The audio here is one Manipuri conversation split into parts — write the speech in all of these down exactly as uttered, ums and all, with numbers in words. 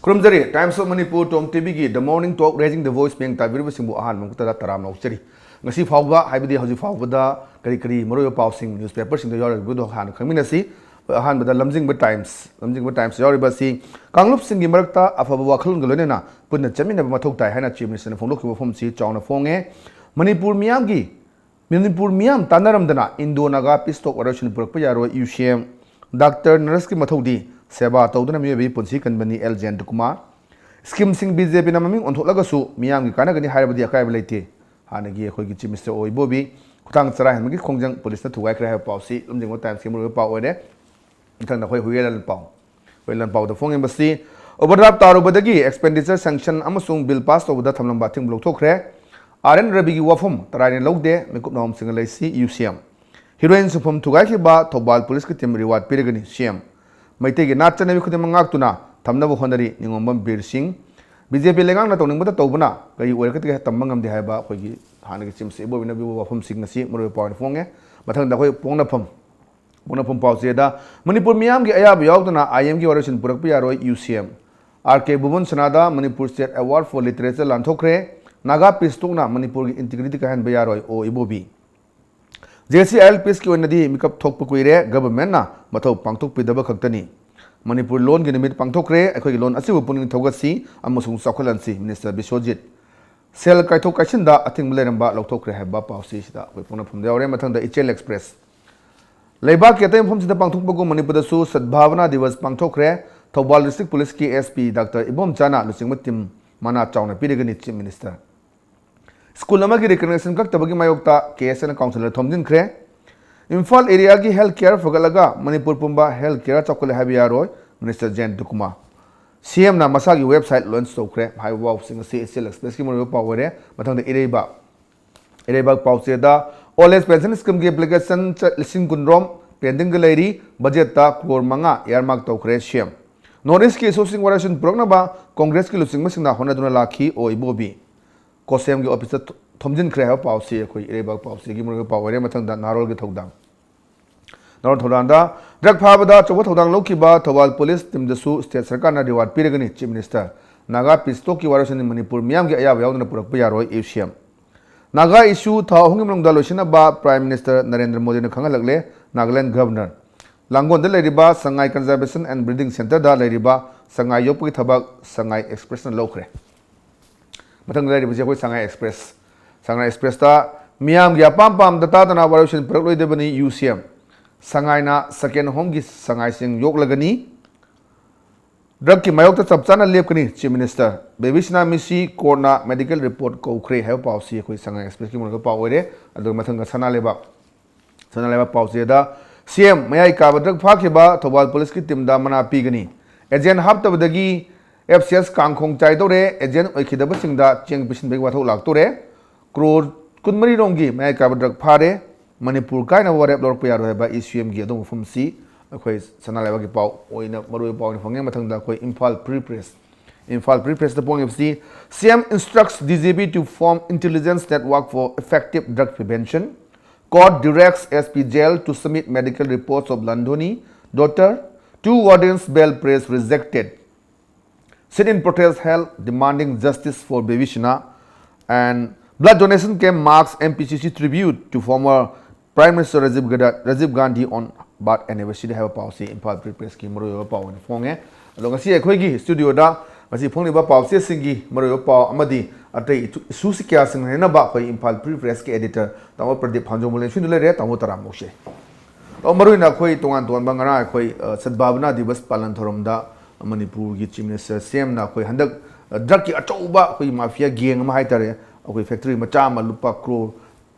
ꯈꯨꯔꯨꯝꯖꯔꯤ꯫ Times of Manipur, Tom ꯇꯤꯚꯤꯒꯤ The Morning Talk, Raising the Voice ꯃꯤꯌꯦꯡ ꯇꯥꯕꯤꯔꯤꯕꯁꯤꯡꯕꯨ ꯑꯍꯥꯟꯕ ꯃꯛꯇꯗ ꯇꯔꯥꯝꯅ ꯑꯣꯛꯆꯔꯤ꯫ ꯉꯁꯤ ꯐꯥꯎꯕ, ꯍꯥꯏꯕꯗꯤ ꯍꯧꯖꯤꯛ ꯐꯥꯎꯕꯗ ꯀꯔꯤ ꯀꯔꯤ ꯃꯔꯨꯑꯣꯏꯕ ꯄꯥꯎꯁꯤꯡ ꯅ꯭ꯌꯨꯁꯄꯦꯄꯔꯁꯤꯡꯗ ꯌꯥꯎꯔꯤꯕꯗꯨ ꯍꯥꯟꯅ ꯈꯪꯃꯤꯟꯅꯁꯤ꯫ ꯑꯍꯥꯟꯕꯗ ꯂꯝꯖꯤꯡꯕ ꯇꯥꯏꯝꯁ, ꯂꯝꯖꯤꯡꯕ ꯇꯥꯏꯝꯁ ꯌꯥꯎꯔꯤꯕ ꯑꯁꯤ ꯀꯥꯡꯂꯨꯞꯁꯤꯡꯒꯤ ꯃꯔꯛꯇ ꯑꯐꯕ ꯋꯥꯈꯜꯂꯣꯟꯒ ꯂꯣꯏꯅꯅ ꯄꯨꯟꯅ ꯆꯠꯃꯤꯟꯅꯕ ꯃꯊꯧ ꯇꯥꯏ ꯍꯥꯏꯅ ꯆꯤꯐ ꯃꯤꯅꯤꯁꯇꯔꯅ ꯐꯣꯡꯗꯣꯛꯈꯤꯕ ꯋꯥꯐꯝꯁꯤ ꯆꯥꯎꯅ ꯐꯣꯡꯉꯦ꯫ ꯃꯅꯤꯄꯨꯔ ꯃꯤꯌꯥꯝꯒꯤ ꯃꯅꯤꯄꯨꯔ ꯃꯤꯌꯥꯝ ꯇꯥꯟꯅꯔꯝꯗꯅ ꯏꯟꯗꯣ ꯅꯥꯒꯥ ꯄꯤꯁ ꯇꯣꯛ ꯋꯥꯔꯣꯏꯁꯤꯟ ꯄꯨꯔꯛꯄ ꯌꯥꯔꯣꯏ, ꯌꯨ ꯁꯤ ꯑꯦꯝ꯫ ꯗꯥꯛꯇꯔ ꯅꯔꯁꯀꯤ ꯃꯊꯧꯗꯤ ꯁꯦꯕꯥ ꯇꯧꯗꯨꯅ ꯃꯤꯑꯣꯏꯕꯒꯤ ꯄꯨꯟꯁꯤ ꯀꯟꯕꯅꯤ, ꯑꯦꯜ ꯖꯌꯟꯇ ꯀꯨꯃꯥꯔ꯫ ꯁ꯭ꯀꯤꯝꯁꯤꯡ ꯕꯤ ꯖꯦ ꯄꯤꯅ ꯃꯃꯤꯡ ꯑꯣꯟꯊꯣꯛꯂꯒꯁꯨ ꯃꯤꯌꯥꯝꯒꯤ ꯀꯥꯟꯅꯒꯅꯤ ꯍꯥꯏꯔꯕꯗꯤ ꯑꯀꯥꯏꯕ ꯂꯩꯇꯦ꯫ ꯍꯥꯟꯅꯒꯤ ꯑꯩꯈꯣꯏꯒꯤ ꯆꯤꯐ ꯃꯤꯅꯤꯁꯇꯔ ꯑꯣ ꯏꯕꯣꯕꯤ ꯈꯨꯊꯥꯡ ꯆꯔꯥ ꯍꯦꯟꯕꯒꯤ ꯈꯣꯡꯖꯪ ꯄꯨꯂꯤꯁꯅ ꯊꯨꯒꯥꯏꯈ꯭ꯔꯦ ꯍꯥꯏꯕ ꯄꯥꯎꯁꯤ ꯂꯝꯖꯤꯡꯕ ꯇꯥꯏꯝꯁꯀꯤ ꯃꯔꯨꯑꯣꯏꯕ ꯄꯥꯎ ꯑꯣꯏꯔꯦ꯫ ꯃꯊꯪꯗ ꯑꯩꯈꯣꯏ ꯍꯨꯏꯌꯦꯟ ꯂꯥꯟ ꯄꯥꯎ꯫ ꯍꯨꯏꯌꯦꯟ ꯂꯥꯟ ꯄꯥꯎꯗ ꯐꯣꯡꯉꯤꯕꯁꯤ, ꯑꯣꯚꯔꯗ꯭ꯔꯥꯐ ꯇꯥꯔꯨꯕꯗꯒꯤ ꯑꯦꯛꯁꯄꯦꯟꯗꯤꯆꯔ ꯁꯦꯡꯁꯟ ꯑꯃꯁꯨꯡ ꯕꯤꯜ ꯄꯥꯁ ꯇꯧꯕꯗ ꯊꯝꯂꯝꯕ ꯑꯊꯤꯡꯕ ꯂꯧꯊꯣꯛꯈ꯭ꯔꯦ꯫ ꯑꯥꯔ ꯑꯦꯟ ꯔꯕꯤꯒꯤ ꯋꯥꯐꯝ ꯇꯔꯥꯏꯅ ꯂꯧꯗꯦ, ꯃꯤꯀꯨꯞ ꯅꯥꯍꯣꯝꯁꯤꯡꯅ ꯂꯩꯁꯤ, U C M. Heroine ꯁꯨꯐꯝ ꯊꯨꯒꯥꯏꯈꯤꯕ Thoubal ꯄꯨꯂꯤꯁꯀꯤ ꯇꯤꯝ ꯔꯤꯋꯥꯔꯗ ꯄꯤꯔꯒꯅꯤ, ꯁꯤ ꯑꯦꯝ꯫ ꯃꯩꯇꯩꯒꯤ ꯅꯥꯠ ꯆꯠꯅꯕꯤ ꯈꯨꯗꯤꯡꯃꯛ ꯉꯥꯛꯇꯨꯅ ꯊꯝꯅꯕ ꯍꯣꯠꯅꯔꯤ, ꯅꯤꯉꯣꯝꯕꯝ ꯕꯤꯔ ꯁꯤꯡ꯫ ꯕꯤ ꯖꯦ ꯄꯤ ꯂꯩꯉꯥꯛꯅ ꯇꯧꯅꯤꯡꯕꯗ ꯇꯧꯕꯅ ꯀꯔꯤ ꯑꯣꯏꯔꯛꯀꯗꯒꯦ ꯇꯝꯕ ꯉꯝꯗꯦ ꯍꯥꯏꯕ ꯑꯩꯈꯣꯏꯒꯤ ꯍꯥꯟꯅꯒꯤ ꯆꯤꯐ ꯃꯤꯅꯤꯁꯇꯔ ꯏꯕꯣꯕꯤꯅ ꯄꯤꯕ ꯋꯥꯐꯝꯁꯤꯡ ꯑꯁꯤ ꯃꯔꯨꯑꯣꯏꯕ ꯄꯥꯎ ꯑꯣꯏꯅ ꯐꯣꯡꯉꯦ꯫ ꯃꯊꯪꯗ ꯑꯩꯈꯣꯏ ꯄꯣꯛꯅꯐꯝ ꯄꯣꯛꯅꯐꯝ ꯄꯥꯎꯆꯦꯗ, ꯃꯅꯤꯄꯨꯔ ꯃꯤꯌꯥꯝꯒꯤ ꯑꯌꯥꯕ ꯌꯥꯎꯗꯅ ꯑꯥꯏ ꯑꯦꯝꯒꯤ ꯋꯥꯔꯣꯏꯁꯤꯟ ꯄꯨꯔꯛꯄ ꯌꯥꯔꯣꯏ, U C M. R K Bhuban ꯁꯅꯥꯗ Manipur state award for literature ꯂꯥꯟꯊꯣꯛꯈ꯭ꯔꯦ꯫ ꯅꯥꯒꯥ ꯄꯤꯁ ꯇꯣꯛꯅ ꯃꯅꯤꯄꯨꯔꯒꯤ ꯏꯟꯇꯤꯒ꯭ꯔꯤꯇꯤ ꯀꯥꯏꯍꯟꯕ ꯌꯥꯔꯣꯏ, ꯑꯣ ꯏꯕꯣꯕꯤ꯫ ꯖꯦ ꯁꯤ ꯑꯥꯏ ꯑꯦꯜ ꯄꯤꯁꯀꯤ ꯑꯣꯏꯅꯗꯤ ꯃꯤꯀꯞ ꯊꯣꯛꯄ ꯀꯨꯏꯔꯦ, ꯒꯚꯔꯟꯃꯦꯟꯠꯅ ꯃꯊꯧ ꯄꯥꯡꯊꯣꯛꯄꯤꯗꯕ ꯈꯛꯇꯅꯤ꯫ ꯃꯅꯤꯄꯨꯔ ꯂꯣꯟꯒꯤ ꯅꯨꯃꯤꯠ ꯄꯥꯡꯊꯣꯛꯈ꯭ꯔꯦ, ꯑꯩꯈꯣꯏꯒꯤ ꯂꯣꯟ ꯑꯁꯤꯕꯨ ꯄꯨꯛꯅꯤꯡ ꯊꯧꯒꯠꯁꯤ ꯑꯃꯁꯨꯡ ꯆꯥꯎꯈꯠꯍꯟꯁꯤ, ꯃꯤꯅꯤꯁꯇꯔ ꯕꯤꯁ꯭ꯋꯖꯤꯠ꯫ ꯁꯦꯜ ꯀꯥꯏꯊꯣꯛ ꯀꯥꯏꯁꯤꯟꯗ ꯑꯊꯤꯡꯕ ꯂꯩꯔꯝꯕ ꯂꯧꯊꯣꯛꯈ꯭ꯔꯦ ꯍꯥꯏꯕ ꯄꯥꯎꯁꯤ ꯁꯤꯗ ꯑꯩꯈꯣꯏ ꯄꯣꯛꯅꯐꯝꯗ ꯌꯥꯎꯔꯦ꯫ ꯃꯊꯪꯗ ꯏꯆꯦꯜ ꯑꯦꯛꯁꯄ꯭ꯔꯦꯁ꯫ ꯂꯩꯕꯥꯛꯀꯤ ꯑꯇꯩ ꯃꯐꯝꯁꯤꯡꯗ ꯄꯥꯡꯊꯣꯛꯄꯒꯨꯝ ꯃꯅꯤꯄꯨꯔꯗꯁꯨ ꯁꯗꯚꯥꯕꯅꯥ ꯗꯤꯋꯁ ꯄꯥꯡꯊꯣꯛꯈ꯭ꯔꯦ꯫ ꯊꯧꯕꯥꯜ ꯗꯤꯁꯇ꯭ꯔꯤꯛ ꯄꯨꯂꯤꯁꯀꯤ ꯑꯦꯁ ꯄꯤ ꯗꯥꯛꯇꯔ ꯏꯕꯣꯝꯆꯥꯅ ꯂꯨꯆꯤꯡꯕ ꯇꯤꯝ ꯃꯅꯥ ꯆꯥꯎꯅ ꯄꯤꯔꯒꯅꯤ ꯆꯤꯐ ꯃꯤꯅꯤꯁꯇꯔ꯫ ꯁ꯭ꯀꯨꯜ ꯑꯃꯒꯤ ꯔꯤꯀꯒꯅꯤꯁꯟ ꯀꯛꯇꯕꯒꯤ ꯃꯥꯌꯣꯛꯇ ꯀꯦ ꯑꯦꯁ ꯑꯦꯅ ꯀꯥꯎꯟꯁꯤꯜꯗ ꯊꯣꯝꯖꯤꯟꯈ꯭ꯔꯦ꯫ ꯏꯝꯐꯥꯜ ꯑꯦꯔꯤꯌꯥꯒꯤ ꯍꯦꯜꯊ ꯀꯦꯌꯔ ꯐꯒꯠꯂꯒ ꯃꯅꯤꯄꯨꯔ ꯄꯨꯝꯕ ꯍꯦꯜꯊ ꯀꯦꯌꯔ ꯆꯥꯎꯈꯠꯂꯦ ꯍꯥꯏꯕ ꯌꯥꯔꯣꯏ, ꯃꯤꯅꯤꯁꯇꯔ ꯖꯌꯟꯇ ꯀꯨꯃꯥꯔ꯫ ꯁꯤ ꯑꯦꯝꯅ ꯃꯁꯥꯒꯤ ꯋꯦꯕꯁꯥꯏꯠ ꯂꯣꯟꯆ ꯇꯧꯈ꯭ꯔꯦ꯫ ꯍꯥꯏꯔꯤꯕ ꯄꯥꯎꯁꯤꯡ ꯑꯁꯤ ꯏꯆꯦꯜ ꯑꯦꯛꯁꯄ꯭ꯔꯦꯁꯀꯤ ꯃꯔꯨꯑꯣꯏꯕ ꯄꯥꯎ ꯑꯣꯏꯔꯦ꯫ ꯃꯊꯪꯗ ꯏꯔꯩꯕꯥꯛ꯫ ꯏꯔꯩꯕꯥꯛ ꯄꯥꯎꯆꯦꯗ, ꯑꯣꯜ ꯑꯦꯖ ꯄꯦꯟꯁꯟ ꯁ꯭ꯀꯤꯝꯒꯤ ꯑꯦꯄ꯭ꯂꯤꯀꯦꯁꯟ ꯆ-, ꯂꯤꯁꯤꯡ ꯀꯨꯟꯔꯣꯝ ꯄꯦꯟꯗꯤꯡꯒ ꯂꯩꯔꯤ꯫ ꯕꯖꯦꯠꯇ ꯀ꯭ꯔꯣꯔ ꯃꯉꯥ ꯏꯌꯥꯔꯃꯥꯔꯛ ꯇꯧꯈ꯭ꯔꯦ ꯁꯤ ꯑꯦꯝ꯫ ꯅꯣꯔꯠ ꯏꯁ꯭ꯠꯀꯤ ꯏꯁꯨꯁꯤꯡ ꯋꯥꯔꯣꯏꯁꯤꯟ ꯄꯨꯔꯛꯅꯕ ꯀꯣꯡꯒ꯭ꯔꯦꯁꯀꯤ ꯂꯨꯆꯤꯡꯕꯁꯤꯡꯅ ꯍꯣꯠꯅꯗꯨꯅ ꯂꯥꯛꯈꯤ, ꯑꯣ ꯏꯕꯣꯕꯤ꯫ ꯀꯣꯁꯦꯝꯒꯤ ꯑꯣꯐꯤꯁꯇ ꯊꯣ-, ꯊꯣꯝꯖꯤꯟꯈ꯭ꯔꯦ ꯍꯥꯏꯕ ꯄꯥꯎꯁꯤ ꯑꯩꯈꯣꯏ ꯏꯔꯩꯕꯥꯛ ꯄꯥꯎꯆꯦꯒꯤ ꯃꯔꯨꯑꯣꯏꯕ ꯄꯥꯎ ꯑꯣꯏꯔꯦ꯫ ꯃꯊꯪꯗ ꯅꯍꯥꯔꯣꯜꯒꯤ ꯊꯧꯗꯥꯡ꯫ ꯅꯧꯔ ꯊꯧꯗꯥꯡꯗ ꯗ꯭ꯔꯒ ꯐꯥꯕꯗ ꯑꯆꯧꯕ ꯊꯧꯗꯥꯡ ꯂꯧꯈꯤꯕ ꯊꯧꯕꯥꯜ ꯄꯨꯂꯤꯁ ꯇꯤꯝꯗꯁꯨ ꯁ꯭ꯇꯦꯠ ꯁꯔꯀꯥꯔꯅ ꯔꯤꯋꯥꯔꯗ ꯄꯤꯔꯒꯅꯤ, ꯆꯤꯐ ꯃꯤꯅꯤꯁꯇꯔ꯫ ꯅꯥꯒꯥ ꯄꯤꯁ ꯇꯣꯛꯀꯤ ꯋꯥꯔꯣꯏꯁꯤꯟ ꯃꯅꯤꯄꯨꯔ ꯃꯤꯌꯥꯝꯒꯤ ꯑꯌꯥꯕ ꯌꯥꯎꯗꯅ ꯄꯨꯔꯛꯄ ꯌꯥꯔꯣꯏ, ꯏ ꯁꯤ ꯑꯦꯝ꯫ ꯅꯥꯒꯥ ꯏꯁꯨ ꯊꯥ ꯑꯍꯨꯝꯒꯤ ꯃꯅꯨꯡꯗ ꯂꯣꯏꯁꯤꯟꯅꯕ ꯄ꯭ꯔꯥꯏꯝ ꯃꯤꯅꯤꯁꯇꯔ ꯅꯔꯦꯟꯗ꯭ꯔ ꯃꯣꯗꯤꯅ ꯈꯪꯍꯜꯂꯛꯂꯦ꯫ ꯅꯥꯒꯥꯂꯦꯟ ꯒꯚꯔꯅꯔ꯫ ꯂꯥꯡꯒꯣꯜꯗ ꯂꯩꯔꯤꯕ ꯁꯉꯥꯏ ꯀꯟꯖꯔꯕꯦꯁꯟ ꯑꯦꯟ ꯕ꯭ꯔꯤꯗꯤꯡ ꯁꯦꯟꯇꯔꯗ ꯂꯩꯔꯤꯕ ꯁꯉꯥꯏ ꯌꯣꯛꯄꯒꯤ ꯊꯕꯛ ꯁꯉꯥꯏ ꯑꯦꯛꯁꯄ꯭ꯔꯦꯁꯅ ꯂꯧꯈ꯭ꯔꯦ꯫ ꯃꯊꯪꯗ ꯂꯩꯔꯤꯕꯁꯤ ꯑꯩꯈꯣꯏ ꯁꯉꯥꯏ ꯑꯦꯛꯁꯄ꯭ꯔꯦꯁ꯫ ꯁꯉꯥꯏ ꯑꯦꯛꯁꯄ꯭ꯔꯦꯁꯇ ꯃꯤꯌꯥꯝꯒꯤ ꯑꯄꯥꯝ ꯄꯥꯝꯗ ꯇꯥꯗꯅ ꯋꯥꯔꯣꯏꯁꯤꯟ ꯄꯨꯔꯛꯂꯣꯏꯗꯕꯅꯤ, ꯌꯨ ꯁꯤ ꯑꯦꯝ꯫ ꯁꯉꯥꯏꯅ ꯁꯦꯀꯦꯟ ꯍꯣꯝꯒꯤ ꯁꯉꯥꯏꯁꯤꯡ ꯌꯣꯛꯂꯒꯅꯤ꯫ ꯗ꯭ꯔꯒꯀꯤ ꯃꯥꯌꯣꯛꯇ ꯆꯞ ꯆꯥꯅ ꯂꯦꯞꯀꯅꯤ, ꯆꯤꯐ ꯃꯤꯅꯤꯁꯇꯔ꯫ ꯕꯦꯕꯤ ꯁꯤꯅꯥ ꯃꯤꯁꯤ ꯀꯣꯔꯠꯅ ꯃꯦꯗꯤꯀꯦꯜ ꯔꯤꯄꯣꯔꯠ ꯀꯧꯈ꯭ꯔꯦ ꯍꯥꯏꯕ ꯄꯥꯎꯁꯤ ꯑꯩꯈꯣꯏ ꯁꯉꯥꯏ ꯑꯦꯛꯁꯄ꯭ꯔꯦꯁꯀꯤ ꯃꯔꯛꯇ ꯄꯥꯎ ꯑꯣꯏꯔꯦ꯫ ꯑꯗꯨꯒ ꯃꯊꯪꯗ ꯁꯅꯥ ꯂꯩꯕꯥꯛ꯫ ꯁꯅꯥ ꯂꯩꯕꯥꯛ ꯄꯥꯎꯆꯦꯗ ꯁꯤ ꯑꯦꯝ ꯃꯌꯥꯏ ꯀꯥꯕ ꯗ꯭ꯔꯒ ꯐꯥꯈꯤꯕ ꯊꯧꯕꯥꯜ ꯄꯨꯂꯤꯁꯀꯤ ꯇꯤꯝꯗ ꯃꯅꯥ ꯄꯤꯒꯅꯤ꯫ Agent ꯍꯥꯞꯇꯕꯗꯒꯤ F C S ꯀꯥꯡꯈꯣꯡ ꯆꯥꯏꯗꯧꯔꯦ꯫ Agent ꯑꯣꯏꯈꯤꯗꯕꯁꯤꯡꯗ ꯆꯦꯡ ꯄꯤꯁꯤꯟꯕꯒꯤ ꯋꯥꯊꯣꯛ ꯂꯥꯛꯇꯣꯔꯦ꯫ ꯀ꯭ꯔꯣꯔ ꯀꯨꯟꯃꯔꯤ ꯔꯣꯝꯒꯤ ꯃꯌꯥꯏ ꯀꯥꯕ ꯗ꯭ꯔꯒ ꯐꯥꯔꯦ꯫ ꯃꯅꯤꯄꯨꯔ ꯀꯥꯏꯅꯕ ꯋꯥꯔꯦꯞ ꯂꯧꯔꯛꯄ ꯌꯥꯔꯣꯏ ꯍꯥꯏꯕ ꯏ ꯁꯤ ꯑꯦꯝꯒꯤ ꯑꯗꯨꯒꯨꯝꯕ ꯋꯥꯐꯝꯁꯤ ꯑꯩꯈꯣꯏ ꯁꯅꯥ ꯂꯩꯕꯥꯛꯀꯤ ꯄꯥꯎ ꯑꯣꯏꯅ ꯃꯔꯨꯑꯣꯏꯕ ꯄꯥꯎ ꯑꯣꯏꯅ ꯐꯪꯉꯦ꯫ ꯃꯊꯪꯗ ꯑꯩꯈꯣꯏ Imphal free press. Imphal free ꯄ꯭ꯔꯦꯁꯇ ꯐꯣꯡꯉꯤꯕꯁꯤ, C M instructs D G P to form intelligence network for effective drug prevention. Court directs S P jail to submit medical reports of Landhoni daughter. Two wardens bail press rejected. Sit-in protest held demanding justice for Baby Sina. And blood donation camp marks M P C C tribute to former Prime Minister Rajiv Gada-, Rajiv Gandhi on birth anniversary ꯍꯥꯏꯕ ꯄꯥꯎꯁꯤ ꯏꯝꯐꯥꯜ ꯐ꯭ꯔꯤ ꯄ꯭ꯔꯦꯁꯀꯤ ꯃꯔꯨꯑꯣꯏꯕ ꯄꯥꯎ ꯑꯣꯏꯅ ꯐꯣꯡꯉꯦ꯫ ꯑꯗꯣ ꯉꯁꯤ ꯑꯩꯈꯣꯏꯒꯤ ꯁ꯭ꯇꯨꯗꯤꯑꯣꯗ ꯉꯁꯤ ꯐꯣꯡꯂꯤꯕ ꯄꯥꯎꯆꯦꯁꯤꯡꯒꯤ ꯃꯔꯨꯑꯣꯏꯕ ꯄꯥꯎ ꯑꯃꯗꯤ ꯑꯇꯩ ꯏꯁꯨ-, ꯏꯁꯨꯁꯤ ꯀꯌꯥꯁꯤꯡ ꯅꯩꯅꯅꯕ ꯑꯩꯈꯣꯏ ꯏꯝꯐꯥꯜ ꯐ꯭ꯔꯤ ꯄ꯭ꯔꯦꯁꯀꯤ ꯑꯦꯗꯤꯇꯔ ꯇꯥꯃꯣ ꯄ꯭ꯔꯗꯤꯞ ꯐꯥꯟꯖꯣꯝꯕ ꯂꯦꯡꯁꯨꯟꯗꯨ ꯂꯩꯔꯦ꯫ ꯇꯥꯃꯣ ꯇꯔꯥꯝꯅ ꯑꯣꯛꯆꯩ꯫ ꯑꯣ, ꯃꯔꯨꯑꯣꯏꯅ ꯑꯩꯈꯣꯏ ꯇꯣꯉꯥꯟ ꯇꯣꯉꯥꯟꯕ ꯉꯔꯥꯡ ꯑꯩꯈꯣꯏ, ꯑ, ꯁꯗꯚꯥꯕꯅꯥ ꯗꯤꯕꯁ ꯄꯥꯂꯟ ꯊꯧꯔꯝꯗ ꯃꯅꯤꯄꯨꯔꯒꯤ ꯆꯤꯐ ꯃꯤꯅꯤꯁꯇꯔ ꯁꯤ ꯑꯦꯝꯅ ꯑꯩꯈꯣꯏ ꯍꯟꯗꯛ, ꯑ, ꯗ꯭ꯔꯒꯀꯤ ꯑꯆꯧꯕ ꯑꯩꯈꯣꯏ ꯃꯥꯐꯤꯌꯥ ꯒꯦꯡ ꯑꯃ ꯍꯥꯏꯇꯥꯔꯦ, ꯑꯩꯈꯣꯏ ꯐꯦꯛꯇꯔꯤ ꯃꯆꯥ ꯑꯃ ꯂꯨꯄꯥ ꯀ꯭ꯔꯣꯔ,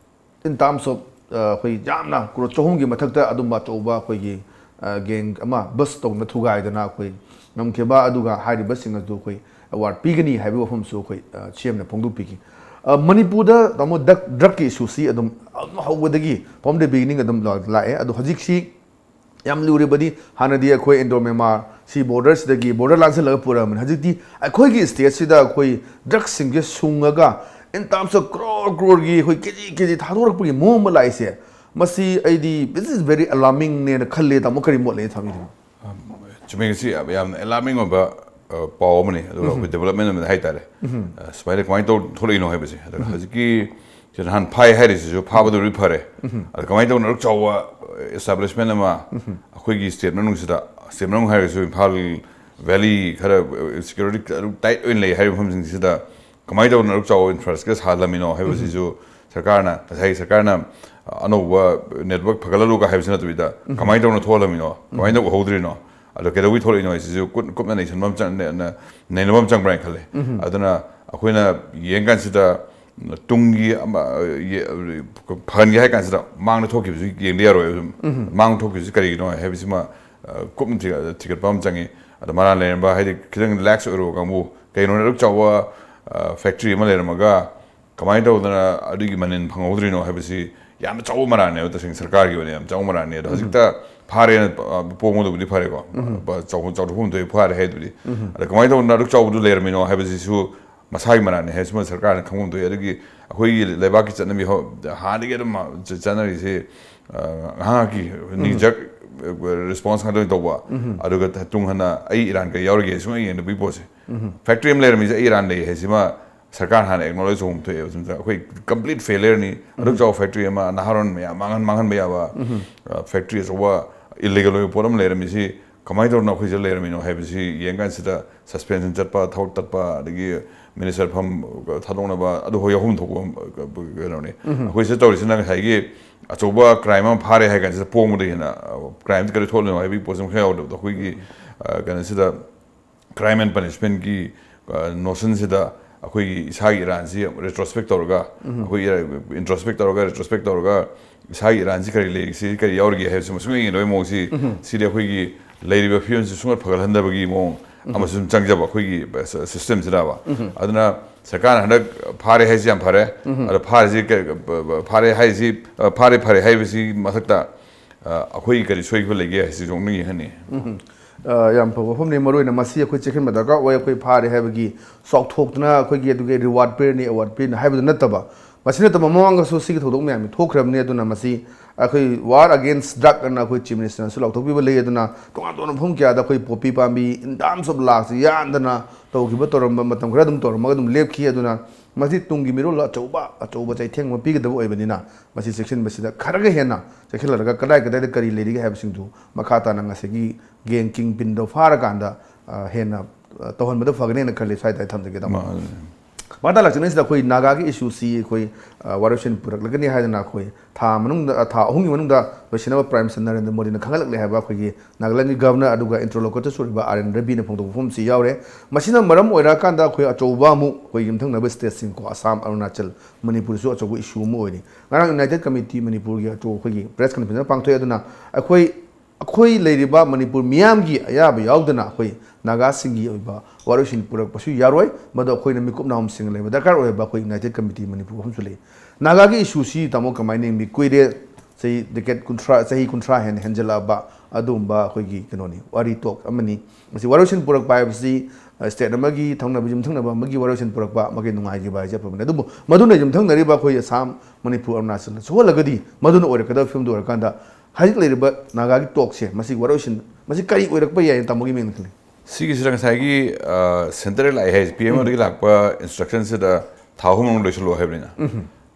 in terms of, ꯑ, ꯑꯩꯈꯣꯏ ꯌꯥꯝꯅ ꯀ꯭ꯔꯣꯔ ꯆꯍꯨꯝꯒꯤ ꯃꯊꯛꯇ ꯑꯗꯨꯝꯕ ꯑꯆꯧꯕ ꯑꯩꯈꯣꯏꯒꯤ, ꯑ, ꯒꯦꯡ ꯑꯃ ꯕꯁ ꯇꯧꯅ ꯊꯨꯒꯥꯏꯗꯅ ꯑꯩꯈꯣꯏ ꯉꯝꯈꯤꯕ, ꯑꯗꯨꯒ ꯍꯥꯏꯔꯤꯕꯁꯤꯡ ꯑꯗꯨ ꯑꯩꯈꯣꯏ ꯑꯦꯋꯥꯔꯗ ꯄꯤꯒꯅꯤ ꯍꯥꯏꯕꯒꯤ ꯋꯥꯐꯝꯁꯨ ꯑꯩꯈꯣꯏ, ꯑ, ꯁꯤ ꯑꯦꯝꯅ ꯐꯣꯡꯗꯣꯛꯄꯤꯈꯤ꯫ ꯑ, ꯃꯅꯤꯄꯨꯔꯗ ꯇꯥꯃꯣ ꯗ꯭ꯔꯒ, ꯗ꯭ꯔꯒꯀꯤ ꯏꯁꯨꯁꯤ ꯑꯗꯨꯝ, ꯑꯗꯨꯝ ꯍꯧꯕꯗꯒꯤ from the beginning ꯑꯗꯨꯝ ꯂꯥꯛ-, ꯂꯥꯛꯑꯦ꯫ ꯑꯗꯣ ꯍꯧꯖꯤꯛꯁꯤ ꯌꯥꯝ ꯂꯨꯔꯤꯕꯗꯤ ꯍꯥꯟꯅꯗꯤ ꯑꯩꯈꯣꯏ ꯏꯟꯗꯣ ꯃꯦꯟꯃꯥꯔ ꯁꯤ ꯕꯣꯔꯗꯔꯁꯤꯗꯒꯤ ꯕꯣꯔꯗꯔ ꯂꯥꯟꯁꯤꯜꯂꯒ ꯄꯨꯔꯛꯑꯕꯅꯤ꯫ ꯍꯧꯖꯤꯛꯇꯤ ꯑꯩꯈꯣꯏꯒꯤ ꯁ꯭ꯇꯦꯠꯁꯤꯗ ꯑꯩꯈꯣꯏ ꯗ꯭ꯔꯒꯁꯤꯡꯁꯦ ꯁꯨꯡꯉꯒ in terms of ꯀ꯭ꯔꯣꯔ ꯀ꯭ꯔꯣꯔꯒꯤ ꯑꯩꯈꯣꯏ ꯀꯦ ꯖꯤ ꯀꯦ ꯖꯤ ꯊꯥꯗꯣꯔꯛꯄꯒꯤ ꯃꯑꯣꯡ ꯑꯃ ꯂꯥꯛꯏꯁꯦ, ꯃꯁꯤ ꯑꯩꯗꯤ this is very alarming ꯅꯦꯅ ꯈꯜꯂꯦ꯫ ꯇꯥꯃꯣ, ꯀꯔꯤ ꯃꯣꯠ ꯂꯩ? ꯊꯝꯕꯤꯔꯤꯕ ꯆꯨꯝꯃꯦ꯫ ꯁꯤ ꯌꯥꯝꯅ ꯑꯦꯂꯥꯔꯃꯤꯡ ꯑꯣꯏꯕ ꯄꯥꯎ ꯑꯃꯅꯤ꯫ ꯑꯗꯨꯒ ꯑꯩꯈꯣꯏ ꯗꯤꯕꯦꯂꯞꯃꯦꯟ ꯑꯃꯗ ꯍꯥꯏꯇꯥꯔꯦ꯫ ꯁꯨꯃꯥꯏꯅ ꯀꯃꯥꯏꯅ ꯇꯧ ꯊꯣꯛꯂꯛꯏꯅꯣ ꯍꯥꯏꯕꯁꯦ꯫ ꯑꯗꯨꯒ ꯍꯧꯖꯤꯛꯀꯤ ꯁꯤ ꯅꯍꯥꯟ ꯐꯥꯏ ꯍꯥꯏꯔꯤꯁꯤꯁꯨ ꯐꯥꯕꯗꯨꯗꯤ ꯐꯔꯦ꯫ ꯑꯗ ꯀꯃꯥꯏꯅ ꯇꯧꯅ ꯑꯗꯨꯛ ꯆꯥꯎꯕ ꯏꯁꯇꯥꯕ꯭ꯂꯤꯁꯃꯦꯟ ꯑꯃ ꯑꯩꯈꯣꯏꯒꯤ ꯁ꯭ꯇꯦꯠ ꯃꯅꯨꯡꯁꯤꯗ, ꯁ꯭ꯇꯦꯠ ꯃꯅꯨꯡ ꯍꯥꯏꯔꯒꯁꯨ ꯏꯝꯐꯥꯜ ꯚꯦꯂꯤ ꯈꯔ ꯁꯦꯀ꯭ꯌꯨꯔꯤꯇꯤ ꯑꯗꯨꯝ ꯇꯥꯏꯠ ꯑꯣꯏꯅ ꯂꯩ ꯍꯥꯏꯔꯤꯕ ꯃꯐꯝꯁꯤꯡꯁꯤꯗ ꯀꯃꯥꯏꯅ ꯇꯧꯗꯅ ꯑꯗꯨꯛ ꯆꯥꯎꯕ ꯏꯟꯐ꯭ꯔꯥꯁ꯭ꯇ꯭ꯔꯛꯆꯔ ꯁꯥꯍꯜꯂꯝꯃꯤꯅꯣ ꯍꯥꯏꯕꯁꯤꯁꯨ ꯁꯔꯀꯥꯔꯅ, ꯉꯁꯥꯏ ꯁꯔꯀꯥꯔꯅ ꯑꯅꯧꯕ ꯅꯦꯠꯋꯥꯔꯛ ꯐꯒꯠꯍꯜꯂꯨꯒ ꯍꯥꯏꯕꯁꯤ ꯅꯠꯇꯕꯤꯗ ꯀꯃꯥꯏꯅ ꯇꯧꯅ ꯊꯣꯛꯍꯜꯂꯝꯃꯤꯅꯣ, ꯀꯃꯥꯏꯅ ꯇꯧꯕ ꯍꯧꯗ꯭ꯔꯤꯅꯣ, ꯑꯗꯣ ꯀꯩꯗꯧꯕꯩ ꯊꯣꯛꯂꯛꯏꯅꯣ ꯍꯥꯏꯁꯤꯁꯨ ꯀꯨꯞ- ꯀꯨꯞꯅ ꯅꯩꯁꯟꯕ ꯑꯃ ꯆꯪ-, ꯅ- ꯅ- ꯅꯩꯅꯕ ꯑꯃ ꯆꯪꯕ꯭ꯔꯥ ꯍꯥꯏꯅ ꯈꯜꯂꯦ꯫ ꯑꯗꯨꯅ ꯑꯩꯈꯣꯏꯅ ꯌꯦꯡꯀꯥꯟꯁꯤꯗ ꯇꯨꯡꯒꯤ ꯑꯃ, ꯌꯦ- ꯐꯍꯟꯒꯦ ꯍꯥꯏ ꯀꯥꯟꯁꯤꯗ ꯃꯥꯡꯗ ꯊꯣꯛꯈꯤꯕꯁꯨ ꯌꯦꯡꯗ ꯌꯥꯔꯣꯏ꯫ ꯃꯥꯡꯗ ꯊꯣꯛꯈꯤꯕꯁꯤ ꯀꯔꯤꯒꯤꯅꯣ ꯍꯥꯏꯕꯁꯤꯃ ꯀꯨꯞꯅ ꯊꯤ- ꯊꯤꯒꯠꯄ ꯑꯃ ꯆꯪꯉꯤ꯫ ꯑꯗꯣ ꯃꯔꯥꯜ ꯂꯩꯔꯝꯕ, ꯍꯥꯏꯗꯤ ꯈꯤꯇꯪ ꯂꯦꯛꯁ ꯑꯣꯏꯔꯨꯕ ꯀꯥꯡꯕꯨ, ꯀꯩꯅꯣꯅ ꯑꯗꯨꯛ ꯆꯥꯎꯕ ꯐꯦꯛꯇ꯭ꯔꯤ ꯑꯃ ꯂꯩꯔꯝꯃꯒ ꯀꯃꯥꯏꯅ ꯇꯧꯗꯅ ꯑꯗꯨꯒꯤ ꯃꯅꯤꯟ ꯐꯪꯍꯧꯗ꯭ꯔꯤꯅꯣ ꯍꯥꯏꯕꯁꯤ ꯌꯥꯝꯅ ꯆꯥꯎꯕ ꯃꯔꯥꯜꯅꯦꯕ꯫ ꯇꯁꯦꯡꯅ ꯁꯔꯀꯥꯔꯒꯤ ꯑꯣꯏꯅ ꯌꯥꯝ ꯆꯥꯎꯕ ꯃꯔꯥꯜꯅꯦ꯫ ꯑꯗꯣ ꯍꯧꯖꯤꯛꯇ ꯐꯥꯔꯦꯅ ꯄꯣꯡꯕꯗꯨꯕꯨꯗꯤ ꯐꯔꯦꯀꯣ, ꯆꯥꯎ- ꯆꯥꯎꯊꯣꯛꯐꯝ ꯊꯣꯛꯑꯦ, ꯐꯥꯔꯦ ꯍꯥꯏꯗꯨꯗꯤ꯫ ꯑꯗꯣ ꯀꯃꯥꯏꯅ ꯇꯧꯗꯅ ꯑꯗꯨꯛ ꯆꯥꯎꯕꯗꯨ ꯂꯩꯔꯝꯃꯤꯅꯣ ꯍꯥꯏꯕꯁꯤꯁꯨ ꯃꯁꯥꯒꯤ ꯃꯔꯥꯜꯅꯤ ꯍꯥꯏꯁꯤꯃ ꯁꯔꯀꯥꯔꯅ ꯈꯪꯐꯝ ꯊꯣꯛꯏ꯫ ꯑꯗꯒꯤ ꯑꯩꯈꯣꯏꯒꯤ ꯂꯩꯕꯥꯛꯀꯤ ꯆꯠꯅꯕꯤ ꯍꯧ- ꯍꯥꯟꯅꯗꯒꯤ ꯑꯗꯨꯝ ꯆ- ꯆꯠꯅꯔꯤꯁꯤ, ꯉꯥꯏꯍꯥꯛꯀꯤ ꯅꯤꯖꯛ ꯔꯦꯁꯄꯣꯟꯁ ꯉꯥꯛꯇ ꯑꯣꯏꯅ ꯇꯧꯕ, ꯑꯗꯨꯒ ꯇꯨꯡ ꯍꯟꯅ ꯑꯩ ꯏꯔꯥꯟ ꯀꯔꯤ ꯌꯥꯎꯔꯤꯒꯦ ꯁꯨꯡꯌꯦꯡ ꯌꯦꯡꯗꯕꯒꯤ ꯄꯣꯠꯁꯦ꯫ ꯐꯦꯛꯇ꯭ꯔꯤ ꯑꯃ ꯂꯩꯔꯝꯃꯤꯁꯦ ꯑꯩ ꯏꯔꯥꯟ ꯂꯩ ꯍꯥꯏꯁꯤꯃ ꯁꯔꯀꯥꯔ ꯍꯥꯟꯅ ꯑꯦꯛꯅꯣꯂꯦꯖ ꯇꯧꯐꯝ ꯊꯣꯛꯑꯦꯕ꯫ ꯁꯤꯗ ꯑꯩꯈꯣꯏ ꯀꯝꯄ꯭ꯂꯤꯠ ꯐꯦꯂꯤꯌꯔꯅꯤ꯫ ꯑꯗꯨꯛ ꯆꯥꯎꯕ ꯐꯦꯛꯇ꯭ꯔꯤ ꯑꯃ, ꯅꯍꯥꯔꯣꯟ ꯃꯌꯥꯝ ꯃꯥꯡꯍꯟ ꯃꯥꯡꯍꯟꯕ ꯌꯥꯕ ꯐꯦꯛꯇ꯭ꯔꯤ ꯑꯆꯧꯕ ꯏꯂꯤꯒꯦꯜ ꯑꯣꯏꯕ ꯄꯣꯠ ꯑꯃ ꯂꯩꯔꯝꯃꯤꯁꯤ ꯀꯃꯥꯏꯅ ꯇꯧꯗꯅ ꯑꯩꯈꯣꯏꯁꯤꯗ ꯂꯩꯔꯝꯃꯤꯅꯣ ꯍꯥꯏꯕꯁꯤ ꯌꯦꯡꯀꯥꯟꯁꯤꯗ ꯁꯁꯄꯦꯟꯁꯟ ꯆꯠꯄ, ꯊꯕꯛ ꯇꯠꯄ, ꯑꯗꯒꯤ ꯃꯤꯅꯤꯁꯇꯔ ꯐꯝ ꯊꯥꯗꯣꯛꯅꯕ ꯑꯗꯨ ꯍꯣꯏ ꯑꯍꯨꯝ ꯊꯣꯛꯄ ꯀꯩꯅꯣꯅꯤ꯫ ꯑꯩꯈꯣꯏ ꯁꯤꯗ ꯇꯧꯔꯤꯁꯤꯅ ꯉꯁꯥꯏꯒꯤ ꯑꯆꯧꯕ ꯀ꯭ꯔꯥꯏꯝ ꯑꯃ ꯐꯥꯔꯦ ꯍꯥꯏ ꯀꯥꯟꯁꯤꯗ ꯄꯣꯡꯕꯗ ꯍꯦꯟꯅ ꯀ꯭ꯔꯥꯏꯝꯁꯤ ꯀꯔꯤ ꯊꯣꯛꯍꯜꯂꯤꯅꯣ ꯍꯥꯏꯕꯒꯤ ꯄꯣꯠꯁꯤ ꯑꯃꯈꯛ ꯌꯥꯎꯗꯕꯗꯣ ꯑꯩꯈꯣꯏꯒꯤ ꯀꯩꯅꯣꯁꯤꯗ ꯀ꯭ꯔꯥꯏꯝ ꯑꯦꯟ ꯄꯅꯤꯁꯃꯦꯟꯒꯤ ꯅꯣꯁꯟꯁꯤꯗ ꯑꯩꯈꯣꯏꯒꯤ ꯏꯁꯥꯒꯤ ꯏꯔꯥꯟꯁꯤ ꯔꯦꯇ꯭ꯔꯣꯁꯄꯦꯛ ꯇꯧꯔꯒ, ꯑꯩꯈꯣꯏꯒꯤ ꯏꯟꯇ꯭ꯔꯣꯁꯄꯦꯛ ꯇꯧꯔꯒ, ꯔꯦꯇ꯭ꯔꯣꯁꯄꯦꯛ ꯇꯧꯔꯒ ꯏꯁꯥꯒꯤ ꯏꯔꯥꯟꯁꯤ ꯀꯔꯤ ꯂꯩ, ꯁꯤ ꯀꯔꯤ ꯌꯥꯎꯔꯤꯒꯦ ꯍꯥꯏꯕꯁꯤ ꯁꯨꯡꯌꯦꯡ ꯌꯦꯡꯗꯕꯒꯤ ꯃꯑꯣꯡꯁꯤ, ꯁꯤꯗꯤ ꯑꯩꯈꯣꯏꯒꯤ ꯂꯩꯔꯤꯕ ꯐꯤꯕꯝꯁꯤ ꯁꯨꯡꯐ ꯐꯒꯠꯍꯟꯗꯕꯒꯤ ꯃꯑꯣꯡ ꯑꯃꯁꯨ ꯑꯗꯨꯝ ꯆꯪꯖꯕ ꯑꯩꯈꯣꯏꯒꯤ ꯁꯤꯁꯇꯦꯝꯁꯤꯗꯕ꯫ ꯑꯗꯨꯅ ꯁꯔꯀꯥꯔꯅ ꯍꯟꯗꯛ ꯐꯥꯔꯦ ꯍꯥꯏꯁꯤ ꯌꯥꯝ ꯐꯔꯦ꯫ ꯑꯗꯣ ꯐꯥꯔꯤꯁꯤ ꯀ- ꯐꯥꯔꯦ ꯍꯥꯏꯁꯤ, ꯐꯥꯔꯦ ꯐꯔꯦ ꯍꯥꯏꯕꯁꯤ ꯃꯊꯛꯇ ꯑꯩꯈꯣꯏꯒꯤ ꯀꯔꯤ ꯁꯣꯏꯈꯤꯕ ꯂꯩꯒꯦ ꯍꯥꯏꯁꯤꯁꯨ ꯑꯃꯨꯛ ꯌꯦꯡꯍꯟꯅꯤ꯫ ꯑ, ꯌꯥꯝ ꯐꯕ ꯋꯥꯐꯝꯅꯤ꯫ ꯃꯔꯨꯑꯣꯏꯅ ꯃꯁꯤ ꯑꯩꯈꯣꯏ ꯆꯦꯛꯁꯤꯟꯕ ꯗꯔꯀꯥꯔ ꯑꯣꯏ꯫ ꯑꯩꯈꯣꯏ ꯐꯥꯔꯦ ꯍꯥꯏꯕꯒꯤ ꯆꯥꯎꯊꯣꯛꯇꯅ ꯑꯩꯈꯣꯏꯒꯤ ꯑꯗꯨꯒꯤ ꯔꯤꯋꯥꯔꯗ ꯄꯤꯔꯅꯤ, ꯑꯦꯋꯥꯔꯗ ꯄꯤꯔꯅꯤ ꯍꯥꯏꯕꯗꯨ ꯅꯠꯇꯕ, ꯃꯁꯤ ꯅꯠꯇꯕ ꯃꯃꯥꯡꯗꯁꯨ ꯁꯤꯒꯤ ꯊꯧꯗꯣꯛ ꯃꯌꯥꯝꯁꯤ ꯊꯣꯛꯈ꯭ꯔꯕꯅꯤ꯫ ꯑꯗꯨꯅ ꯃꯁꯤ ꯑꯩꯈꯣꯏ war against drug ꯑꯅ ꯑꯩꯈꯣꯏ Chief Minister ꯅꯁꯨ ꯂꯥꯎꯊꯣꯛꯄꯤꯕ ꯂꯩ꯫ ꯑꯗꯨꯅ ꯇꯣꯉꯥꯟ ꯇꯣꯉꯥꯟꯕ ꯃꯐꯝ ꯀꯌꯥꯗ ꯑꯩꯈꯣꯏ poppy ꯄꯥꯝꯕꯤ in terms of ꯂꯥꯛꯁꯤ ꯌꯥꯟꯗꯅ ꯇꯧꯈꯤꯕ, ꯇꯧꯔꯝꯕ ꯃꯇꯝ ꯈꯔ ꯑꯗꯨꯝ ꯇꯧꯔꯝꯃꯒ ꯑꯗꯨꯝ ꯂꯦꯞꯈꯤ꯫ ꯑꯗꯨꯅ ꯃꯁꯤ ꯇꯨꯡꯒꯤ ꯃꯤꯔꯣꯜꯗ ꯑꯆꯧꯕ ꯑꯆꯧꯕ ꯆꯩꯊꯦꯡ ꯑꯃ ꯄꯤꯒꯗꯕ ꯑꯣꯏꯕꯅꯤꯅ ꯃꯁꯤ ꯆꯦꯛꯁꯤꯟꯕꯁꯤꯗ ꯈꯔꯒ ꯍꯦꯟꯅ ꯆꯦꯛꯁꯤꯜꯂꯔꯒ ꯀꯗꯥꯏ ꯀꯗꯥꯏꯗ ꯀꯔꯤ ꯂꯩꯔꯤꯒꯦ ꯍꯥꯏꯕꯁꯤꯡꯗꯨ ꯃꯈꯥ ꯇꯥꯅ ꯉꯁꯤꯒꯤ gang kingpin ꯗꯣ ꯐꯥꯔꯀꯥꯟꯗ, ꯑ, ꯍꯦꯟꯅ, ꯑ, ꯇꯧꯍꯟꯕꯗ ꯐꯒꯅꯦꯅ ꯈꯜꯂꯤ꯫ ꯁ꯭ꯋꯥꯏꯗ ꯑꯩ ꯊꯝꯖꯒꯦ, ꯇꯥꯃꯣ꯫ ꯃꯥꯅꯦ꯫ ꯃꯇꯥꯡ ꯂꯥꯛꯆꯅꯤꯡꯉꯤꯁꯤꯗ ꯑꯩꯈꯣꯏ ꯅꯥꯒꯥꯒꯤ issue ꯁꯤ ꯑꯩꯈꯣꯏ, ꯑ, ꯋꯥꯔꯣꯏꯁꯤꯟ ꯄꯨꯔꯛꯂꯒꯅꯤ ꯍꯥꯏꯗꯅ ꯑꯩꯈꯣꯏ ꯊꯥ ꯃꯅꯨꯡꯗ, ꯑ, ꯊꯥ ꯑꯍꯨꯝꯒꯤ ꯃꯅꯨꯡꯗ ꯂꯣꯏꯁꯤꯟꯅꯕ Prime Minister ꯅꯔꯦꯟꯗ꯭ꯔ ꯃꯣꯗꯤꯅ ꯈꯪꯍꯜꯂꯛꯂꯦ ꯍꯥꯏꯕ ꯑꯩꯈꯣꯏꯒꯤ ꯅꯥꯒꯥꯂꯦꯟꯒꯤ Governor ꯑꯗꯨꯒ interlocutor ꯁꯨ ꯑꯣꯏꯔꯤꯕ ꯑꯥꯔ ꯑꯦꯟ ꯔꯕꯤꯅ ꯐꯣꯡꯗꯣꯛꯄ ꯋꯥꯐꯝꯁꯤ ꯌꯥꯎꯔꯦ꯫ ꯃꯁꯤꯅ ꯃꯔꯝ ꯑꯣꯏꯔꯀꯥꯟꯗ ꯑꯩꯈꯣꯏ ꯑꯆꯧꯕ ꯑꯃꯨꯛ ꯑꯩꯈꯣꯏ ꯌꯨꯝꯊꯪꯅꯕ state ꯁꯤꯡ ꯀꯣ, ꯑꯁꯥꯝ, ꯑꯔꯨꯅꯥꯆꯜ, ꯃꯅꯤꯄꯨꯔꯁꯨ ꯑꯆꯧꯕ issue ꯑꯃ ꯑꯣꯏꯔꯤ꯫ ꯉꯔꯥꯡ United Committee ꯃꯅꯤꯄꯨꯔꯒꯤ ꯑꯆꯧꯕ ꯑꯩꯈꯣꯏꯒꯤ press conference ꯄꯥꯡꯊꯣꯛꯑꯦ꯫ ꯑꯗꯨꯅ ꯑꯩꯈꯣꯏ ꯑꯩꯈꯣꯏ ꯂꯩꯔꯤꯕ ꯃꯅꯤꯄꯨꯔ ꯃꯤꯌꯥꯝꯒꯤ ꯑꯌꯥꯕ ꯌꯥꯎꯗꯅ ꯑꯩꯈꯣꯏ ꯅꯥꯒꯥꯁꯤꯡꯒꯤ ꯑꯣꯏꯕ ꯋꯥꯔꯣꯏꯁꯤꯟ ꯄꯨꯔꯛꯄꯁꯨ ꯌꯥꯔꯣꯏ꯫ ꯃꯗꯨ ꯑꯩꯈꯣꯏꯅ ꯃꯤꯀꯨꯞ ꯅꯥꯍꯨꯝ ꯁꯦꯡꯅ ꯂꯩꯕ ꯗꯔꯀꯥꯔ ꯑꯣꯏꯕ ꯑꯩꯈꯣꯏ United Committee ꯃꯅꯤꯄꯨꯔ ꯋꯥꯐꯝꯁꯨ ꯂꯩ꯫ ꯅꯥꯒꯥꯒꯤ issue ꯁꯤ, ꯇꯥꯃꯣ, ꯀꯃꯥꯏꯅ ꯌꯦꯡꯕꯤ? ꯀꯨꯏꯔꯦ, ꯆꯍꯤ decade ꯀꯨꯟꯊ꯭ꯔꯥ, ꯆꯍꯤ ꯀꯨꯟꯊ꯭ꯔꯥ ꯍꯦꯟꯅ ꯍꯦꯟꯖꯜꯂꯛꯑꯕ ꯑꯗꯨꯒꯨꯝꯕ ꯑꯩꯈꯣꯏꯒꯤ ꯀꯩꯅꯣꯅꯤ, ꯋꯥꯔꯤ talk ꯑꯃꯅꯤ꯫ ꯃꯁꯤ ꯋꯥꯔꯣꯏꯁꯤꯟ ꯄꯨꯔꯛꯄ ꯍꯥꯏꯕꯁꯤ, ꯑ, state ꯑꯃꯒꯤ ꯊꯪꯅꯕ, ꯌꯨꯝꯊꯪꯅꯕ ꯑꯃꯒꯤ ꯋꯥꯔꯣꯏꯁꯤꯟ ꯄꯨꯔꯛꯄ, ꯃꯥꯒꯤ ꯅꯨꯡꯉꯥꯏꯈꯤꯕ ꯍꯥꯏꯁꯦ ꯑꯐꯕꯅꯤ꯫ ꯑꯗꯨꯕꯨ ꯃꯗꯨꯅ ꯌꯨꯝꯊꯪꯅꯔꯤꯕ ꯑꯩꯈꯣꯏ ꯑꯁꯥꯝ, ꯃꯅꯤꯄꯨꯔ, ꯑꯔꯨꯅꯥꯆꯜꯗ ꯁꯣꯛꯍꯜꯂꯒꯗꯤ ꯃꯗꯨꯅ ꯑꯣꯏꯔꯛꯀꯗꯕ ꯐꯤꯕꯝꯗꯨ ꯑꯣꯏꯔꯀꯥꯟꯗ ꯍꯧꯖꯤꯛ ꯂꯩꯔꯤꯕ ꯅꯥꯒꯥꯒꯤ talk ꯁꯦ, ꯃꯁꯤ ꯋꯥꯔꯣꯏꯁꯤꯟ, ꯃꯁꯤ ꯀꯔꯤ ꯑꯣꯏꯔꯛꯄ ꯌꯥꯏꯅ ꯇꯥꯃꯣꯒꯤ ꯃꯤꯡꯗ ꯈꯜꯂꯤ? ꯁꯤꯒꯤꯁꯤꯗ ꯉꯁꯥꯏꯒꯤ, ꯑ, centre ꯗꯒꯤ ꯂꯥꯛꯑꯦ ꯍꯥꯏꯁꯦ, ꯄꯤ ꯑꯦꯝ ꯑꯣꯗꯒꯤ ꯂꯥꯛꯄ instruction ꯁꯤꯗ ꯊꯥ ꯑꯍꯨꯝ ꯃꯅꯨꯡꯗ ꯂꯣꯏꯁꯤꯜꯂꯣ ꯍꯥꯏꯕꯅꯤꯅ꯫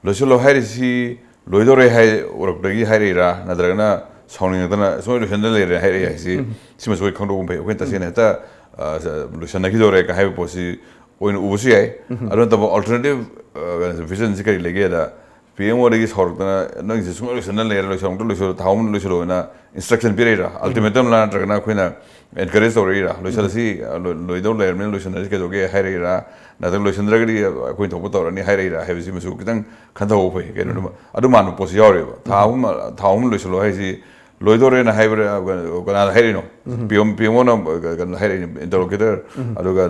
ꯂꯣꯏꯁꯤꯜꯂꯣ ꯍꯥꯏꯔꯤꯁꯤ ꯂꯣꯏꯗꯧꯔꯦ ꯍꯥꯏ ꯎꯔꯛꯄꯗꯒꯤ ꯍꯥꯏꯔꯛꯏꯔꯥ, ꯅꯠꯇ꯭ꯔꯒꯅ ꯁꯥꯎꯅꯤꯡꯉꯛꯇꯅ ꯁꯨꯡꯂꯣꯏ ꯂꯣꯏꯁꯤꯟꯗ ꯂꯩꯔꯦ ꯍꯥꯏꯔꯛꯏ ꯍꯥꯏꯁꯤ? ꯁꯤꯃꯁꯨ ꯑꯩꯈꯣꯏ ꯈꯪꯗꯣꯛꯄ ꯐꯩ꯫ ꯑꯩꯈꯣꯏꯅ ꯇꯁꯦꯡꯅ ꯍꯦꯛꯇ, ꯑ, ꯂꯣꯏꯁꯤꯟꯅꯈꯤꯗꯧꯔꯦ ꯍꯥꯏꯕ ꯄꯣꯠꯁꯤ ꯑꯣꯏꯅ ꯎꯕꯁꯨ ꯌꯥꯏ꯫ ꯑꯗꯨ ꯅꯠꯇꯕ alternative, ꯑ, vision ꯁꯤ ꯀꯔꯤ ꯂꯩꯒꯦꯗ, ꯄꯤ ꯑꯦꯝ ꯑꯣꯗꯒꯤ ꯁꯥꯎꯔꯛꯇꯅ ꯅꯪꯁꯦ ꯁꯨꯡꯂꯣꯏ ꯂꯣꯏꯁꯤꯟꯅ ꯂꯩꯔꯦ, ꯂꯣꯏꯁꯤꯜꯂꯣ, ꯊꯥ ꯑꯍꯨꯝ ꯂꯣꯏꯁꯤꯜꯂꯣꯅ instruction ꯄꯤꯔꯛꯏꯔꯥ? Ultimatum ꯂꯥ, ꯅꯠꯇ꯭ꯔꯒꯅ ꯑꯩꯈꯣꯏꯅ encourage ꯇꯧꯔꯛꯏꯔꯥ? ꯂꯣꯏꯁꯤꯜꯂꯁꯤ, ꯑ, ꯂꯣꯏ-, ꯂꯣꯏꯗꯧ ꯂꯩꯔꯕꯅꯤꯅ ꯂꯣꯏꯁꯤꯜꯂꯁꯤ ꯀꯩꯗꯧꯒꯦ ꯍꯥꯏꯔꯛꯏꯔꯥ? ꯅꯠꯇ꯭ꯔꯒ ꯂꯣꯏꯁꯤꯟꯗ꯭ꯔꯒꯗꯤ ꯑꯩꯈꯣꯏ ꯊꯣꯛꯄ ꯇꯧꯔꯅꯤ ꯍꯥꯏꯔꯛꯏꯔꯥ ꯍꯥꯏꯕꯁꯤꯃꯁꯨ ꯈꯤꯇꯪ ꯈꯟꯊꯍꯧꯕ ꯐꯩ꯫ ꯀꯩꯅꯣ, ꯑꯗꯨꯝ, ꯑꯗꯨ ꯃꯥꯟꯕ ꯄꯣꯠꯁꯨ ꯌꯥꯎꯔꯤꯕ꯫ ꯊꯥ ꯑꯍꯨꯝ, ꯊꯥ ꯑꯍꯨꯝ ꯂꯣꯏꯁꯤꯜꯂꯣ ꯍꯥꯏꯁꯤ ꯂꯣꯏꯗꯧꯔꯦꯅ ꯍꯥꯏꯕ꯭ꯔꯥ? ꯀꯅꯥꯗ ꯍꯥꯏꯔꯛꯏꯅꯣ? ꯄꯤ ꯑꯦꯝ, ꯄꯤ ꯑꯦꯝ ꯑꯣꯅ ꯀꯩꯅꯣ ꯍꯥꯏꯔꯛꯏꯅꯤ, interlocutor, ꯑꯗꯨꯒ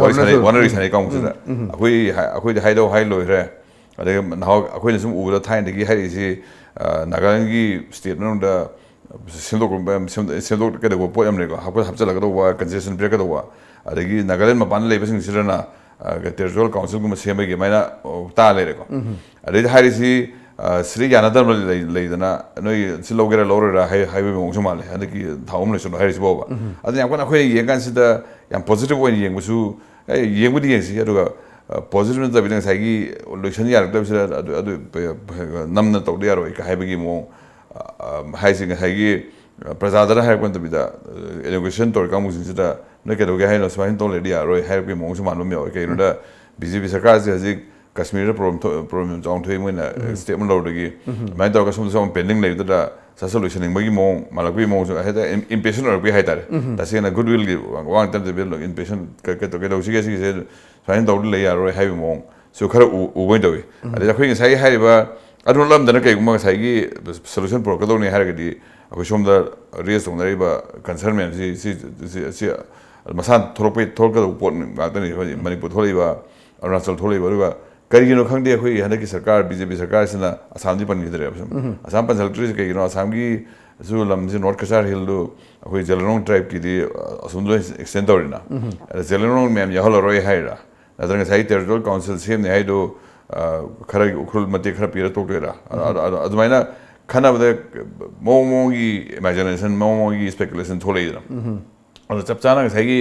ꯋꯥꯔꯤ ꯁꯥꯟꯅꯩ, ꯋꯥꯔꯤ ꯁꯥꯟꯅꯩ ꯀꯥꯡꯕꯨꯁꯤꯗ꯫ ꯑꯩꯈꯣꯏ ꯍꯥꯏ-, ꯑꯩꯈꯣꯏꯗꯤ ꯍꯥꯏꯗꯧ ꯍꯥꯏ ꯂꯣꯏꯈ꯭ꯔꯦ꯫ ꯑꯗꯒꯤ ꯅꯍꯥꯟ ꯑꯩꯈꯣꯏꯅ ꯁꯨꯝ ꯎꯕꯗ ꯊꯥꯏꯅꯗꯒꯤ ꯍꯥꯏꯔꯛꯏꯁꯤ, ꯑ, ꯅꯥꯒꯥꯂꯦꯟꯒꯤ state ꯃꯅꯨꯡꯗ ꯁꯦꯝꯗꯣꯛ-, ꯁꯦꯝꯗꯣꯛ-, ꯀꯩꯗꯧꯕ ꯄꯣꯠ ꯌꯥꯝ ꯂꯩꯀꯣ, ꯍꯥꯞꯀ-, ꯍꯥꯞꯆꯤꯜꯂꯛꯀꯗꯧꯕ, concession ꯄꯤꯔꯛꯀꯗꯧꯕ, ꯑꯗꯒꯤ ꯅꯥꯒꯥꯂꯦꯟ ꯃꯄꯥꯟꯗ ꯂꯩꯕꯁꯤꯡꯁꯤꯗꯅ ꯇꯦꯔꯤꯇꯣꯔꯤꯌꯦꯜ ꯀꯥꯎꯟꯁꯤꯜꯒꯨꯝꯕ ꯁꯦꯝꯕꯒꯤ ꯑꯗꯨꯃꯥꯏꯅ ꯑꯣ, ꯇꯥ ꯂꯩꯔꯦꯀꯣ꯫ ꯑꯗꯩꯗꯤ ꯍꯥꯏꯔꯤꯁꯤ ꯑ, ꯁꯤꯗ ꯌꯥꯅꯗꯕ ꯂꯩ- ꯂꯩꯗꯅ ꯅꯣꯏ ꯁꯤ ꯂꯧꯒꯦꯔꯥ ꯂꯧꯔꯣꯏꯔꯥ ꯍꯥꯏ- ꯍꯥꯏꯕꯒꯤ ꯃꯑꯣꯡꯁꯨ ꯃꯥꯜꯂꯦ꯫ ꯍꯟꯗꯛꯀꯤ ꯊꯥ ꯑꯍꯨꯝ ꯂꯣꯏꯁꯤꯜꯂꯣ ꯍꯥꯏꯔꯤꯁꯤꯕꯣꯕ꯫ ꯑꯗꯨꯅ ꯌꯥꯝ ꯀꯟꯅ ꯑꯩꯈꯣꯏꯅ ꯌꯦꯡꯀꯥꯟꯁꯤꯗ ꯌꯥꯝ ꯄꯣꯖꯤꯇꯤꯚ ꯑꯣꯏꯅ ꯌꯦꯡꯕꯁꯨ, ꯑꯦ, ꯌꯦꯡꯕꯨꯗꯤ ꯌꯦꯡꯁꯤ, ꯑꯗꯨꯒ ꯄꯣꯖꯤꯇꯤꯚ ꯅꯠꯇꯕꯤꯗ ꯉꯁꯥꯏꯒꯤ ꯂꯣꯏꯁꯤꯟ ꯌꯥꯔꯛꯇꯕꯁꯤꯗ ꯑꯗꯨ ꯑꯗꯨ ꯄ- ꯄ- ꯅꯝꯅ ꯇꯧꯗ ꯌꯥꯔꯣꯏ ꯍꯥꯏꯕꯒꯤ ꯃꯑꯣꯡ, ꯑ, ꯍꯥꯏꯁꯤ ꯉꯁꯥꯏꯒꯤ ꯄ꯭ꯔꯖꯥꯗꯅ ꯍꯥꯏꯔꯛꯄ ꯅꯠꯇꯕꯤꯗ, ꯏꯅꯣꯒ꯭ꯔꯦꯁꯟ ꯇꯧꯔꯤ ꯀꯥꯡꯕꯨꯁꯤꯡꯁꯤꯗ ꯅꯣꯏ ꯀꯩꯗꯧꯒꯦ ꯍꯥꯏꯅꯣ, ꯁꯨꯃꯥꯏꯅ ꯇꯧ ꯂꯩꯔꯗꯤ ꯌꯥꯔꯣꯏ ꯍꯥꯏꯔꯛꯄꯒꯤ ꯃꯑꯣꯡꯁꯨ ꯃꯥꯟꯕ ꯑꯃ ꯌꯥꯎꯋꯦ꯫ ꯀꯩꯒꯤꯅꯣꯗ ꯕꯤ ꯖꯦ ꯄꯤ ꯁꯔꯀꯥꯔꯁꯦ ꯍꯧꯖꯤꯛ ꯀꯥꯁꯃꯤꯔꯗ ꯄ꯭ꯔꯣꯕ꯭ꯂꯦꯝ ꯊꯣꯛ- ꯄ꯭ꯔꯣꯕ꯭ꯂꯦꯝ ꯆꯥꯎꯅ ꯊꯣꯛꯏ, ꯃꯣꯏꯅ ꯁ꯭ꯇꯦꯞ ꯑꯃ ꯂꯧꯔꯗꯒꯤ ꯑꯗꯨꯃꯥꯏꯅ ꯇꯧꯔꯒ ꯁꯣꯝꯗ ꯁꯣꯝ ꯄꯦꯟꯗꯤꯡ ꯂꯩꯕꯗꯨꯗ ꯁꯠ ꯁꯠ ꯂꯣꯏꯁꯤꯟꯅꯤꯡꯕꯒꯤ ꯃꯑꯣꯡ ꯃꯥꯜꯂꯛꯄꯒꯤ ꯃꯑꯣꯡꯁꯨ ꯍꯦꯛꯇ ꯏꯝꯄꯦꯁꯟ ꯑꯣꯏꯔꯛꯄꯒꯤ ꯍꯥꯏꯇꯥꯔꯦ꯫ ꯇꯁꯦꯡꯅ ꯒꯨꯗ ꯋꯤꯜꯒꯤ ꯋꯥ ꯅꯠꯇꯅ ꯏꯝꯄꯦꯁꯟ ꯀꯩꯗꯧꯁꯤꯒꯦ ꯁꯤꯒꯤꯁꯦ ꯁꯨꯃꯥꯏꯅ ꯇꯧꯔꯗꯤ ꯂꯩ ꯌꯥꯔꯣꯏ ꯍꯥꯏꯕꯒꯤ ꯃꯑꯣꯡꯁꯨ ꯈꯔ ꯎ- ꯎꯕ ꯑꯣꯏꯅ ꯇꯧꯏ꯫ ꯑꯗꯩ ꯑꯩꯈꯣꯏ ꯉꯁꯥꯏꯒꯤ ꯍꯥꯏꯔꯤꯕ ꯑꯗꯨ ꯅꯠꯂꯝꯗꯅ ꯀꯩꯒꯨꯝꯕ ꯉꯁꯥꯏꯒꯤ ꯁꯣꯂꯨꯁꯟ ꯄꯨꯔꯛꯀꯗꯧꯅꯤ ꯍꯥꯏꯔꯒꯗꯤ ꯑꯩꯈꯣꯏ ꯁꯣꯝꯗ ꯔꯦꯖ ꯇꯧꯅꯔꯤꯕ ꯀꯟꯁꯔꯟ ꯃꯌꯥꯝꯁꯤ ꯁꯤ ꯁꯤ- ꯁꯤ ꯃꯁꯥꯅ ꯊꯣꯛꯂꯛꯄꯩ ꯊꯣꯛꯂꯛꯀꯗꯧꯕ ꯄꯣꯠ ꯉꯥꯛꯇꯅꯤ꯫ ꯍꯧꯖꯤꯛ ꯃꯅꯤꯄꯨꯔ ꯊꯣꯛꯂꯛꯏꯕ, ꯑꯔꯨꯅꯥꯆꯜ ꯊꯣꯛꯂꯛꯏꯕ, ꯑꯗꯨꯒ ꯀꯔꯤꯒꯤꯅꯣ ꯈꯪꯗꯦ ꯑꯩꯈꯣꯏꯒꯤ ꯍꯟꯗꯛꯀꯤ ꯁꯔꯀꯥꯔ, ꯕꯤ ꯖꯦ ꯄꯤ ꯁꯔꯀꯥꯔꯁꯤꯅ ꯑꯁꯥꯝꯗꯤ ꯄꯟꯈꯤꯗ꯭ꯔꯦꯕ꯫ ꯁꯨꯝ ꯑꯁꯥꯝ ꯄꯟꯁꯤꯜꯂꯛꯇ꯭ꯔꯤꯁꯦ ꯀꯩꯒꯤꯅꯣ? ꯑꯁꯥꯝꯒꯤꯁꯨ ꯂꯝꯁꯤ ꯅꯣꯔꯠ ꯀꯆꯥꯔ ꯍꯤꯜꯗꯨ ꯑꯩꯈꯣꯏ ꯖꯦꯂꯦꯔꯣꯡ ꯇ꯭ꯔꯥꯏꯕꯀꯤꯗꯤ ꯑꯁꯣꯝꯗ ꯑꯦꯛꯁꯇꯦꯟ ꯇꯧꯔꯤꯅ, ꯑꯗ ꯖꯦꯂꯦꯔꯣꯡ ꯃꯌꯥꯝ ꯌꯥꯎꯍꯜꯂꯔꯣꯏ ꯍꯥꯏꯔ? ꯅꯠꯇ꯭ꯔꯒ ꯉꯁꯥꯏꯒꯤ ꯇꯦꯔꯤꯇꯣꯔꯤꯌꯦꯜ ꯀꯥꯎꯟꯁꯤꯜ ꯁꯦꯝꯅꯤ ꯍꯥꯏꯗꯨ, ꯑ, ꯈꯔꯒꯤ ꯎꯈ꯭ꯔꯨꯜ ꯃꯇꯦꯛ ꯈꯔ ꯄꯤꯔ ꯇꯣꯛꯇꯣꯏꯔꯥ? ꯑ-, ꯑ-, ꯑ-, ꯑꯗꯨꯃꯥꯏꯅ ꯈꯟꯅꯕꯗ ꯃꯑꯣꯡ ꯃꯑꯣꯡꯒꯤ ꯏꯃꯦꯖꯤꯅꯦꯁꯟ, ꯃꯑꯣꯡ ꯃꯑꯣꯡꯒꯤ ꯁ꯭ꯄꯦꯀꯨꯂꯦꯁꯟ ꯊꯣꯛꯂꯛꯏꯗꯅ꯫ ꯑꯗꯣ ꯆꯞ ꯆꯥꯅ ꯉꯁꯥꯏꯒꯤ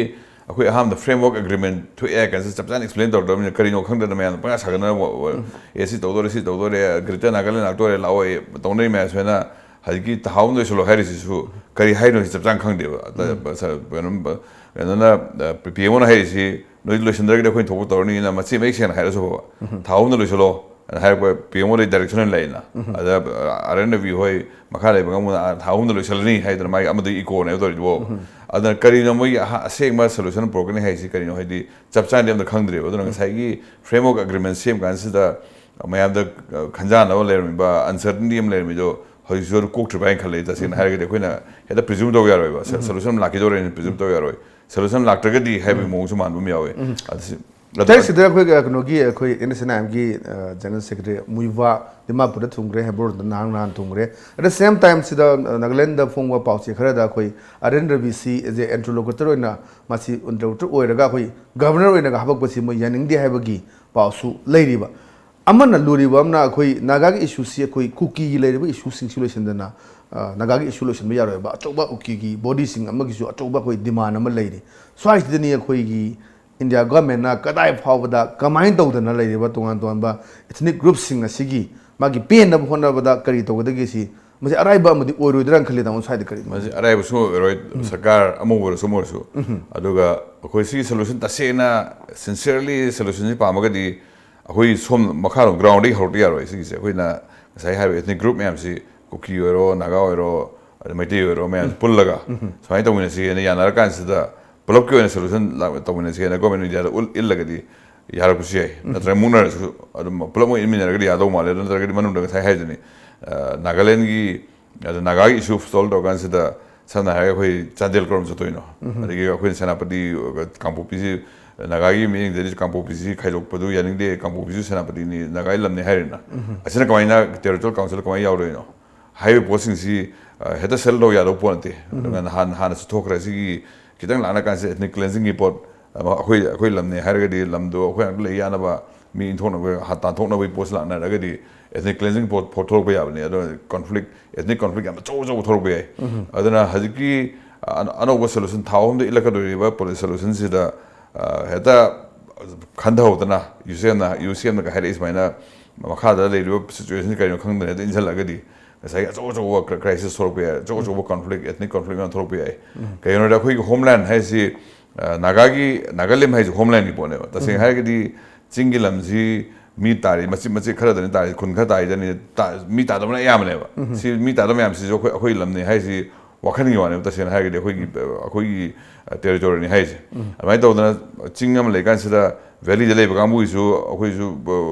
ꯑꯩꯈꯣꯏ ꯑꯍꯥꯟꯕꯗ ꯐ꯭ꯔꯦꯝꯋꯔꯛ ꯑꯦꯒ꯭ꯔꯤꯃꯦꯟ ꯊꯣꯛꯑꯦ ꯍꯥꯏ ꯀꯥꯟꯁꯤꯗ ꯆꯞ ꯆꯥꯅ ꯑꯦꯛꯁꯄ꯭ꯂꯦꯟ ꯇꯧꯔꯛꯇꯕꯅꯤꯅ ꯀꯔꯤꯅꯣ ꯈꯪꯗꯅ ꯃꯌꯥꯝꯅ ꯄꯪꯁꯥ ꯁꯥꯒꯠꯅꯕ, ꯑꯦ, ꯁꯤ ꯇꯧꯗꯣꯔꯦ, ꯁꯤ ꯇꯧꯗꯣꯔꯦ, ꯒ꯭ꯔꯦꯇꯔ ꯅꯥꯒꯥꯂꯦꯟ ꯂꯥꯛꯇꯣꯔꯦ, ꯂꯥꯛꯑꯣꯏ ꯇꯧꯅꯔꯤ ꯃꯌꯥꯝꯁꯤꯅ ꯍꯧꯖꯤꯛꯀꯤ ꯊꯥ ꯑꯍꯨꯝꯗ ꯂꯣꯏꯁꯤꯜꯂꯣ ꯍꯥꯏꯔꯤꯁꯤꯁꯨ ꯀꯔꯤ ꯍꯥꯏꯅꯣ ꯁꯤ ꯆꯞ ꯆꯥꯅ ꯈꯪꯗꯦꯕ꯫ ꯑꯗ ꯁ-, ꯀꯩꯅꯣꯝ-, ꯀꯩꯅꯣꯅ, ꯑ, ꯄꯤ ꯑꯦꯝ ꯑꯣꯅ ꯍꯥꯏꯔꯤꯁꯤ ꯅꯣꯏ ꯂꯣꯏꯁꯤꯟꯗ꯭ꯔꯒꯗꯤ ꯑꯩꯈꯣꯏꯅ ꯊꯣꯛꯄ ꯇꯧꯔꯅꯤꯅ ꯃꯆꯦ ꯃꯌꯦꯛ ꯁꯦꯡꯅ ꯍꯥꯏꯔꯁꯨ ꯐꯕ꯫ ꯊꯥ ꯑꯍꯨꯝꯗ ꯂꯣꯏꯁꯤꯜꯂꯣ ꯍꯥꯏꯅ ꯍꯥꯏꯔꯛꯄ ꯄꯤ ꯑꯦꯝ ꯑꯣꯗꯒꯤ ꯗꯥꯏꯔꯦꯛꯁꯟ ꯑꯣꯏꯅ ꯂꯩꯅ꯫ ꯑꯗ, ꯑ, ꯑꯥꯔ ꯑꯦꯟ ꯔꯕꯤ ꯍꯣꯏ ꯃꯈꯥ ꯂꯩꯕ ꯀꯥꯡꯕꯨꯅ, "ꯑꯥ, ꯊꯥ ꯑꯍꯨꯝꯗ ꯂꯣꯏꯁꯤꯜꯂꯅꯤ" ꯍꯥꯏꯗꯅ ꯃꯥꯒꯤ ꯑꯃꯗꯒꯤ ꯏꯀꯣꯅꯦꯕ ꯇꯧꯔꯤꯗꯨꯕꯣ꯫ ꯑꯗꯨꯅ ꯀꯔꯤꯅꯣ ꯃꯣꯏꯒꯤ ꯑꯍ-, ꯑꯁꯦꯡꯕ ꯁꯣꯂꯨꯁꯟ ꯄꯨꯔꯛꯀꯅꯤ ꯍꯥꯏꯁꯤ ꯀꯔꯤꯅꯣ? ꯍꯥꯏꯗꯤ ꯆꯞ ꯆꯥꯅꯗꯤ ꯑꯝꯇ ꯈꯪꯗ꯭ꯔꯦꯕ꯫ ꯑꯗꯨꯅ ꯉꯁꯥꯏꯒꯤ ꯐ꯭ꯔꯦꯝꯋꯔꯛ ꯑꯦꯒ꯭ꯔꯤꯃꯦꯟ ꯁꯦꯝ ꯀꯥꯟꯁꯤꯗ ꯃꯌꯥꯝꯗ, ꯑ, ꯈꯟꯖꯥꯟꯅꯕ ꯂꯩꯔꯝꯃꯤꯕ, ꯑꯟꯁꯔꯇꯤꯟꯇꯤ ꯑꯃ ꯂꯩꯔꯝꯃꯤꯗꯣ ꯍꯧꯖꯤꯛꯁꯨ ꯑꯗꯨ ꯀꯣꯛꯇ꯭ꯔꯤꯕ ꯍꯥꯏꯅ ꯈꯜꯂꯦ꯫ ꯇꯁꯦꯡꯅ ꯍꯥꯏꯔꯒꯗꯤ ꯑꯩꯈꯣꯏꯅ ꯍꯦꯛꯇ ꯄ꯭ꯔꯤꯖꯨꯝ ꯇꯧꯕ ꯌꯥꯔꯣꯏꯕ꯫ ꯁ-, ꯁꯣꯂꯨꯁꯟ ꯑꯃ ꯂꯥꯛꯈꯤꯗꯧꯔꯦꯅ ꯄ꯭ꯔꯤꯖꯨꯝ ꯇꯧꯕ ꯌꯥꯔꯣꯏ꯫ ꯁꯣꯂꯨꯁꯟ ꯂꯥꯛꯇ꯭ꯔꯒꯗꯤ ꯍꯥꯏꯕꯒꯤ ꯃꯑꯣꯡꯁꯨ ꯃꯥꯟꯕ ꯑꯃ ꯌꯥꯎꯋꯦ꯫ ꯑꯗꯨ ꯁꯤ ꯑꯗꯣ ꯇꯔꯦꯠꯁꯤꯗ ꯑꯩꯈꯣꯏ, ꯑ, ꯀꯩꯅꯣꯒꯤ, ꯑꯩꯈꯣꯏ N S N I M ꯒꯤ, ꯑ, General Secretary ꯃꯨꯏꯕꯥ ꯗꯤꯃꯥꯄꯨꯔꯗ ꯊꯨꯡꯈ꯭ꯔꯦ, ꯍꯦꯕꯣꯔꯗ ꯅꯍꯥꯟ, ꯅꯍꯥꯟ ꯊꯨꯡꯈ꯭ꯔꯦ꯫ At the same time ꯁꯤꯗ, ꯑ, ꯅꯥꯒꯥꯂꯦꯟꯗ ꯐꯣꯡꯕ ꯄꯥꯎꯆꯦ ꯈꯔꯗ ꯑꯩꯈꯣꯏ ꯑꯔꯦꯟ ꯔꯕꯤꯁꯤ as a interlocutor ꯑꯣꯏꯅ, ꯃꯁꯤ interlocutor ꯑꯣꯏꯔꯒ ꯑꯩꯈꯣꯏ Governor ꯑꯣꯏꯅꯒ ꯍꯥꯄꯛꯄꯁꯤ ꯃꯣꯏ ꯌꯥꯅꯤꯡꯗꯦ ꯍꯥꯏꯕꯒꯤ ꯄꯥꯎꯁꯨ ꯂꯩꯔꯤꯕ꯫ ꯑꯃꯅ ꯂꯨꯔꯤꯕ ꯑꯃꯅ ꯑꯩꯈꯣꯏ ꯅꯥꯒꯥꯒꯤ issue ꯁꯤ, ꯑꯩꯈꯣꯏ ꯀꯨꯀꯤꯒꯤ ꯂꯩꯔꯤꯕ issue ꯁꯤꯡꯁꯤ ꯂꯣꯏꯁꯤꯟꯗꯅ, ꯑ, ꯅꯥꯒꯥꯒꯤ issue ꯂꯣꯏꯁꯤꯟꯕ ꯌꯥꯔꯣꯏꯕ꯫ ꯑꯆꯧꯕ ꯀꯨꯀꯤꯒꯤ body ꯁꯤꯡ ꯑꯃꯒꯤꯁꯨ ꯑꯆꯧꯕ ꯑꯩꯈꯣꯏ demand ꯑꯃ ꯂꯩꯔꯤ꯫ ꯁ꯭ꯋꯥꯏꯁꯤꯗꯅꯤ ꯑꯩꯈꯣꯏꯒꯤ India government ꯅ ꯀꯗꯥꯏ ꯐꯥꯎꯕꯗ ꯀꯃꯥꯏꯅ ꯇꯧꯗꯅ ꯂꯩꯔꯤꯕ ꯇꯣꯉꯥꯟ ꯇꯣꯉꯥꯟꯕ ethnic group ꯁꯤꯡ ꯑꯁꯤꯒꯤ ꯃꯥꯒꯤ ꯄꯦꯟꯅꯕ ꯍꯣꯠꯅꯕꯗ ꯀꯔꯤ ꯇꯧꯒꯗꯒꯦ ꯁꯤ, ꯃꯁꯤ ꯑꯔꯥꯏꯕ ꯑꯃꯗꯤ ꯑꯣꯏꯔꯣꯏꯗ꯭ꯔꯥꯅ ꯈꯜꯂꯤ, ꯇꯥꯃꯣ, ꯁ꯭ꯋꯥꯏꯗ ꯀꯔꯤ? ꯃꯁꯤ ꯑꯔꯥꯏꯕ ꯁꯨꯡꯑꯣꯏ ꯑꯣꯏꯔꯣꯏ, ꯁꯔꯀꯥꯔ ꯑꯃ ꯑꯣꯏꯔꯁꯨ ꯑꯃ ꯑꯣꯏꯔꯁꯨ꯫ ꯑꯗꯨꯒ ꯑꯩꯈꯣꯏ ꯁꯤꯒꯤ solution ꯇꯁꯦꯡꯅ, sincerely solution ꯁꯤ ꯄꯥꯝꯃꯒꯗꯤ ꯑꯩꯈꯣꯏ ꯁꯣꯝ ꯃꯈꯥꯔꯣꯝ ground ꯗꯒꯤ ꯍꯧꯔꯛꯇ ꯌꯥꯔꯣꯏ꯫ ꯁꯤꯒꯤꯁꯦ ꯑꯩꯈꯣꯏꯅ ꯉꯁꯥꯏ ꯍꯥꯏꯔꯤꯕ ethnic group ꯃꯌꯥꯝꯁꯤ, ꯀꯨꯀꯤ ꯑꯣꯏꯔꯣ, ꯅꯥꯒꯥ ꯑꯣꯏꯔꯣ, ꯑꯗꯩ ꯃꯩꯇꯩ ꯑꯣꯏꯔꯣ, ꯃꯌꯥꯝ ꯄꯨꯜꯂꯒ ꯁꯨꯃꯥꯏꯅ ꯇꯧꯃꯤꯟꯅꯁꯤꯅ ꯌꯥꯅꯔꯀꯥꯟꯁꯤꯗ, ꯄꯨꯂꯞꯀꯤ ꯑꯣꯏꯅ solution lakh-, ꯇꯧꯃꯤꯟꯅꯁꯤꯅ Government of India ꯗ ꯎꯠ-, ꯏꯜꯂꯒꯗꯤ ꯌꯥꯔꯛꯄꯁꯨ ꯌꯥꯏ꯫ ꯅꯠꯇ꯭ꯔꯒ ꯃꯨꯛꯅꯔꯁꯨ ꯑꯗꯨꯝ ꯄꯨꯂꯞ ꯑꯣꯏꯅ ꯏꯟꯃꯤꯟꯅꯔꯒꯗꯤ ꯌꯥꯗꯧ ꯃꯥꯜꯂꯦ꯫ ꯑꯗꯨ ꯅꯠꯇ꯭ꯔꯒꯗꯤ ꯃꯅꯨꯡꯗ ꯉꯁꯥꯏ ꯍꯥꯏꯗꯨꯅꯤ, ꯑ, ꯅꯥꯒꯥꯂꯦꯟꯒꯤ, ꯑꯗ ꯅꯥꯒꯥꯒꯤ issue solve ꯇꯧꯔꯀꯥꯟꯁꯤꯗ, ꯁꯝꯅ ꯍꯥꯏꯔꯒ ꯑꯩꯈꯣꯏ ꯆꯥꯟꯗꯦꯜ ꯀꯔꯣꯝ ꯆꯠꯇꯣꯏꯅꯣ? ꯑꯗꯒꯤ ꯑꯩꯈꯣꯏꯅ ꯁꯦꯅꯥꯄꯇꯤ, ꯀꯥꯡꯄꯣꯛꯄꯤꯁꯤ, ꯅꯥꯒꯥꯒꯤ ꯃꯤꯠꯌꯦꯡꯗꯗꯤ ꯀꯥꯡꯄꯣꯛꯄꯤꯁꯤ ꯈꯥꯏꯗꯣꯛꯄꯗꯨ ꯌꯥꯅꯤꯡꯗꯦ, ꯀꯥꯡꯄꯣꯛꯄꯤꯁꯨ ꯁꯦꯅꯥꯄꯇꯤꯅꯤ, ꯅꯥꯒꯥꯒꯤ ꯂꯝꯅꯤ ꯍꯥꯏꯔꯦꯅ꯫ ꯑꯁꯤꯅ ꯀꯃꯥꯏꯅ territorial council ꯗ ꯀꯃꯥꯏꯅ ꯌꯥꯎꯗꯣꯏꯅꯣ? ꯍꯥꯏꯔꯤꯕ ꯄꯣꯠꯁꯤꯡꯁꯤ, ꯑ, ꯍꯦꯛꯇ settle ꯇꯧ ꯌꯥꯗꯕ ꯄꯣꯠ ꯅꯠꯇꯦ꯫ ꯑꯗꯨꯅ ꯅꯍꯥꯟ, ꯍꯥꯟꯅꯁꯨ ꯊꯣꯛꯈ꯭ꯔꯦ꯫ ꯁꯤꯒꯤ ꯈꯤꯇꯪ ꯂꯥꯛꯅ ꯀꯥꯟꯁꯤꯗ ethnic cleansing ꯒꯤ ꯄꯣꯠ, ꯑ, ꯑꯩꯈꯣꯏ, ꯑꯩꯈꯣꯏ ꯂꯝꯅꯦ ꯍꯥꯏꯔꯒꯗꯤ ꯂꯝꯗꯣ ꯑꯩꯈꯣꯏ ꯉꯥꯛꯇ ꯂꯩ ꯌꯥꯅꯕ, ꯃꯤ ꯏꯟꯊꯣꯛꯅꯕ, ꯍꯥ-, ꯇꯥꯟꯊꯣꯛꯅꯕꯒꯤ ꯄꯣꯠꯁꯤ ꯂꯥꯛꯅꯔꯒꯗꯤ ethnic cleansing ꯄꯣꯠ, ꯄꯣꯠ ꯊꯣꯛꯂꯛꯄ ꯌꯥꯕꯅꯤ꯫ ꯑꯗꯣ conflict, ethnic conflict ꯌꯥꯝ ꯑꯆꯧ ꯑꯆꯧꯕ ꯊꯣꯛꯂꯛꯄ ꯌꯥꯏ꯫ ꯑꯗꯨꯅ ꯍꯧꯖꯤꯛꯀꯤ ꯑ-, ꯑꯅꯧꯕ solution, ꯊꯥ ꯑꯍꯨꯝꯗ ꯏꯜꯂꯛꯀꯗꯧꯔꯤꯕ policy solution ꯁꯤꯗ, ꯑ, ꯍꯦꯛꯇ ꯈꯟꯊꯍꯧꯗꯅ, UCM ꯅ, UCM ꯅꯒ ꯍꯥꯏꯔꯛꯏ ꯁꯨꯃꯥꯏꯅ, ꯃꯈꯥꯗ ꯂꯩꯔꯤꯕ situation ꯀꯔꯤꯅꯣ ꯈꯪꯗꯅ ꯍꯦꯛꯇ ꯏꯟꯁꯤꯜꯂꯛꯑꯒꯗꯤ ꯉꯁꯥꯏꯒꯤ ꯑꯆꯧ ꯑꯆꯧꯕ cri-, crisis ꯊꯣꯛꯂꯛꯄ ꯌꯥꯏ, ꯑꯆꯧ ꯑꯆꯧꯕ conflict, ethnic conflict ꯃꯌꯥꯝ ꯊꯣꯛꯂꯛꯄ ꯌꯥꯏ꯫ ꯀꯩꯒꯤꯅꯣꯗ ꯑꯩꯈꯣꯏꯒꯤ homeland ꯍꯥꯏꯁꯤ, ꯑ, ꯅꯥꯒꯥꯒꯤ, ꯅꯥꯒꯥꯂꯦꯟ ꯍꯥꯏꯁꯤ homeland ꯒꯤ ꯄꯣꯠꯅꯦꯕ꯫ ꯇꯁꯦꯡꯅ ꯍꯥꯏꯔꯒꯗꯤ ꯆꯤꯡꯒꯤ ꯂꯝꯁꯤ ꯃꯤ ꯇꯥꯔꯤ, ꯃꯆꯤꯠ ꯃꯆꯤꯠ ꯈꯔꯗꯅꯤ ꯇꯥꯔꯤ, ꯈꯨꯟ ꯈꯔ ꯇꯥꯔꯤꯗꯅꯤ ꯇꯥ-, ꯃꯤ ꯇꯥꯗꯕꯅ ꯑꯌꯥꯝꯕꯅꯦꯕ꯫ ꯁꯤ ꯃꯤ ꯇꯥꯗꯕ ꯃꯌꯥꯝꯁꯤꯁꯨ ꯑꯩꯈꯣꯏ, ꯑꯩꯈꯣꯏ ꯂꯝꯅꯤ ꯍꯥꯏꯁꯤ ꯋꯥꯈꯜꯒꯤ ꯋꯥꯅꯦꯕ꯫ ꯇꯁꯦꯡꯅ ꯍꯥꯏꯔꯒꯗꯤ ꯑꯩꯈꯣꯏꯒꯤ, ꯑꯩꯈꯣꯏꯒꯤ, ꯑ, territory ꯅꯤ ꯍꯥꯏꯁꯦ꯫ ꯑꯗꯨꯃꯥꯏꯅ ꯇꯧꯗꯅ ꯆꯤꯡ ꯑꯃ ꯂꯩꯀꯥꯟꯁꯤꯗ valley ꯗ ꯂꯩꯕ ꯀꯥꯡꯕꯨꯒꯤꯁꯨ ꯑꯩꯈꯣꯏꯁꯨ,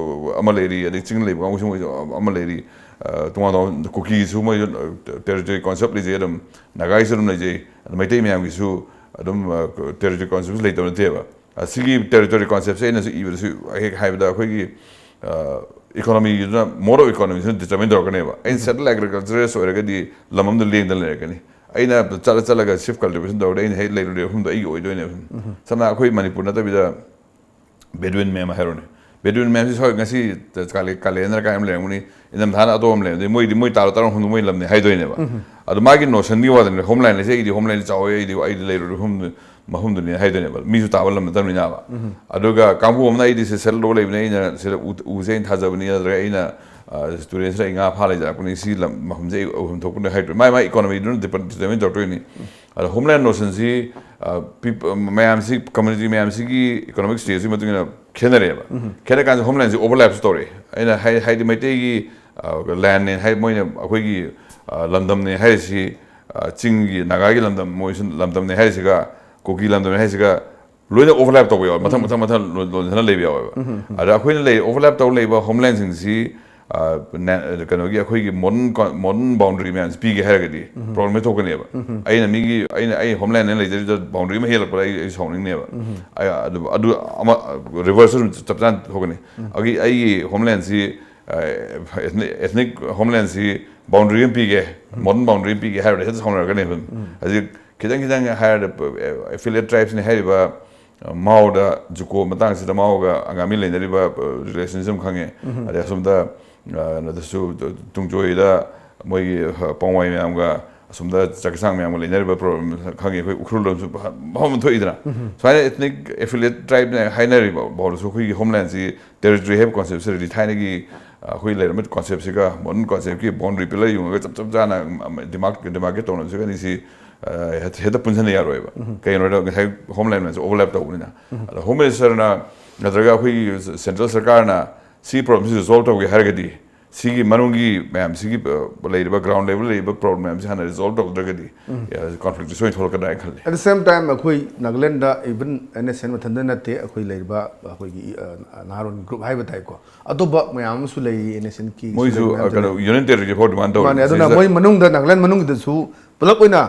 ꯑ, ꯑꯃ ꯂꯩꯔꯤ, ꯑꯗꯩ ꯆꯤꯡ ꯂꯩꯕ ꯀꯥꯡꯕꯨꯁꯨ ꯃꯣꯏꯁꯨ ꯑꯃ ꯂꯩꯔꯤ꯫ ꯑ, ꯇꯣꯉꯥꯟ ꯇꯣꯉꯥꯟ ꯀꯨꯀꯤꯁꯨ ꯃꯣꯏꯁꯨ, ꯑ, territory concept ꯂꯩꯖꯩ, ꯑꯗꯨꯝ ꯅꯥꯒꯥꯒꯤꯁꯨ ꯑꯗꯨꯝ ꯂꯩꯖꯩ, ꯑꯗꯨ ꯃꯩꯇꯩ ꯃꯌꯥꯝꯒꯤꯁꯨ ꯑꯗꯨꯝ, ꯑ, territory concept ꯂꯩꯇꯕ ꯅꯠꯇꯦꯕ꯫ ꯑꯁꯤꯒꯤ territory conceptꯁꯦ ꯑꯩꯅꯁꯨ ꯏꯕꯗꯁꯨ ꯍꯦꯛ ꯍꯥꯏꯕꯗ ꯑꯩꯈꯣꯏꯒꯤ economyꯗꯨꯅ, mode of economyꯁꯤꯅ determine ꯇꯧꯔꯛꯀꯅꯦꯕ꯫ ꯑꯩꯅ settled agriculturist ꯑꯣꯏꯔꯒꯗꯤ ꯂꯝ ꯑꯃꯗ ꯂꯦꯡꯗꯅ ꯂꯩꯔꯛꯀꯅꯤ꯫ ꯑꯩꯅ ꯆꯠꯂ ꯆꯠꯂꯒ shift cultivation ꯇꯧꯔꯗꯤ ꯑꯩꯅ ꯍꯦꯛ ꯂꯩꯔꯨꯔꯤꯕ ꯃꯐꯝꯗꯣ ꯑꯩꯒꯤ ꯑꯣꯏꯗꯣꯏꯅꯦꯕ꯫ ꯁꯝꯅ ꯑꯩꯈꯣꯏ ꯃꯅꯤꯄꯨꯔ ꯅꯠꯇꯕꯤꯗ Bedouin ꯃꯌꯥꯝ ꯍꯥꯏꯔꯣꯅꯦ꯫ Bedouin ꯃꯌꯥꯝꯁꯤ ꯍꯣꯏ ꯉꯁꯤ ꯀꯥꯂꯦ-, ꯀꯥꯂꯦꯟꯗꯅ ꯀꯥꯏ ꯑꯃ ꯂꯩꯔꯝꯒꯅꯤ, ꯏꯪꯊꯝꯊꯥꯅ ꯑꯇꯣꯞꯄ ꯑꯃ ꯂꯩꯔꯝꯒꯅꯤ, ꯃꯣꯏꯗꯤ ꯃꯣꯏ ꯇꯥꯔꯣ ꯇꯥꯔꯣ ꯃꯐꯝꯗꯣ ꯃꯣꯏ ꯂꯝꯅꯦ ꯍꯥꯏꯗꯣꯏꯅꯦꯕ꯫ ꯑꯗꯣ ꯃꯥꯒꯤ notionꯒꯤ ꯋꯥꯗꯅꯤ, homeland ꯍꯥꯏꯁꯦ ꯑꯩꯗꯤ homelandꯁꯦ ꯆꯥꯎꯋꯦ, ꯑꯩꯗꯤ, ꯑꯩꯗꯤ ꯂꯩꯔꯨꯔꯤꯕ ꯃꯐꯝꯗꯨ-, ꯃꯐꯝꯗꯨꯅꯤ ꯍꯥꯏꯗꯣꯏꯅꯦꯕ꯫ ꯃꯤꯁꯨ ꯇꯥꯕ ꯂꯝ ꯅꯠꯇꯕꯅꯤꯅꯕ꯫ ꯑꯗꯨꯒ ꯀꯥꯡꯕꯨ ꯑꯃꯅ ꯑꯩꯗꯤ ꯁꯤ settle ꯇꯧ ꯂꯩꯕꯅꯤ, ꯑꯩꯅ ꯁꯤꯗ ꯎ-, ꯎꯁꯦ ꯑꯩꯅ ꯊꯥꯖꯕꯅꯤ, ꯅꯠꯇ꯭ꯔꯒ ꯑꯩꯅ, ꯑ, ꯇꯨꯔꯦꯜꯁꯤꯗ ꯑꯩ ꯉꯥ ꯐꯥ ꯂꯩꯖꯔꯛꯄꯅꯤ, ꯁꯤ ꯂꯝ ꯃꯐꯝꯁꯦ ꯑꯩ ꯎꯐꯝ ꯊꯣꯛꯄꯅꯤ ꯍꯥꯏꯗꯣꯏ꯫ ꯃꯥꯏ ꯃꯥꯏ economyꯗꯨꯅ determine ꯇꯧꯔꯛꯇꯣꯏꯅꯤ꯫ ꯑꯗꯣ homeland notionꯁꯤ, ꯑ, peop-, ꯃꯌꯥꯝꯁꯤ, community ꯃꯌꯥꯝꯁꯤꯒꯤ economic stageꯁꯤ ꯃꯇꯨꯡ ꯏꯟꯅ ꯈꯦꯠꯅꯔꯦꯕ꯫ ꯈꯦꯠꯅ ꯀꯥꯟꯗ homelandꯁꯤ overlapꯁꯨ ꯇꯧꯔꯛꯑꯦ꯫ ꯑꯩꯅ ꯍꯥꯏ-, ꯍꯥꯏꯗꯤ ꯃꯩꯇꯩꯒꯤ, ꯑ, landꯅꯦ ꯍꯥꯏ, ꯃꯣꯏꯅ ꯑꯩꯈꯣꯏꯒꯤ, ꯑ, ꯂꯝꯗꯝꯅꯦ ꯍꯥꯏꯔꯤꯁꯤ, ꯑ, ꯆꯤꯡꯒꯤ ꯅꯥꯒꯥꯒꯤ ꯂꯝꯗꯝ, ꯃꯣꯏꯁꯨ ꯂꯝꯗꯝꯅꯦ ꯍꯥꯏꯔꯤꯁꯤꯒ, ꯀꯨꯀꯤ ꯂꯝꯗꯝꯅꯦ ꯍꯥꯏꯔꯤꯁꯤꯒ ꯂꯣꯏꯅ overlap ꯇꯧꯕ ꯌꯥꯎꯋꯦ, ꯃꯊꯪ ꯃꯊꯪ ꯃꯊꯪ ꯂꯣꯟ-, ꯂꯣꯟꯁꯤꯟꯅ ꯂꯩꯕ ꯌꯥꯎꯋꯦꯕ꯫ ꯑꯗ ꯑꯩꯈꯣꯏꯅ ꯂꯩ, overlap ꯇꯧ ꯂꯩꯕ homelandꯁꯤꯡꯁꯤ, ꯑ, ꯅꯦ-, ꯀꯩꯅꯣꯒꯤ ꯑꯩꯈꯣꯏꯒꯤ modern ꯀꯣ-, modern boundary ꯃꯌꯥꯝꯁꯤ ꯄꯤꯒꯦ ꯍꯥꯏꯔꯒꯗꯤ problem ꯍꯦꯛ ꯊꯣꯛꯀꯅꯦꯕ꯫ ꯑꯩꯅ ꯃꯤꯒꯤ, ꯑꯩꯅ ꯑꯩ homelandꯅ ꯂꯩꯖꯔꯤꯕ boundary ꯑꯃ ꯍꯦꯜꯂꯛꯄꯗ ꯑꯩ, ꯑꯩ ꯁꯥꯎꯅꯤꯡꯅꯦꯕ꯫ ꯑꯩ ꯑꯗꯨ, ꯑꯗꯨ ꯑꯃ reverse ꯑꯗꯨꯝ ꯆꯞ ꯆꯥꯅ ꯊꯣꯛꯀꯅꯤ꯫ ꯑꯩꯒꯤ, ꯑꯩꯒꯤ homelandꯁꯤ, ꯑ, ethnic, ethnic homelandꯁꯤ boundary ꯑꯃ ꯄꯤꯒꯦ, modern boundary ꯑꯃ ꯄꯤꯒꯦ ꯍꯥꯏꯕꯗ ꯍꯦꯛꯇ ꯁꯥꯎꯅꯔꯛꯀꯅꯦꯕ꯫ ꯍꯧꯖꯤꯛ ꯈꯤꯇꯪ ꯈꯤꯇꯪ ꯍꯥꯏꯔꯗꯤ, ꯑ, affiliate tribesꯅꯤ ꯍꯥꯏꯔꯤꯕ, ꯑ, ꯃꯥꯎꯗ ꯖꯨꯀꯣ ꯃꯇꯥꯡꯁꯤꯗ ꯃꯥꯎꯒ ꯑꯪꯒꯥꯃꯤ ꯂꯩꯅꯔꯤꯕ, ꯑ, relationship ꯑꯃ ꯈꯪꯉꯦ꯫ ꯑꯗꯩ ꯑꯁꯣꯝꯗ, ꯑ, ꯑꯗꯨꯁꯨ ꯇꯨꯡꯖꯣꯏꯗ ꯃꯣꯏꯒꯤ, ꯑ, ꯄꯥꯎꯃꯥꯏ ꯃꯌꯥꯝꯒ, ꯑꯁꯣꯝꯗ ꯆꯥꯛꯁꯥꯡ ꯃꯌꯥꯝꯒ ꯂꯩꯅꯔꯤꯕ problem ꯈꯪꯉꯦ꯫ ꯑꯩꯈꯣꯏ ꯎꯈ꯭ꯔꯨꯜꯗꯁꯨ ꯃꯐꯝ ꯑꯃ ꯊꯣꯛꯏꯗꯅ꯫ ꯁꯨꯃꯥꯏꯅ ethnic affiliate tribeꯅ ꯍꯥꯏꯅꯔꯤꯕ ꯐꯥꯎꯗꯁꯨ ꯑꯩꯈꯣꯏꯒꯤ homelandꯁꯤ territory ꯍꯥꯏꯕ conceptꯁꯤꯗꯗꯤ ꯊꯥꯏꯅꯒꯤ, ꯑ, ꯑꯩꯈꯣꯏ ꯂꯩꯔꯝꯕ conceptꯁꯤꯒ modern conceptꯀꯤ boundary pillar ꯌꯨꯡꯉꯒ ꯆꯞ ꯆꯞ ꯆꯥꯅ demarc-, demarcate ꯇꯧꯅꯕꯁꯤꯒ ꯑꯅꯤꯁꯤ, ꯑ, ꯍꯦꯛ-, ꯍꯦꯛꯇ ꯄꯨꯟꯁꯤꯟꯅ ꯌꯥꯔꯣꯏꯕ꯫ ꯀꯩꯒꯤꯅꯣ ꯍꯥꯏꯗ ꯉꯁꯥꯏ homeland ꯃꯌꯥꯝꯁꯦ overlap ꯇꯧꯕꯅꯤꯅ꯫ ꯑꯗꯣ Home Ministerꯅ ꯅꯠꯇ꯭ꯔꯒ ꯑꯩꯈꯣꯏꯒꯤ central ꯁꯔꯀꯥꯔꯅ ꯁꯤ problemꯁꯤ resolve ꯇꯧꯒꯦ ꯍꯥꯏꯔꯒꯗꯤ ꯁꯤꯒꯤ ꯃꯅꯨꯡꯒꯤ ꯃꯌꯥꯝꯁꯤꯒꯤ, ꯑ, ꯂꯩꯔꯤꯕ ground level ꯂꯩꯔꯤꯕ problem ꯃꯌꯥꯝꯁꯤ ꯍꯥꯟꯅ resolve ꯇꯧꯗ꯭ꯔꯒꯗꯤ, ꯑ, conflictꯁꯤ ꯁꯣꯏꯅ ꯊꯣꯛꯂꯛꯀꯗ꯭ꯔꯥ ꯍꯥꯏꯅ ꯈꯜꯂꯤ꯫ At the same time, ꯑꯩꯈꯣꯏ ꯅꯥꯒꯥꯂꯦꯟꯗ even NSCN ꯃꯊꯟꯇ ꯅꯠꯇꯦ, ꯑꯩꯈꯣꯏ ꯂꯩꯔꯤꯕ ꯑꯩꯈꯣꯏꯒꯤ, ꯑ, ꯅꯍꯥꯔꯣꯜ group ꯍꯥꯏꯕ ꯇꯥꯏꯀꯣ, ꯑꯇꯣꯞꯄ ꯃꯌꯥꯝ ꯑꯃꯁꯨ ꯂꯩꯔꯤ NSCNꯒꯤ ꯃꯣꯏꯁꯨ, ꯂꯩꯕ ꯃꯌꯥꯝꯁꯨ ꯑ, ꯀꯩꯅꯣ, ꯂꯩ꯫ Union Territory ꯐꯥꯎ demand ꯇꯧꯔꯤ꯫ ꯃꯥꯅꯦ, ꯑꯗꯨꯅ ꯁꯤꯁꯤꯗ ꯃꯣꯏ ꯃꯅꯨꯡꯗ, ꯅꯥꯒꯥꯂꯦꯟ ꯃꯅꯨꯡꯒꯤꯗꯁꯨ ꯄꯨꯂꯞ ꯑꯣꯏꯅ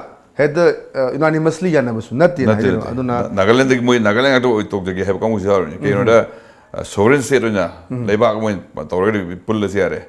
ꯍꯦꯛꯇ ꯑ, unanimously ꯌꯥꯅꯕꯁꯨ ꯅꯠꯇꯦꯅ ꯅꯠꯇꯦ, ꯍꯥꯏꯖꯔꯤꯕ꯫ ꯅꯠꯇꯦ꯫ ꯑꯗꯨꯅ ꯅꯥ-, ꯅꯥꯒꯥꯂꯦꯟꯗꯒꯤ ꯃꯣꯏ ꯅꯥꯒꯥꯂꯦꯟ ꯉꯥꯛꯇ ꯑꯣꯏ ꯇꯧꯖꯒꯦ ꯍꯥꯏꯕ ꯀꯥꯡꯕꯨꯁꯨ ꯌꯥꯎꯔꯤꯅꯤ꯫ ꯀꯩꯒꯤꯅꯣꯗ, ꯑ, sovereign state ꯑꯣꯏꯅ ꯂꯩꯕꯥꯛ ꯑꯃ ꯑꯣꯏꯅ ꯇꯧꯔꯒꯗꯤ ꯄꯨꯜꯂꯁꯨ ꯌꯥꯔꯦ꯫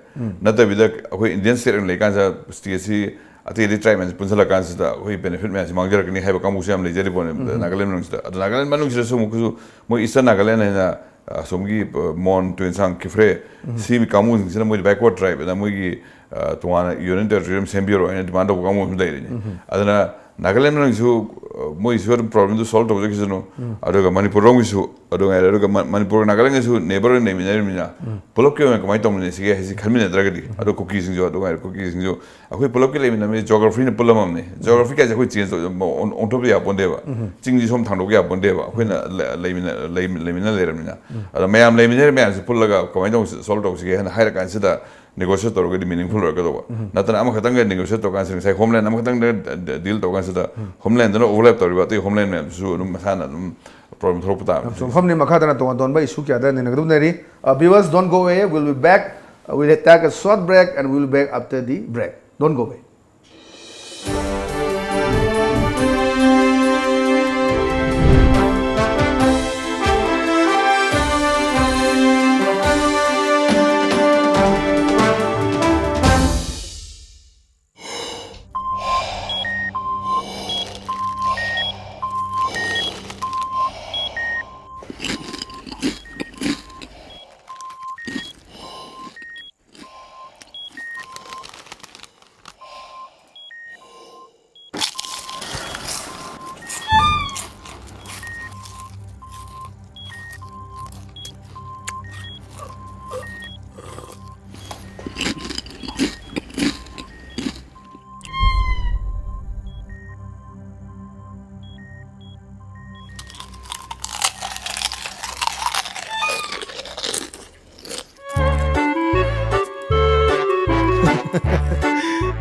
ꯅꯠꯇꯕꯤꯗ ꯑꯩꯈꯣꯏ Indian state ꯑꯣꯏꯅ ꯂꯩꯀꯥꯟꯁꯤꯗ stateꯁꯤ ꯑꯇꯩ ꯑꯇꯩ tribe ꯃꯌꯥꯝꯁꯤ ꯄꯨꯟꯁꯤꯜꯂꯀꯥꯟꯁꯤꯗ ꯑꯩꯈꯣꯏ benefit ꯃꯌꯥꯝꯁꯤ ꯃꯥꯡꯖꯔꯛꯀꯅꯤ ꯍꯥꯏꯕ ꯀꯥꯡꯕꯨꯁꯨ ꯌꯥꯝ ꯂꯩꯖꯔꯤ ꯄꯣꯠꯅꯤ ꯅꯥꯒꯥꯂꯦꯟ ꯃꯅꯨꯡꯁꯤꯗ꯫ ꯑꯗꯣ ꯅꯥꯒꯥꯂꯦꯟ ꯃꯅꯨꯡꯁꯤꯗꯁꯨ ꯑꯃꯨꯛꯀꯁꯨ ꯃꯣꯏ Eastern Nagaland ꯍꯥꯏꯅ, ꯑ, ꯑꯁꯣꯝꯒꯤ, ꯑ, ꯃꯣꯟ, ꯇꯨꯌꯦꯟꯁꯥꯡ, ꯀꯤꯐ꯭ꯔꯦ, ꯁꯤ ꯀꯥꯡꯕꯨꯁꯤꯡꯁꯤꯅ ꯃꯣꯏꯗꯤ backward tribe ꯑꯅ ꯃꯣꯏꯒꯤ, ꯑ, ꯇꯣꯉꯥꯟꯅ union territory ꯑꯃ ꯁꯦꯝꯕꯤꯔꯣ ꯍꯥꯏꯅ demand ꯇꯧꯕ ꯀꯥꯡꯕꯨ ꯑꯃꯁꯨ ꯂꯩꯔꯤꯅꯤ꯫ ꯑꯗꯨꯅ ꯅꯥꯒꯥꯂꯦꯟ ꯃꯅꯨꯡꯒꯤꯁꯨ, ꯑ, ꯃꯣꯏꯁꯨ ꯑꯗꯨꯝ problemꯗꯨ solve ꯇꯧꯖꯈꯤꯁꯅꯨ꯫ ꯑꯗꯨꯒ ꯃꯅꯤꯄꯨꯔ ꯂꯣꯝꯒꯤꯁꯨ ꯑꯗꯨ ꯉꯥꯏꯔꯦ꯫ ꯑꯗꯨꯒ ꯃ-, ꯃꯅꯤꯄꯨꯔꯒ ꯅꯥꯒꯥꯂꯦꯟꯒꯁꯨ neighbor ꯑꯣꯏꯅ ꯂꯩꯃꯤꯟꯅꯔꯤꯕꯅꯤꯅ ꯄꯨꯂꯞꯀꯤ ꯑꯣꯏꯅ ꯀꯃꯥꯏꯅ ꯇꯧꯃꯤꯟꯅꯁꯤꯒꯦ ꯍꯥꯏꯁꯤ ꯈꯟꯃꯤꯟꯅꯗ꯭ꯔꯒꯗꯤ, ꯑꯗꯣ ꯀꯨꯀꯤꯁꯤꯡꯁꯨ ꯑꯗꯨ ꯉꯥꯏꯔꯦ, ꯀꯨꯀꯤꯁꯤꯡꯁꯨ ꯑꯩꯈꯣꯏ ꯄꯨꯂꯞꯀꯤ ꯂꯩꯃꯤꯟꯅꯕꯅꯤ, geographyꯅ ꯄꯨꯜꯂꯝꯃꯕꯅꯤ꯫ Geography ꯀꯥꯏꯁꯦ ꯑꯩꯈꯣꯏ change ꯇꯧ-, ꯑꯣꯟ-, ꯑꯣꯟꯊꯣꯛꯄ ꯌꯥꯄꯣꯟꯗꯦꯕ꯫ ꯆꯤꯡꯁꯤ ꯁꯣꯝ ꯊꯥꯡꯗꯣꯛꯄ ꯌꯥꯄꯣꯟꯗꯦꯕ꯫ ꯑꯩꯈꯣꯏꯅ ꯂ-, ꯂꯩꯃꯤꯟꯅ-, ꯂꯩ-, ꯂꯩꯃꯤꯟꯅ ꯂꯩꯔꯕꯅꯤꯅ꯫ ꯑꯗꯣ ꯃꯌꯥꯝ ꯂꯩꯃꯤꯟꯅꯔꯤ ꯃꯌꯥꯝꯁꯤ ꯄꯨꯜꯂꯒ ꯀꯃꯥꯏꯅ ꯇꯧꯁꯤ, solve ꯇꯧꯁꯤꯒꯦ ꯍꯥꯏꯅ ꯍꯥꯏꯔ ꯀꯥꯟꯁꯤꯗ negotiate ꯇꯧꯔꯒꯗꯤ meaningful ꯑꯣꯏꯔꯛꯀꯗꯧꯕ꯫ ꯅꯠꯇꯅ ꯑꯃꯈꯛꯇꯪꯒ negotiate ꯇꯧꯔꯀꯥꯟꯁꯤꯗ ꯉꯁꯥꯏ homeland ꯑꯃꯈꯛꯇꯪꯗ ꯗ-, ꯗ-, deal ꯇꯧꯔꯀꯥꯟꯁꯤꯗ homelandꯗꯨꯅ overlap ꯇꯧꯔꯤꯕ ꯑꯇꯩ homeland ꯃꯌꯥꯝꯁꯤꯁꯨ ꯑꯗꯨꯝ ꯃꯁꯥꯅ ꯑꯗꯨꯝ problem ꯊꯣꯛꯂꯛꯄ ꯇꯥꯕꯅꯤ꯫ ꯃꯐꯝꯅꯤ ꯃꯈꯥꯗꯅ ꯇꯣꯉꯥꯟ ꯇꯣꯉꯥꯟꯕ issue ꯀꯌꯥꯗ ꯅꯩꯅꯒꯗꯕ ꯂꯩꯔꯤ꯫ Uh, viewers, don't go away. We'll be back. We'll take a short break and we'll be back after the break. Don't go away.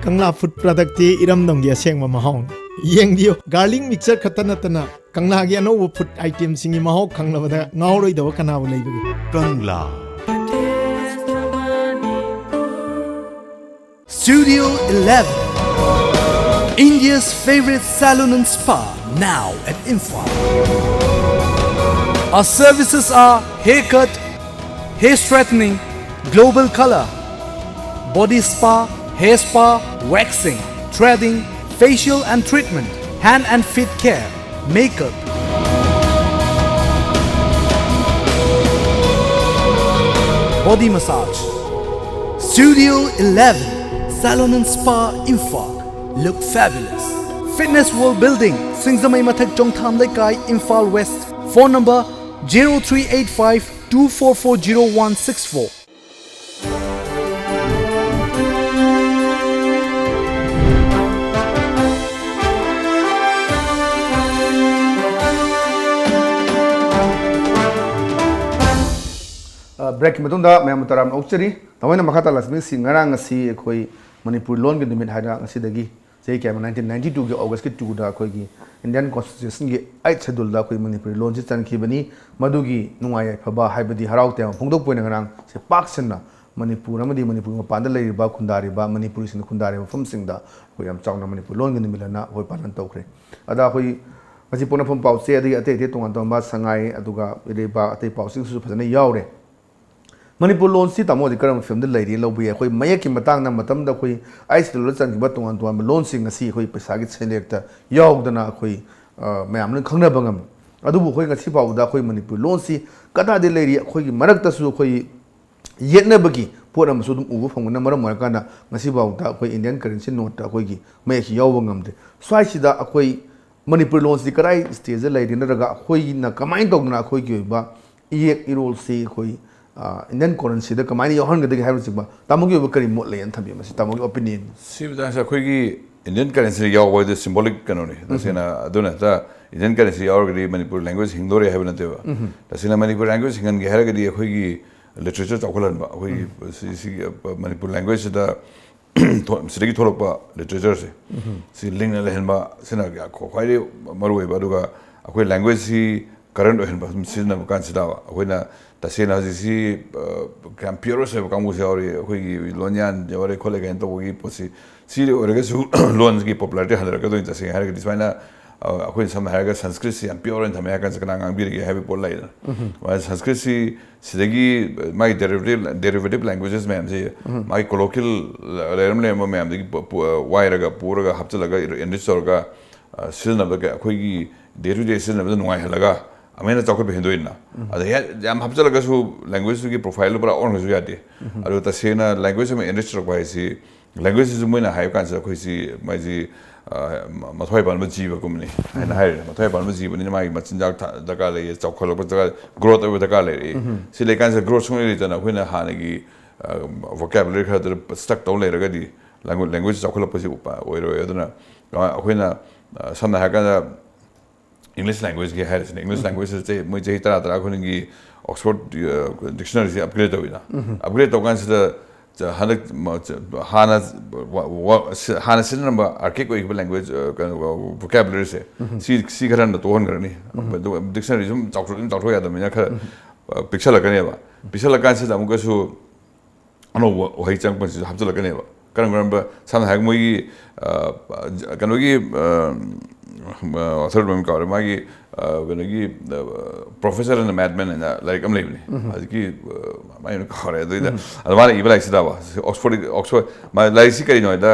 Kangla food productꯇꯤ ꯏꯔꯝꯗꯝꯒꯤ ꯑꯁꯦꯡꯕ ꯃꯍꯥꯎꯅꯤ꯫ ꯌꯦꯡꯕꯤꯌꯨ, garlic mixture ꯈꯛꯇ ꯅꯠꯇꯅ ꯀꯪꯂꯥꯒꯤ ꯑꯅꯧꯕ food itemꯁꯤꯡꯒꯤ ꯃꯍꯥꯎ ꯈꯪꯂꯕꯗ ꯉꯥꯎꯔꯣꯏꯗꯕ ꯀꯅꯥꯕꯨ ꯂꯩꯕꯒꯦ? ꯀꯪꯂꯥ꯫ Studio eleven. India's favorite salon and spa, now at Imphal. Our services are haircut, hair straightening, global color, body spa, hair spa, waxing, threading, facial and treatment, hand and feet care, makeup, body massage. Studio eleven, Salon and Spa, Imphal. Look fabulous. Fitness World Building, Singzamei Mathak, Chongtham Leikai, Imphal West. Phone number zero three eight five two four four zero one six four. ꯕ꯭ꯔꯦꯛꯀꯤ ꯃꯇꯨꯡꯗ ꯃꯌꯥꯝꯕꯨ ꯇꯔꯥꯝꯅ ꯑꯣꯛꯆꯔꯤ꯫ ꯇꯥꯃꯣꯅ ꯃꯈꯥ ꯇꯥꯜꯂꯛꯄꯁꯤ, ꯉꯔꯥꯡ ꯉꯁꯤ ꯑꯩꯈꯣꯏ ꯃꯅꯤꯄꯨꯔ ꯂꯣꯟꯒꯤ ꯅꯨꯃꯤꯠ ꯍꯥꯏꯅ ꯉꯁꯤꯗꯒꯤ ꯆꯍꯤ ꯀꯌꯥ ꯑꯃ, ꯅꯥꯏꯟꯇꯤꯟ ꯅꯥꯏꯟꯇꯤ ꯇꯨꯒꯤ ꯑꯣꯒꯁꯀꯤ ꯇꯨꯗ ꯑꯩꯈꯣꯏꯒꯤ ꯏꯟꯗꯤꯌꯟ ꯀꯣꯟꯁꯇꯤꯇ꯭ꯌꯨꯁꯟꯒꯤ ꯑꯩꯠ ꯁꯦꯗꯨꯜꯗ ꯑꯩꯈꯣꯏ ꯃꯅꯤꯄꯨꯔꯤ ꯂꯣꯟꯁꯤ ꯆꯟꯈꯤꯕꯅꯤ꯫ ꯃꯗꯨꯒꯤ ꯅꯨꯡꯉꯥꯏ ꯌꯥꯏꯐꯕ ꯍꯥꯏꯕꯗꯤ ꯍꯔꯥꯎ ꯇꯌꯥꯝꯕ ꯐꯣꯡꯗꯣꯛꯄ ꯑꯣꯏꯅ ꯉꯔꯥꯡꯁꯦ ꯄꯥꯛ ꯁꯟꯅ ꯃꯅꯤꯄꯨꯔ ꯑꯃꯗꯤ ꯃꯅꯤꯄꯨꯔ ꯃꯄꯥꯟꯗ ꯂꯩꯔꯤꯕ ꯈꯨꯟꯗꯥꯔꯤꯕ ꯃꯅꯤꯄꯨꯔꯤꯁꯤꯡꯅ ꯈꯨꯟꯗꯥꯔꯤꯕ ꯃꯐꯝꯁꯤꯡꯗ ꯑꯩꯈꯣꯏ ꯌꯥꯝ ꯆꯥꯎꯅ ꯃꯅꯤꯄꯨꯔ ꯂꯣꯟꯒꯤ ꯅꯨꯃꯤꯠ ꯑꯅ ꯑꯩꯈꯣꯏ ꯄꯥꯂꯟ ꯇꯧꯈ꯭ꯔꯦ꯫ ꯑꯗ ꯑꯩꯈꯣꯏ ꯉꯁꯤ ꯄꯣꯛꯅꯐꯝ ꯄꯥꯎꯆꯦ ꯑꯗꯒꯤ ꯑꯇꯩ ꯑꯇꯩ ꯇꯣꯉꯥꯟ ꯇꯣꯉꯥꯟꯕ ꯁꯉꯥꯏ ꯑꯗꯨꯒ ꯏꯔꯩꯕꯥꯛ ꯑꯇꯩ ꯄꯥꯎꯆꯦꯁꯤꯡꯁꯨ ꯐꯖꯅ ꯌꯥꯎꯔꯦ꯫ ꯃꯅꯤꯄꯨꯔ ꯂꯣꯟꯁꯤ ꯇꯥꯃꯣꯗꯤ ꯀꯔꯝꯕ ꯐꯤꯕꯝꯗ ꯂꯩꯔꯤ ꯂꯧꯕ ꯌꯥꯏ? ꯑꯩꯈꯣꯏ ꯃꯌꯦꯛꯀꯤ ꯃꯇꯥꯡꯗ ꯃꯇꯝꯗ ꯑꯩꯈꯣꯏ ꯑꯩꯠ ꯁꯦꯗꯨꯜꯗ ꯆꯟꯈꯤꯕ ꯇꯣꯉꯥꯟ ꯇꯣꯉꯥꯟꯕ ꯂꯣꯟꯁꯤꯡ ꯉꯁꯤ ꯑꯩꯈꯣꯏ ꯄꯩꯁꯥꯒꯤ ꯁꯦꯟꯌꯦꯛꯇ ꯌꯥꯎꯗꯅ ꯑꯩꯈꯣꯏ, ꯑ, ꯃꯌꯥꯝ ꯂꯣꯏ ꯈꯪꯅꯕ ꯉꯝꯃꯤ꯫ ꯑꯗꯨꯕꯨ ꯑꯩꯈꯣꯏ ꯉꯁꯤ ꯐꯥꯎꯕꯗ ꯑꯩꯈꯣꯏ ꯃꯅꯤꯄꯨꯔ ꯂꯣꯟꯁꯤ ꯀꯗꯥꯏꯗ ꯂꯩꯔꯤ? ꯑꯩꯈꯣꯏꯒꯤ ꯃꯔꯛꯇꯁꯨ ꯑꯩꯈꯣꯏ ꯌꯦꯠꯅꯕꯒꯤ ꯄꯣꯠ ꯑꯃꯁꯨ ꯑꯗꯨꯝ ꯎꯕ ꯐꯪꯕꯅ ꯃꯔꯝ ꯑꯣꯏꯔꯀꯥꯟꯗ ꯉꯁꯤ ꯐꯥꯎꯕꯗ ꯑꯩꯈꯣꯏ ꯏꯟꯗꯤꯌꯟ ꯀꯔꯦꯟꯁꯤ ꯅꯣꯠꯇ ꯑꯩꯈꯣꯏꯒꯤ ꯃꯌꯦꯛꯁꯤ ꯌꯥꯎꯕ ꯉꯝꯗꯦ꯫ ꯁ꯭ꯋꯥꯏꯁꯤꯗ ꯑꯩꯈꯣꯏ ꯃꯅꯤꯄꯨꯔ ꯂꯣꯟꯁꯤ ꯀꯗꯥꯏ ꯁ꯭ꯇꯦꯖꯇ ꯂꯩꯔꯤ, ꯅꯠꯇ꯭ꯔꯒ ꯑꯩꯈꯣꯏꯅ ꯀꯃꯥꯏꯅ ꯇꯧꯗꯅ ꯑꯩꯈꯣꯏꯒꯤ ꯑꯣꯏꯕ ꯏꯌꯦꯛ ꯏꯔꯣꯜꯁꯤ ꯑꯩꯈꯣꯏ, ꯑ, ꯏꯟꯗꯤꯌꯟ ꯀꯔꯦꯟꯁꯤꯗ ꯀꯃꯥꯏꯅ ꯌꯥꯎꯍꯟꯒꯗꯒꯦ ꯍꯥꯏꯕꯅꯆꯤꯡꯕ ꯇꯥꯃꯣꯒꯤ ꯑꯣꯏꯕ ꯀꯔꯤ ꯃꯣꯠ ꯂꯩ ꯍꯥꯏꯅ ꯊꯝꯕꯤꯌꯨ? ꯃꯁꯤ ꯇꯥꯃꯣꯒꯤ ꯑꯣꯄꯤꯅꯤꯌꯟ꯫ ꯁꯤ ꯃꯇꯥꯡꯁꯤꯗ ꯑꯩꯈꯣꯏꯒꯤ ꯏꯟꯗꯤꯌꯟ ꯀꯔꯦꯟꯁꯤ ꯌꯥꯎꯕ ꯍꯥꯏꯗꯤ ꯁꯤꯝꯕꯣꯂꯤꯛ ꯀꯩꯅꯣꯅꯤ꯫ ꯇꯁꯦꯡꯅ ꯑꯗꯨꯅ ꯍꯦꯛꯇ ꯏꯟꯗꯤꯌꯟ ꯀꯔꯦꯟꯁꯤ ꯌꯥꯎꯔꯒꯗꯤ ꯃꯅꯤꯄꯨꯔ ꯂꯦꯡꯒ꯭ꯋꯦꯖ ꯍꯤꯡꯗꯣꯔꯦ ꯍꯥꯏꯕ ꯅꯠꯇꯦꯕ꯫ ꯇꯁꯦꯡꯅ ꯃꯅꯤꯄꯨꯔ ꯂꯦꯡꯒ꯭ꯋꯦꯖ ꯍꯤꯡꯍꯟꯒꯦ ꯍꯥꯏꯔꯒꯗꯤ ꯑꯩꯈꯣꯏꯒꯤ ꯂꯤꯇꯔꯦꯆꯔ ꯆꯥꯎꯈꯠꯍꯟꯕ, ꯑꯩꯈꯣꯏꯒꯤ ꯁꯤ-, ꯁꯤꯒꯤ, ꯑ, ꯃꯅꯤꯄꯨꯔ ꯂꯦꯡꯒ꯭ꯋꯦꯖꯁꯤꯗ ꯊꯣ-, ꯁꯤꯗꯒꯤ ꯊꯣꯛꯂꯛꯄ ꯂꯤꯇꯔꯦꯆꯔꯁꯦ ꯁꯤ ꯂꯤꯡꯅ ꯂꯩꯍꯟꯕ, ꯁꯤꯅ ꯈ꯭ꯋꯥꯏꯗꯒꯤ ꯃꯔꯨ ꯑꯣꯏꯕ꯫ ꯑꯗꯨꯒ ꯑꯩꯈꯣꯏ ꯂꯦꯡꯒ꯭ꯋꯦꯖꯁꯤ ꯀꯔꯦꯟ ꯑꯣꯏꯍꯟꯕ, ꯁꯨꯝ ꯁꯤꯖꯤꯟꯅꯕ ꯀꯥꯟꯁꯤꯗ ꯑꯩꯈꯣꯏꯅ ꯇꯁꯦꯡꯅ ꯍꯧꯖꯤꯛꯁꯤ ꯌꯥꯝ ꯄꯤꯌꯣꯔꯁ ꯑꯣꯏꯕ ꯀꯥꯡꯕꯨꯁꯨ ꯌꯥꯎꯔꯤ꯫ ꯑꯩꯈꯣꯏꯒꯤ ꯂꯣꯟꯌꯥꯟ ꯌꯥꯎꯔꯦ ꯈꯣꯠꯂꯦ ꯀꯥꯏꯅ ꯇꯧꯕꯒꯤ ꯄꯣꯠꯁꯤ, ꯁꯤ ꯑꯣꯏꯔꯒꯁꯨ ꯂꯣꯟꯁꯤꯒꯤ ꯄꯣꯄꯨꯂꯥꯔꯤꯇꯤ ꯍꯟꯊꯔꯛꯀꯗꯣꯏꯅꯤ꯫ ꯇꯁꯦꯡꯅ ꯍꯥꯏꯔꯒꯗꯤ ꯁꯨꯃꯥꯏꯅ ꯑꯩꯈꯣꯏꯅ ꯁꯝꯅ ꯍꯥꯏꯔꯒ ꯁꯪꯁꯀ꯭ꯔꯤꯠꯁꯤ ꯌꯥꯝ ꯄꯤꯌꯣꯔ ꯑꯣꯏꯅ ꯊꯝꯃꯦ ꯍꯥꯏꯔ ꯀꯥꯟꯁꯤꯗ ꯀꯅꯥ ꯉꯥꯡꯕꯤꯔꯤꯒꯦ ꯍꯥꯏꯕꯒꯤ ꯄꯣꯠ ꯂꯩꯗꯅ꯫ ꯁꯪꯁꯀ꯭ꯔꯤꯠꯁꯤ ꯁꯤꯗꯒꯤ ꯃꯥꯒꯤ ꯗꯦꯔꯤꯚꯦꯇꯤꯚ ꯂꯦꯡꯒ꯭ꯋꯦꯖꯦꯁ ꯃꯌꯥꯝꯁꯤ, ꯃꯥꯒꯤ ꯀꯣꯂꯣꯀꯤꯌꯦꯜ ꯂꯩꯔꯝ ꯂꯩꯔꯝꯕ ꯃꯌꯥꯝꯗꯒꯤ ꯋꯥꯏꯔꯒ ꯄꯨꯔꯒ ꯍꯥꯞꯆꯤꯜꯂꯒ ꯏꯟꯔꯤꯆ ꯇꯧꯔꯒ ꯁꯤꯖꯤꯟꯅꯕꯗ ꯑꯩꯈꯣꯏꯒꯤ ꯗꯦ ꯇꯨ ꯗꯦ ꯁꯤꯖꯤꯟꯅꯕꯗ ꯅꯨꯡꯉꯥꯏꯍꯜꯂꯒ ꯑꯃꯨꯛ ꯍꯦꯟꯅ ꯆꯥꯎꯈꯠꯄ ꯍꯦꯟꯗꯣꯛꯏꯅ꯫ ꯑꯗ ꯌꯥꯝ ꯍꯥꯞꯆꯤꯜꯂꯒꯁꯨ ꯂꯦꯡꯒ꯭ꯋꯦꯖꯇꯨꯒꯤ ꯄ꯭ꯔꯣꯐꯥꯏꯜꯗꯨ ꯄꯨꯔꯥ ꯑꯣꯟꯈ꯭ꯔꯁꯨ ꯌꯥꯗꯦ꯫ ꯑꯗꯣ ꯇꯁꯦꯡꯅ ꯂꯦꯡꯒ꯭ꯋꯦꯖ ꯑꯃ ꯏꯟꯔꯤꯆ ꯇꯧꯔꯛꯄ ꯍꯥꯏꯁꯤ, ꯂꯦꯡꯒ꯭ꯋꯦꯖꯁꯤꯁꯨ ꯃꯣꯏꯅ ꯍꯥꯏꯕ ꯀꯥꯟꯁꯤꯗ ꯑꯩꯈꯣꯏꯁꯤ ꯃꯥꯏꯁꯤ ꯃꯊ꯭ꯋꯥꯏ ꯄꯥꯟꯕ ꯖꯤꯕꯒꯨꯝꯕꯅꯤ ꯍꯥꯏꯅ ꯍꯥꯏꯔꯦ꯫ ꯃꯊ꯭ꯋꯥꯏ ꯄꯥꯟꯕ ꯖꯤꯕꯅꯤꯅ ꯃꯥꯒꯤ ꯃꯆꯤꯟꯖꯥꯛ ꯗꯔꯀꯥꯔ ꯂꯩꯌꯦ, ꯆꯥꯎꯈꯠꯂꯛꯄ ꯗꯔꯀꯥꯔ, ꯒ꯭ꯔꯣꯠ ꯑꯣꯏꯕ ꯗꯔꯀꯥꯔ ꯂꯩꯔꯛꯏ꯫ ꯁꯤ ꯂꯩꯀꯥꯟꯁꯤꯗ ꯒ꯭ꯔꯣꯠ ꯁꯨꯡꯂꯩ ꯂꯩꯇꯅ ꯑꯩꯈꯣꯏꯅ ꯍꯥꯟꯅꯒꯤ ꯚꯣꯀꯦꯕꯨꯂꯔꯤ ꯈꯔꯗꯨꯗ ꯁ꯭ꯇꯛ ꯇꯧ ꯂꯩꯔꯒꯗꯤ ꯂꯦꯡꯒ꯭ꯋꯦꯖ ꯆꯥꯎꯈꯠꯂꯛꯄꯁꯤ ꯑꯣꯏꯔꯣꯏ꯫ ꯑꯗꯨꯅ ꯑꯩꯈꯣꯏꯅ ꯁꯝꯅ ꯍꯥꯏꯔꯀꯥꯟꯗ ꯏꯪꯂꯤꯁ ꯂꯦꯡꯒ꯭ꯋꯦꯖꯀꯤ ꯍꯥꯏꯔꯁꯤꯅꯦ, ꯏꯪꯂꯤꯁ ꯂꯦꯡꯒ꯭ꯋꯦꯖꯁꯦ ꯃꯣꯏ ꯆꯍꯤ ꯇꯔꯥ ꯇꯔꯥ ꯈꯨꯗꯤꯡꯒꯤ ꯑꯣꯛꯁꯐꯣꯔꯗ ꯗꯤꯛꯁꯅꯔꯤꯁꯦ ꯑꯞꯒ꯭ꯔꯦꯗ ꯇꯧꯋꯤꯅ꯫ ꯑꯞꯒ꯭ꯔꯦꯗ ꯇꯧꯀꯥꯟꯁꯤꯗ ꯍꯟꯗꯛ ꯍꯥꯟꯅ ꯍꯥꯟꯅ ꯁꯤꯖꯤꯟꯅꯔꯝꯕ ꯑꯥꯔꯀꯦꯛ ꯑꯣꯏꯈꯤꯕ ꯂꯦꯡꯒ꯭ꯋꯦꯖ, ꯀꯩꯅꯣ, ꯚꯣꯀꯦꯕꯨꯂꯔꯤꯁꯦ ꯁꯤ ꯁꯤ ꯈꯔ ꯇꯣꯛꯍꯟꯈ꯭ꯔꯅꯤ꯫ ꯑꯗꯨꯒ ꯗꯤꯛꯁꯅꯔꯤ ꯁꯨꯝ ꯆꯥꯎꯊꯣꯛ ꯁꯨꯝ ꯆꯥꯎꯊꯣꯛ ꯌꯥꯗꯕꯅꯤꯅ ꯈꯔ ꯄꯤꯛꯁꯜꯂꯛꯀꯅꯦꯕ꯫ ꯄꯤꯛꯁꯜꯂꯀꯥꯟꯁꯤꯗ ꯑꯃꯨꯛꯀꯁꯨ ꯑꯅꯧꯕ ꯋꯥꯍꯩ ꯆꯪꯉꯛꯄꯁꯤꯁꯨ ꯍꯥꯞꯆꯤꯜꯂꯛꯀꯅꯦꯕ꯫ ꯀꯔꯝ ꯀꯔꯝꯕ, ꯁꯝꯅ ꯍꯥꯏꯔꯒ ꯃꯣꯏꯒꯤ ꯀꯩꯅꯣꯒꯤ ꯑꯣꯊꯔ ꯃꯃꯤꯡ ꯀꯥꯎꯔꯦ, ꯃꯥꯒꯤ ꯀꯩꯅꯣꯒꯤ Professor and the Madman ꯍꯥꯏꯅ ꯂꯥꯏꯔꯤꯛ ꯑꯃ ꯂꯩꯕꯅꯤ꯫ ꯍꯧꯖꯤꯛꯀꯤ ꯃꯥꯏ ꯃꯃꯤꯡ ꯀꯥꯎꯔꯦ꯫ ꯑꯗꯨꯏꯗ ꯑꯗ ꯃꯥꯅ ꯏꯕ ꯂꯥꯏꯔꯤꯛꯁꯤꯗꯕ ꯑꯣꯛꯁꯐꯣꯔꯗ ꯑꯣꯛꯁꯐꯣꯔꯗ ꯂꯥꯏꯔꯤꯛꯁꯤ ꯀꯔꯤꯅꯣ ꯍꯥꯏꯗ,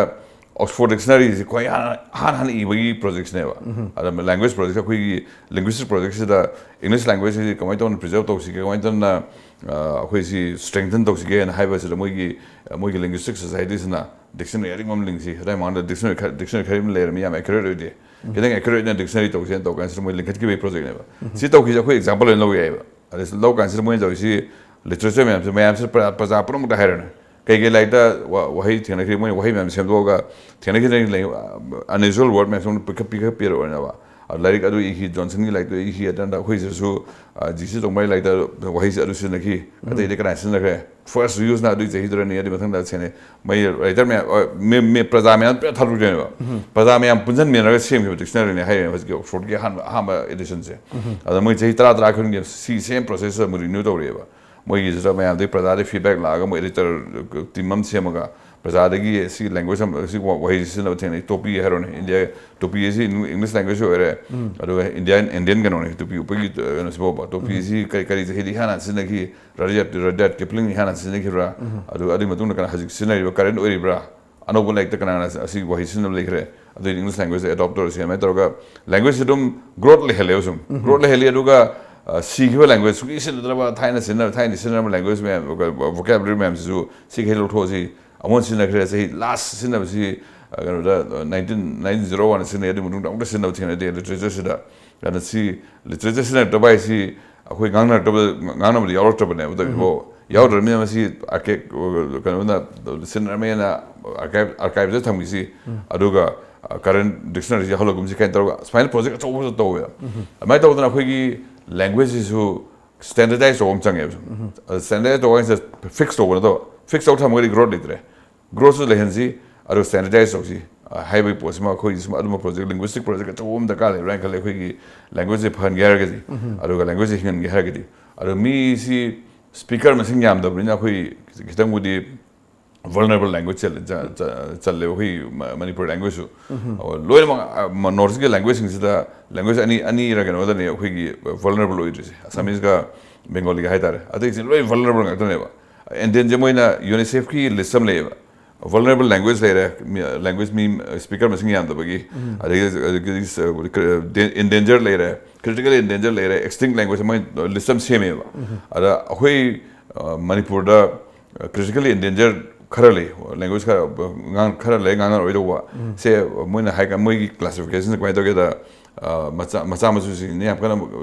ꯑꯣꯛꯁꯐꯣꯔꯗ ꯗꯤꯛꯁꯅꯔꯤꯁꯤ ꯈ꯭ꯋꯥꯏ ꯍꯥꯟꯅ ꯍꯥꯟꯅ ꯍꯥꯟꯅ ꯏꯕꯒꯤ ꯄ꯭ꯔꯣꯖꯦꯛꯁꯤꯅꯦꯕ꯫ ꯑꯗ ꯂꯦꯡꯒ꯭ꯋꯦꯖ ꯄ꯭ꯔꯣꯖꯦꯛꯁꯦ, ꯑꯩꯈꯣꯏꯒꯤ ꯂꯤꯡꯒ꯭ꯋꯤꯁꯇꯤꯛ ꯄ꯭ꯔꯣꯖꯦꯛꯁꯤꯗ ꯏꯪꯂꯤꯁ ꯂꯦꯡꯒ꯭ꯋꯦꯖꯁꯤ ꯀꯃꯥꯏꯅ ꯇꯧꯅ ꯄ꯭ꯔꯤꯖꯔꯕ ꯇꯧꯁꯤꯒꯦ, ꯀꯃꯥꯏꯅ ꯇꯧꯅ ꯑꯩꯈꯣꯏꯁꯤ ꯁ꯭ꯇ꯭ꯔꯦꯡꯊꯟ ꯇꯧꯁꯤꯒꯦꯅ ꯍꯥꯏꯕꯁꯤꯗ ꯃꯣꯏꯒꯤ ꯃꯣꯏꯒꯤ ꯂꯤꯡꯒ꯭ꯋꯤꯁꯇꯤꯛ ꯁꯣꯁꯥꯏꯇꯤꯁꯤꯅ ꯗꯤꯛꯁꯅꯔꯤ ꯑꯔꯤꯡꯕ ꯑꯃ ꯂꯤꯡꯁꯤ꯫ ꯑꯗꯥꯏ ꯃꯃꯥꯡꯗ ꯗꯤꯛꯁꯅꯔꯤ ꯈꯔ ꯗꯤꯛꯁꯅꯔꯤ ꯈꯔ ꯑꯃ ꯂꯩꯔꯝꯃꯤ, ꯌꯥꯝ ꯑꯦꯀ꯭ꯌꯨꯔꯦꯠ ꯑꯣꯏꯗꯦ꯫ ꯈꯤꯇꯪ ꯑꯦꯀ꯭ꯌꯨꯔꯦꯠ ꯑꯣꯏꯅ ꯗꯤꯛꯁꯅꯔꯤ ꯇꯧꯁꯦꯅ ꯇꯧ ꯀꯥꯟꯁꯤꯗ ꯃꯣꯏ ꯂꯤꯡꯈꯠꯈꯤꯕꯒꯤ ꯄ꯭ꯔꯣꯖꯦꯛꯅꯦꯕ꯫ ꯁꯤ ꯇꯧꯈꯤꯁꯦ ꯑꯩꯈꯣꯏ ꯑꯦꯛꯖꯥꯝꯄꯜ ꯑꯣꯏꯅ ꯂꯧ ꯌꯥꯏꯑꯕ꯫ ꯑꯗ ꯂꯧ ꯀꯥꯟꯁꯤꯗ ꯃꯣꯏꯅ ꯇꯧꯔꯤꯁꯤ ꯂꯤꯇꯔꯦꯆꯔ ꯃꯌꯥꯝꯁꯦ, ꯃꯌꯥꯝꯁꯦ ꯄ꯭ꯔꯖꯥ ꯄ꯭ꯔꯖꯥ ꯄꯨꯝꯅꯃꯛꯇ ꯍꯥꯏꯔꯅꯤ꯫ ꯀꯩꯀꯩ ꯂꯥꯏꯔꯤꯛꯇ ꯋꯥꯍꯩ ꯊꯦꯡꯅꯈ꯭ꯔꯤ, ꯃꯣꯏꯅ ꯋꯥꯍꯩ ꯃꯌꯥꯝ ꯁꯦꯝꯗꯣꯛꯑꯒ ꯊꯦꯡꯅꯈꯤꯗ꯭ꯔꯤ, ꯂꯩ, ꯑꯟꯌꯨꯖꯨꯋꯦꯜ ꯋꯥꯔꯗ ꯃꯌꯥꯝꯁꯦ ꯄꯤꯈꯠ ꯄꯤꯈꯠꯄꯤꯔꯛꯑꯣꯅꯦꯕ꯫ ꯑꯗꯨ ꯂꯥꯏꯔꯤꯛ ꯑꯗꯨ ꯏꯈꯤ, ꯖꯣꯟꯁꯟꯒꯤ ꯂꯥꯏꯔꯤꯛꯇꯨ ꯏꯈꯤ, ꯑꯗꯨꯅ ꯑꯩꯈꯣꯏ ꯁꯤꯗꯁꯨ, ꯑ, ꯖꯤ ꯁꯤ ꯆꯣꯡꯕ꯭ꯔꯥꯒꯤ ꯂꯥꯏꯔꯤꯛꯇ ꯋꯥꯍꯩꯁꯦ ꯑꯗꯨ ꯁꯤꯖꯤꯟꯅꯈꯤ, ꯑꯇꯩꯗꯤ ꯀꯅꯥ ꯁꯤꯖꯤꯟꯅꯈ꯭ꯔꯦ? ꯐꯥꯔꯁ ꯔꯤꯌꯨꯁꯅ ꯑꯗꯨꯒꯤ ꯆꯍꯤꯗꯨꯗꯅꯤ, ꯑꯗꯨꯒꯤ ꯃꯊꯪꯗ ꯁꯦꯡꯅ ꯃꯣꯏ ꯔꯥꯏꯇꯔ ꯃꯌꯥꯝ, ꯑ, ꯃꯤ, ꯃꯤ, ꯄ꯭ꯔꯖꯥ ꯃꯌꯥꯝ ꯄꯨꯔꯥ ꯊꯥꯗꯣꯛꯇꯣꯏꯅꯦꯕ꯫ ꯄ꯭ꯔꯖꯥ ꯃꯌꯥꯝ ꯄꯨꯟꯁꯤꯟꯃꯤꯟꯅꯔꯒ ꯁꯦꯝꯈꯤꯕ ꯗꯤꯛꯁꯅꯔꯤꯅꯦ ꯍꯥꯏꯔꯤꯅꯦ ꯍꯧꯖꯤꯛꯀꯤ ꯑꯣꯛꯁꯐꯣꯔꯗꯀꯤ ꯑꯍꯥꯟꯕ, ꯑꯍꯥꯟꯕ ꯑꯦꯗꯤꯁꯟꯁꯦ꯫ ꯑꯗ ꯃꯣꯏ ꯆꯍꯤ ꯇꯔꯥ, ꯇꯔꯥ ꯈꯨꯗꯤꯡꯒꯤ ꯁꯤ ꯁꯦꯝ ꯄ꯭ꯔꯣꯁꯦꯁꯇ ꯑꯃꯨꯛ ꯔꯤꯅ꯭ꯌꯨ ꯇꯧꯔꯛꯑꯦꯕ꯫ ꯃꯣꯏꯒꯤꯁꯤꯗ ꯃꯌꯥꯝꯗꯒꯤ, ꯄ꯭ꯔꯖꯥꯗꯒꯤ ꯐꯤꯗꯕꯦꯛ ꯂꯥꯛꯑꯒ ꯃꯣꯏ ꯑꯦꯗꯤꯇꯔ ꯇꯤꯝ ꯑꯃ ꯁꯦꯝꯃꯒ ꯄ꯭ꯔꯖꯥꯗꯒꯤ ꯁꯤ ꯂꯦꯡꯒ꯭ꯋꯦꯖ ꯑꯃ, ꯁꯤ ꯋꯥ-, ꯋꯥꯍꯩꯁꯤ ꯁꯤꯖꯤꯟꯅꯕ ꯊꯦꯡꯅꯩ꯫ ꯇꯣꯄꯤ ꯍꯥꯏꯔꯣꯅꯦ, ꯏꯟꯗꯤꯌꯥ, ꯇꯣꯄꯤ ꯑꯁꯤ ꯏꯪ-, ꯏꯪꯂꯤꯁ ꯂꯦꯡꯒ꯭ꯋꯦꯖꯁꯨ ꯑꯣꯏꯔꯦ, ꯑꯗꯨꯒ ꯏꯟꯗꯤꯌꯟ, ꯏꯟꯗꯤꯌꯟ ꯀꯩꯅꯣꯅꯦ, ꯇꯣꯄꯤ ꯎꯞꯄꯒꯤ, ꯑ, ꯀꯩꯅꯣꯁꯤꯕꯣꯕ꯫ ꯇꯣꯄꯤ ꯑꯁꯤ ꯀꯔꯤ, ꯀꯔꯤ ꯆꯍꯤꯗ ꯏꯍꯥꯟ ꯍꯥꯟꯅ ꯁꯤꯖꯤꯟꯅꯈꯤ? ꯔꯗꯤꯌꯥꯔꯗ, ꯔꯗꯤꯌꯥꯔꯗ ꯀꯤꯄ꯭ꯂꯤꯡꯅ ꯏꯍꯥꯟ ꯍꯥꯟꯅ ꯁꯤꯖꯤꯟꯅꯈꯤꯕ꯭ꯔꯥ? ꯑꯗꯨ, ꯑꯗꯨꯒꯤ ꯃꯇꯨꯡꯗ ꯀꯅꯥ ꯍꯧꯖꯤꯛ ꯁꯤꯖꯤꯟꯅꯔꯤꯕ, ꯀꯔꯦꯟ ꯑꯣꯏꯔꯤꯕ꯭ꯔꯥ? ꯑꯅꯧꯕ ꯂꯥꯏꯔꯤꯛꯇ ꯀꯅꯥꯅ ꯑꯁꯤꯒꯤ ꯋꯥꯍꯩ ꯁꯤꯖꯤꯟꯅꯕ ꯂꯩꯈ꯭ꯔꯦ? ꯑꯗꯨꯗꯤ ꯏꯪꯂꯤꯁ ꯂꯦꯡꯒ꯭ꯋꯦꯖꯇ ꯑꯦꯗꯣꯞ ꯇꯧꯔꯁꯤ, ꯑꯗꯨꯃꯥꯏꯅ ꯇꯧꯔꯒ ꯂꯦꯡꯒ꯭ꯋꯦꯖꯁꯤ ꯑꯗꯨꯝ ꯒ꯭ꯔꯣꯠ ꯂꯩꯍꯜꯂꯦꯕ ꯁꯨꯝ꯫ ꯒ꯭ꯔꯣꯠ ꯂꯩꯍꯜꯂꯤ, ꯑꯗꯨꯒ, ꯑ, ꯁꯤꯈꯤꯕ ꯂꯦꯡꯒ꯭ꯋꯦꯖ, ꯁꯨꯡꯁꯤ ꯁꯤꯖꯤꯟꯅꯗ꯭ꯔꯕ, ꯊꯥꯏꯅ ꯁꯤꯖꯤꯟꯅ-, ꯊꯥꯏꯅ ꯁꯤꯖꯤꯟꯅꯔꯝꯕ ꯂꯦꯡꯒ꯭ꯋꯦꯖ ꯃꯌꯥꯝ, ꯚꯣꯀꯦꯕꯨꯂꯔꯤ ꯃꯌꯥꯝꯁꯤꯁꯨ ꯁꯤ ꯀꯩ ꯂꯧꯊꯣꯛꯑꯁꯤ, ꯑꯃꯨꯛ ꯁꯤꯖꯤꯟꯅꯈ꯭ꯔꯦ, ꯆꯍꯤ ꯂꯥꯁ ꯁꯤꯖꯤꯟꯅꯕꯁꯤ, ꯑ, ꯀꯩꯅꯣꯗ, ꯑ, ꯅꯥꯏꯟꯇꯤꯟ, ꯅꯥꯏꯟꯇꯤꯟ ꯖꯤꯔꯣ ꯋꯥꯟꯗ ꯁꯤꯖꯤꯟꯅꯩ, ꯑꯗꯨꯒꯤ ꯃꯇꯨꯡꯗ ꯑꯃꯨꯛꯇ ꯁꯤꯖꯤꯟꯅꯕ ꯊꯦꯡꯅꯗꯦ ꯂꯤꯇꯔꯦꯆꯔꯁꯤꯗ꯫ ꯑꯗꯨꯅ ꯁꯤ ꯂꯤꯇꯔꯦꯆꯔ ꯁꯤꯖꯤꯟꯅꯔꯛꯇꯕ ꯍꯥꯏꯁꯤ ꯑꯩꯈꯣꯏ ꯉꯥꯡꯅꯔꯛꯇꯕ, ꯉꯥꯡꯅꯕꯗꯤ ꯌꯥꯎꯔꯛꯇ꯭ꯔꯕꯅꯦꯕ꯫ ꯑꯗꯨꯕꯨ ꯌꯥꯎꯗ꯭ꯔꯕꯅꯤꯅ ꯃꯁꯤ ꯑꯥꯔꯀꯦ-, ꯀꯩꯅꯣꯅ ꯁꯤꯖꯤꯟꯅꯔꯝꯃꯦꯅ ꯑꯥꯔꯀꯥꯏꯞ, ꯑꯥꯔꯀꯥꯏꯞꯇ ꯊꯝꯈꯤꯁꯤ, ꯑꯗꯨꯒ, ꯑ, ꯀꯔꯦꯟ ꯗꯤꯛꯁꯅꯔꯤꯁꯤ ꯌꯥꯎꯍꯜꯂꯒꯨꯝꯁꯤ ꯀꯥꯏꯅ ꯇꯧꯔꯒ ꯁꯨꯃꯥꯏꯅ ꯄ꯭ꯔꯣꯖꯦꯛ ꯑꯆꯧꯕꯁꯨ ꯇꯧꯋꯦꯕ꯫ ꯑꯗꯨꯃꯥꯏꯅ ꯇꯧꯗꯅ ꯑꯩꯈꯣꯏꯒꯤ ꯂꯦꯡꯒ꯭ꯋꯦꯖꯁꯤꯁꯨ ꯁ꯭ꯇꯦꯟꯗꯔꯗꯥꯏꯁ ꯇꯧꯕ ꯑꯃ ꯆꯪꯉꯦꯕ꯫ ꯁꯨꯝ ꯁ꯭ꯇꯦꯟꯗꯔꯗꯥꯏꯁ ꯇꯧꯕ ꯍꯥꯏꯁꯦ ꯐꯤꯛꯁ ꯇꯧꯕ ꯅꯠꯇꯕ, ꯐꯤꯛꯁ ꯇꯧ ꯊꯝꯃꯒꯗꯤ ꯒ꯭ꯔꯣꯠ ꯂꯩꯇ꯭ꯔꯦ꯫ ꯒ꯭ꯔꯣꯠꯁꯨ ꯂꯩꯍꯟꯁꯤ, ꯑꯗꯨꯒ ꯁ꯭ꯇꯦꯟꯗꯔꯗꯥꯏꯁ ꯇꯧꯁꯤ, ꯑ, ꯍꯥꯏꯕꯒꯤ ꯄꯣꯠꯁꯤꯃ ꯑꯩꯈꯣꯏꯒꯤ ꯁꯨꯝ ꯑꯗꯨꯝꯕ ꯄ꯭ꯔꯣꯖꯦꯛ, ꯂꯤꯡꯒ꯭ꯋꯤꯁꯇꯤꯛ ꯄ꯭ꯔꯣꯖꯦꯛ ꯑꯆꯧꯕ ꯑꯃ ꯗꯔꯀꯥꯔ ꯂꯩꯕ꯭ꯔꯥ ꯍꯥꯏꯅ ꯈꯜꯂꯦ, ꯑꯩꯈꯣꯏꯒꯤ ꯂꯦꯡꯒ꯭ꯋꯦꯖꯁꯦ ꯐꯍꯟꯒꯦ ꯍꯥꯏꯔꯒꯗꯤ꯫ ꯑꯗꯨꯒ ꯂꯦꯡꯒ꯭ꯋꯦꯖꯁꯦ ꯍꯤꯡꯍꯟꯒꯦ ꯍꯥꯏꯔꯒꯗꯤ꯫ ꯑꯗꯣ ꯃꯤꯁꯤ ꯁ꯭ꯄꯤꯀꯔ ꯃꯁꯤꯡ ꯌꯥꯝꯗꯕꯅꯤꯅ ꯑꯩꯈꯣꯏ ꯈꯤꯇꯪꯕꯨꯗꯤ ꯚꯜꯅꯔꯦꯕꯜ ꯂꯦꯡꯒ꯭ꯋꯦꯖ ꯆꯜꯂꯦ, ꯆ-, ꯆ-, ꯆꯜꯂꯦꯕ ꯑꯩꯈꯣꯏ ꯃ-, ꯃꯅꯤꯄꯨꯔ ꯂꯦꯡꯒ꯭ꯋꯦꯖꯁꯨ꯫ ꯑꯣ, ꯂꯣꯏꯅꯃꯛ, ꯑ, ꯃ-, ꯅꯣꯔꯠ ꯏꯁꯀꯤ ꯂꯦꯡꯒ꯭ꯋꯦꯖꯁꯤꯡꯁꯤꯗ ꯂꯦꯡꯒ꯭ꯋꯦꯖ ꯑꯅꯤ, ꯑꯅꯤꯔ ꯀꯩꯅꯣꯗꯅꯤ ꯑꯩꯈꯣꯏꯒꯤ ꯚꯜꯅꯔꯦꯕꯜ ꯑꯣꯏꯗ꯭ꯔꯤꯁꯦ, ꯑꯁꯥꯃꯤꯁꯒ ꯕꯦꯡꯒꯣꯂꯤꯒ ꯍꯥꯏꯇꯥꯔꯦ꯫ ꯑꯇꯩꯁꯤꯡ ꯂꯣꯏ ꯚꯜꯅꯔꯦꯕꯜ ꯉꯥꯛꯇꯅꯦꯕ꯫ ꯑꯦꯟꯗꯦꯟꯖꯔ, ꯃꯣꯏꯅ ꯌꯨꯅꯤꯁꯦꯐꯀꯤ ꯂꯤꯁ ꯑꯃ ꯂꯩꯌꯦꯕ꯫ ꯚꯜꯅꯔꯦꯕꯜ ꯂꯦꯡꯒ꯭ꯋꯦꯖ ꯂꯩꯔꯦ, ꯃꯤ, ꯂꯦꯡꯒ꯭ꯋꯦꯖ ꯃꯤ, ꯁ꯭ꯄꯤꯀꯔ ꯃꯁꯤꯡ ꯌꯥꯝꯗꯕꯒꯤ, ꯑꯗꯒꯤ, ꯑꯗꯒꯤ, ꯑ, ꯏꯟꯗꯦꯟꯖꯔ ꯂꯩꯔꯦ, ꯀ꯭ꯔꯤꯇꯤꯀꯦꯜ ꯏꯟꯗꯦꯟꯖꯔ ꯂꯩꯔꯦ, ꯑꯦꯛꯁꯇꯤꯡ ꯂꯦꯡꯒ꯭ꯋꯦꯖ, ꯃꯣꯏ ꯂꯤꯁ ꯑꯃ ꯁꯦꯝꯃꯦꯕ꯫ ꯑꯗ ꯑꯩꯈꯣꯏ, ꯑ, ꯃꯅꯤꯄꯨꯔꯗ, ꯑ, ꯀ꯭ꯔꯤꯇꯤꯀꯦꯜꯂꯤ ꯏꯟꯗꯦꯟꯖꯔ ꯈꯔ ꯂꯩ, ꯂꯦꯡꯒ꯭ꯋꯦꯖ ꯈꯔ, ꯑ, ꯉꯥꯡ-, ꯈꯔ ꯂꯩ ꯉꯥꯡꯅꯔꯣꯏꯗꯧꯕ꯫ ꯁꯦ ꯃꯣꯏꯅ ꯍꯥꯏ-, ꯃꯣꯏꯒꯤ ꯀ꯭ꯂꯥꯁꯤꯐꯤꯀꯦꯁꯟꯁꯦ ꯀꯃꯥꯏꯅ ꯇꯧꯒꯦꯗ, ꯑ, ꯃꯆꯥ, ꯃꯆꯥ ꯃꯁꯨꯁꯤꯡꯁꯤꯅ ꯌꯥꯝ ꯀꯟꯅ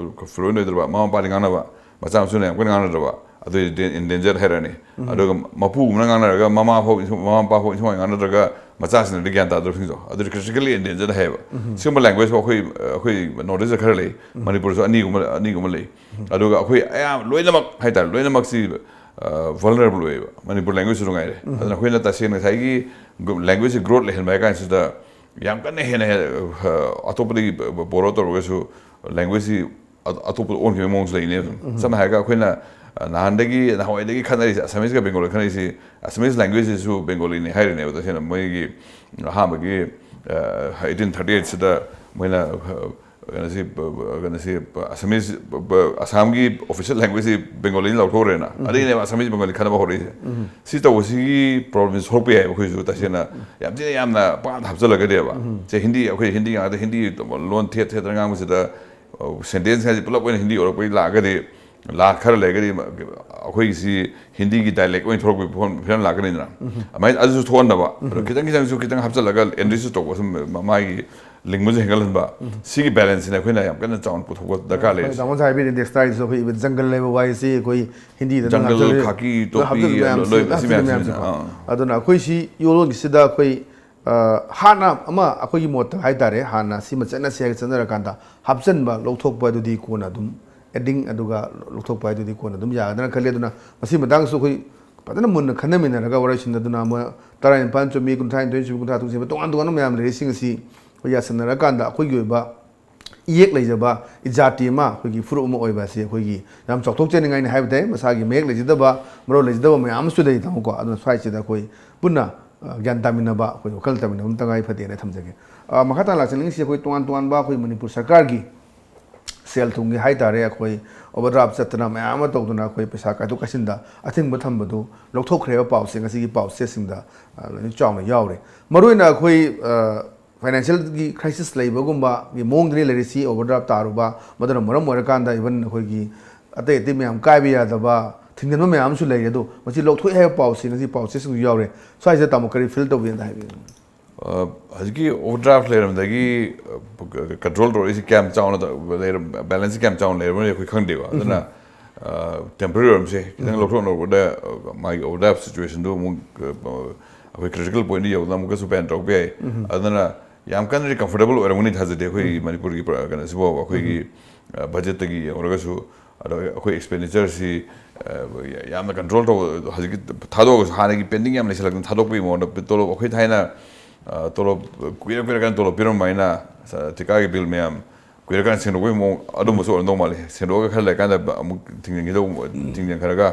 ꯐ꯭ꯂꯨꯑꯦꯟ ꯑꯣꯏꯗ꯭ꯔꯕ, ꯃꯃꯥ ꯃꯄꯥꯗꯤ ꯉꯥꯡꯅꯕ, ꯃꯆꯥ ꯃꯁꯨꯅ ꯌꯥꯝ ꯀꯟꯅ ꯉꯥꯡꯅꯗ꯭ꯔꯕ, ꯑꯗꯨꯏꯗꯤ ꯏꯟꯗꯦꯟꯖꯔ ꯍꯥꯏꯔꯛꯑꯅꯤ꯫ ꯑꯗꯨꯒ ꯃꯄꯨꯒꯨꯝꯕꯅ ꯉꯥꯡꯅꯔꯒ ꯃꯃꯥ ꯐꯥꯎ ꯏꯟꯊꯨ-, ꯃꯃꯥ ꯃꯄꯥ ꯐꯥꯎ ꯏꯟꯊꯨꯉꯥꯏ ꯉꯥꯡꯅꯗ꯭ꯔꯒ ꯃꯆꯥꯁꯤꯡꯅꯗꯤ ꯒ꯭ꯌꯥꯟ ꯇꯥꯗ꯭ꯔꯕꯁꯤꯡꯗꯣ ꯑꯗꯨꯗꯤ critically endangered ꯍꯥꯏꯌꯦꯕ꯫ ꯁꯤꯒꯨꯝꯕ language ꯐꯥꯎ ꯑꯩꯈꯣꯏ ꯑꯩꯈꯣꯏ North East ꯈꯔ ꯂꯩ, ꯃꯅꯤꯄꯨꯔꯁꯨ ꯑꯅꯤꯒꯨꯝꯕ ꯑꯅꯤꯒꯨꯝꯕ ꯂꯩ꯫ ꯑꯗꯨꯒ ꯑꯩꯈꯣꯏ ꯑꯌꯥꯝꯕ ꯂꯣꯏꯅꯃꯛ ꯍꯥꯏꯇꯥꯔꯦ, ꯂꯣꯏꯅꯃꯛꯁꯤ vulnerable ꯑꯣꯏꯌꯦꯕ, ꯃꯅꯤꯄꯨꯔ language ꯁꯨ ꯅꯨꯡꯉꯥꯏꯔꯦ꯫ ꯑꯗꯨꯅ ꯑꯩꯈꯣꯏꯅ ꯇꯁꯦꯡꯅ ꯉꯁꯥꯏꯒꯤ language ꯁꯤ growth ꯂꯩꯍꯟꯕ ꯍꯥꯏ ꯀꯥꯟꯁꯤꯗ ꯌꯥꯝ ꯀꯟꯅ ꯍꯦꯟꯅ ꯍꯦꯟꯅ ꯑꯇꯣꯞꯄꯗꯒꯤ borrow ꯇꯧꯔꯒꯁꯨ language ꯁꯤ ꯑꯇꯣꯞꯄꯗ ꯑꯣꯟꯈꯤꯕꯒꯤ ꯃꯑꯣꯡꯁꯨ ꯂꯩꯅꯦꯕ꯫ ꯁꯝꯅ ꯍꯥꯏꯔꯒ ꯑꯩꯈꯣꯏꯅ ꯅꯍꯥꯟꯗꯒꯤ ꯅꯍꯥꯟꯋꯥꯏꯗꯒꯤ ꯈꯠꯅꯔꯤꯁꯦ, Assamese ꯀ Bengali ꯈꯠꯅꯔꯤꯁꯤ, Assamese language ꯁꯤꯁꯨ Bengali ꯅꯤ ꯍꯥꯏꯔꯤꯅꯦꯕ꯫ ꯇꯁꯦꯡꯅ ꯃꯣꯏꯒꯤ ꯑꯍꯥꯟꯕꯒꯤ eighteen thirty eight ꯁꯤꯗ ꯃꯣꯏꯅ ꯀꯩꯅꯣꯁꯤ ꯀꯩꯅꯣꯁꯤ Assamese ꯑꯁꯥꯝꯒꯤ official language ꯁꯤ Bengali ꯅ ꯂꯧꯊꯣꯛꯈ꯭ꯔꯦꯅ꯫ ꯑꯗꯒꯤꯅꯦꯕ Assamese Bengali ꯈꯠꯅꯕ ꯍꯧꯔꯛꯏꯁꯦ꯫ ꯁꯤ ꯇꯧꯕꯁꯤꯒꯤ problem ꯁꯤ ꯊꯣꯛꯄ ꯌꯥꯏꯕ꯫ ꯑꯩꯈꯣꯏꯁꯨ ꯇꯁꯦꯡꯅ ꯌꯥꯝ ꯊꯤꯅ ꯌꯥꯝꯅ ꯄꯥꯡꯗ ꯍꯥꯞꯆꯜꯂꯒꯗꯤꯕ, ꯁꯦ, ꯍꯤꯟꯗꯤ, ꯑꯩꯈꯣꯏ ꯍꯤꯟꯗꯤ ꯉꯥꯛꯇ, ꯍꯤꯟꯗꯤ ꯂꯣꯟ ꯊꯦꯠ ꯊꯦꯠꯇꯅ ꯉꯥꯡꯕꯁꯤꯗ sentence ꯍꯥꯏꯁꯦ ꯄꯨꯂꯞ ꯑꯣꯏꯅ ꯍꯤꯟꯗꯤ ꯑꯣꯏꯔꯛꯄꯒꯤ ꯂꯥꯛꯑꯒꯗꯤ, ꯂꯥꯛ ꯈꯔ ꯂꯩꯔꯒꯗꯤ ꯑꯩꯈꯣꯏꯒꯤꯁꯤ ꯍꯤꯟꯗꯤꯒꯤ dialect ꯑꯣꯏꯅ ꯊꯣꯛꯂꯛꯄꯒꯤ ꯐꯤꯕꯝ ꯂꯥꯛꯀꯅꯤꯗꯅ꯫ ꯑꯗꯨꯃꯥꯏꯅ ꯑꯗꯨꯁꯨ ꯊꯣꯛꯍꯟꯗꯕ, ꯑꯗꯣ ꯈꯤꯇꯪ ꯈꯤꯇꯪꯁꯨ ꯈꯤꯇꯪ ꯍꯥꯞꯆꯤꯜꯂꯒ enrich ꯇꯧꯕ, ꯁꯨꯝ ꯃꯥꯒꯤ ꯂꯤꯡꯕꯁꯨ ꯍꯦꯟꯒꯠꯍꯟꯕ, ꯁꯤꯒꯤ balance ꯁꯤꯅ ꯑꯩꯈꯣꯏꯅ ꯌꯥꯝ ꯀꯟꯅ ꯆꯥꯎꯅ ꯄꯨꯊꯣꯛꯄ ꯗꯔꯀꯥꯔ ꯂꯩ꯫ ꯍꯣꯏ, ꯇꯥꯃꯣꯅ ꯍꯥꯏꯕꯤꯔꯤꯗꯤ ꯁ꯭ꯇꯥꯏꯜꯁꯨ ꯑꯩꯈꯣꯏ even jungle ꯍꯥꯏꯕ ꯋꯥꯍꯩꯁꯤ ꯑꯩꯈꯣꯏ ꯍꯤꯟꯗꯤꯗ jungle, ꯉꯥꯛꯇ ꯈꯥꯀꯤ ꯂꯣꯏ ꯇꯣꯄꯤ, ꯍꯥꯞꯆꯤꯜꯂꯤ ꯃꯌꯥꯝꯁꯤ, ꯂꯣꯏ ꯃꯁꯤ ꯍꯥꯞꯆꯤꯜꯂꯤ ꯃꯌꯥꯝꯁꯤꯅ, ꯃꯌꯥꯝꯁꯤꯀꯣ꯫ ꯑꯥ꯫ ꯑꯗꯨꯅ ꯑꯩꯈꯣꯏ ꯁꯤ ꯌꯣꯜꯂꯣꯟꯒꯤꯁꯤꯗ ꯑꯩꯈꯣꯏ ꯑ, ꯍꯥꯟꯅ ꯑꯃ ꯑꯩꯈꯣꯏꯒꯤ ꯃꯣꯠꯇ ꯍꯥꯏꯇꯥꯔꯦ, ꯍꯥꯟꯅ ꯁꯤꯃ ꯆꯠꯅꯁꯤ ꯍꯥꯏꯔꯒ ꯆꯠꯅꯔꯀꯥꯟꯗ ꯍꯥꯞꯆꯤꯟꯕ, ꯂꯧꯊꯣꯛꯄ ꯑꯗꯨꯗꯤ ꯀꯣꯟꯅ ꯑꯗꯨꯝ adding ꯑꯗꯨꯒ ꯂꯧꯊꯣꯛꯄ ꯍꯥꯏꯗꯨꯗꯤ ꯀꯣꯟꯅ ꯑꯗꯨꯝ ꯌꯥꯒꯗ꯭ꯔꯥ ꯈꯜꯂꯤ꯫ ꯑꯗꯨꯅ ꯃꯁꯤ ꯃꯇꯥꯡꯗꯁꯨ ꯑꯩꯈꯣꯏ ꯐꯖꯅ ꯃꯨꯟꯅ ꯈꯟꯅꯃꯤꯟꯅꯔꯒ ꯋꯥꯔꯣꯏꯁꯤꯟꯗꯗꯨꯅ ꯑꯃ ꯇꯔꯥꯅꯤꯄꯥꯟ ꯆꯨꯝꯃꯤ, ꯀꯨꯟꯊ꯭ꯔꯥ ꯅꯤꯊꯣꯏ ꯆꯨꯝꯃꯤ, ꯀꯨꯟꯊ꯭ꯔꯥ ꯇꯔꯨꯛ ꯆꯨꯝꯃꯤ, ꯇꯣꯉꯥꯟ ꯇꯣꯉꯥꯟꯕ ꯃꯌꯥꯝ ꯂꯩꯔꯤꯁꯤꯡ ꯑꯁꯤ ꯑꯩꯈꯣꯏ ꯌꯥꯁꯟꯅꯔꯀꯥꯟꯗ ꯑꯩꯈꯣꯏꯒꯤ ꯑꯣꯏꯕ ꯏꯌꯦꯛ ꯂꯩꯖꯕ ꯏꯖꯥꯇꯤ ꯑꯃ, ꯑꯩꯈꯣꯏꯒꯤ ꯐꯨꯔꯨꯞ ꯑꯃ ꯑꯣꯏꯕ ꯑꯁꯤ ꯑꯩꯈꯣꯏꯒꯤ ꯌꯥꯝ ꯆꯥꯎꯊꯣꯛꯆꯅꯤꯡꯉꯥꯏꯅꯤ ꯍꯥꯏꯕ ꯇꯥꯏ꯫ ꯃꯁꯥꯒꯤ ꯃꯌꯦꯛ ꯂꯩꯖꯗꯕ, ꯃꯔꯣꯜ ꯂꯩꯖꯗꯕ ꯃꯌꯥꯝ ꯑꯃꯁꯨ ꯂꯩ, ꯇꯥꯃꯣꯀꯣ꯫ ꯑꯗꯨꯅ ꯁ꯭ꯋꯥꯏꯁꯤꯗ ꯑꯩꯈꯣꯏ ꯄꯨꯟꯅ, ꯑ, ꯒ꯭ꯌꯥꯟ ꯇꯥꯃꯤꯟꯅꯕ, ꯑꯩꯈꯣꯏ ꯋꯥꯈꯜ ꯇꯥꯃꯤꯟꯅꯕ ꯑꯃ ꯇꯉꯥꯏ ꯐꯗꯦꯅ ꯊꯝꯖꯒꯦ꯫ ꯑ, ꯃꯈꯥ ꯇꯥꯅ ꯂꯥꯛꯆꯅꯤꯡꯉꯤꯁꯤ ꯑꯩꯈꯣꯏ ꯇꯣꯉꯥꯟ ꯇꯣꯉꯥꯟꯕ ꯑꯩꯈꯣꯏ ꯃꯅꯤꯄꯨꯔ ꯁꯔꯀꯥꯔꯒꯤ ꯁꯦꯜ ꯊꯨꯝꯒꯤ ꯍꯥꯏ ꯇꯥꯔꯦ, ꯑꯩꯈꯣꯏ overdraft ꯆꯠꯇꯅ ꯃꯌꯥꯝ ꯑꯃ ꯇꯧꯗꯅ ꯑꯩꯈꯣꯏ ꯄꯩꯁꯥ ꯀꯥꯏꯊꯣꯛ ꯀꯥꯏꯁꯤꯟꯗ ꯑꯊꯤꯡꯕ ꯊꯝꯕꯗꯨ ꯂꯧꯊꯣꯛꯈ꯭ꯔꯦ ꯍꯥꯏꯕ ꯄꯥꯎꯁꯦ ꯉꯁꯤꯒꯤ ꯄꯥꯎꯆꯦꯁꯤꯡꯗ, ꯑ, ꯂꯣꯏꯅ ꯆꯥꯎꯅ ꯌꯥꯎꯔꯦ꯫ ꯃꯔꯨꯑꯣꯏꯅ ꯑꯩꯈꯣꯏ, ꯑ, financial ꯒꯤ crisis ꯂꯩꯕꯒꯨꯝꯕꯒꯤ ꯃꯑꯣꯡꯗꯅꯤ ꯂꯩꯔꯤꯁꯤ꯫ Overdraft ꯇꯥꯔꯨꯕ, ꯃꯗꯨꯅ ꯃꯔꯝ ꯑꯣꯏꯔꯀꯥꯟꯗ even ꯑꯩꯈꯣꯏꯒꯤ ꯑꯇꯩ ꯑꯇꯩ ꯃꯌꯥꯝ ꯀꯥꯏꯕ ꯌꯥꯗꯕ, ꯊꯤꯡꯖꯤꯟꯕ ꯃꯌꯥꯝ ꯑꯃꯁꯨ ꯂꯩꯔꯦ꯫ ꯑꯗꯣ ꯃꯁꯤ ꯂꯧꯊꯣꯛꯑꯦ ꯍꯥꯏꯕ ꯄꯥꯎꯁꯤ ꯉꯁꯤ ꯄꯥꯎꯆꯦꯁꯤꯡꯁꯨ ꯌꯥꯎꯔꯦ꯫ ꯁ꯭ꯋꯥꯏꯁꯤꯗ ꯇꯥꯃꯣ ꯀꯔꯤ feel ꯇꯧꯕꯤ ꯑꯝꯇ ꯍꯥꯏꯕꯤꯌꯨ꯫ ꯑ, ꯍꯧꯖꯤꯛꯀꯤ overdraft ꯂꯩꯔꯝꯗꯒꯤ, ꯑ, control ꯇꯧꯔꯛꯏꯁꯤ ꯀꯌꯥꯝ ꯆꯥꯎꯅ ꯇ-, ꯂꯩꯔꯝ-, balance ꯁꯤ ꯀꯌꯥꯝ ꯆꯥꯎꯅ ꯂꯩꯔꯝꯕꯅꯣ ꯑꯩꯈꯣꯏ ꯈꯪꯗꯦꯀꯣ꯫ ꯑꯗꯨꯅ, ꯑ, temporary ꯑꯣꯏꯔꯝꯁꯦ, ꯈꯤꯇꯪ ꯂꯧꯊꯣꯛꯅꯕꯗ, ꯑ, ꯃꯥꯒꯤ overdraft situation ꯗꯨ ꯑꯃꯨꯛ, ꯑ, ꯑꯩꯈꯣꯏ ꯀ꯭ꯔꯤꯇꯤꯀꯦꯜ ꯄꯣꯏꯟꯗ ꯌꯧꯗꯅ ꯑꯃꯨꯛꯀꯁꯨ ꯕꯦꯟ ꯇꯧꯔꯛꯄ ꯌꯥꯏ꯫ ꯑꯗꯨꯅ ꯌꯥꯝ ꯀꯟꯅꯗꯤ ꯀꯝꯐꯣꯔꯇꯦꯕꯜ ꯑꯣꯏꯔꯝꯒꯅꯤ ꯊꯥꯖꯗꯦ ꯑꯩꯈꯣꯏ ꯃꯅꯤꯄꯨꯔꯒꯤ ꯄ꯭ꯔ-, ꯀꯩꯅꯣꯁꯤꯕꯨ ꯑꯩꯈꯣꯏꯒꯤ, ꯑ, ꯕꯖꯦꯠꯇꯒꯤ ꯌꯦꯡꯉꯨꯔꯒꯁꯨ꯫ ꯑꯗꯣ ꯑꯩꯈꯣꯏ ꯑꯦꯛꯁꯄꯦꯟꯗꯤꯆꯔꯁꯤ, ꯑ, ꯌꯥꯝꯅ ꯀꯟꯇ꯭ꯔꯣꯜ ꯇꯧꯕ, ꯍꯧꯖꯤꯛꯀꯤ ꯊꯥꯗꯣꯛꯑꯒꯁꯨ ꯍꯥꯟꯅꯒꯤ ꯄꯦꯟꯗꯤꯡ ꯌꯥꯝ ꯂꯩꯁꯜꯂꯛꯇꯅ ꯊꯥꯗꯣꯛꯄꯒꯤ ꯃꯑꯣꯡꯗ ꯇꯣꯂꯣꯞ ꯑꯩꯈꯣꯏ ꯊꯥꯏꯅ, ꯑ, ꯇꯣꯂꯣꯞ ꯀꯨꯏꯔ ꯀꯨꯏꯔꯀꯥꯟꯗ ꯇꯣꯂꯣꯞ ꯄꯤꯔꯝꯕ ꯍꯥꯏꯅ, ꯑ, ꯊꯤꯀꯥꯒꯤ ꯕꯤꯜ ꯃꯌꯥꯝ ꯀꯨꯏꯔꯀꯥꯟꯗ ꯁꯦꯡꯗꯣꯛꯄꯒꯤ ꯃꯑꯣꯡ ꯑꯗꯨꯝꯕꯁꯨ ꯑꯣꯏꯔꯝꯗꯧ ꯃꯥꯜꯂꯤ꯫ ꯁꯦꯡꯗꯣꯛꯑꯒ ꯈꯔ ꯂꯩꯔꯀꯥꯟꯗ ꯑꯃꯨꯛ ꯊꯤꯡꯖꯤꯟꯈꯤꯗꯧ, ꯊꯤꯡꯖꯤꯟꯈ꯭ꯔꯒ,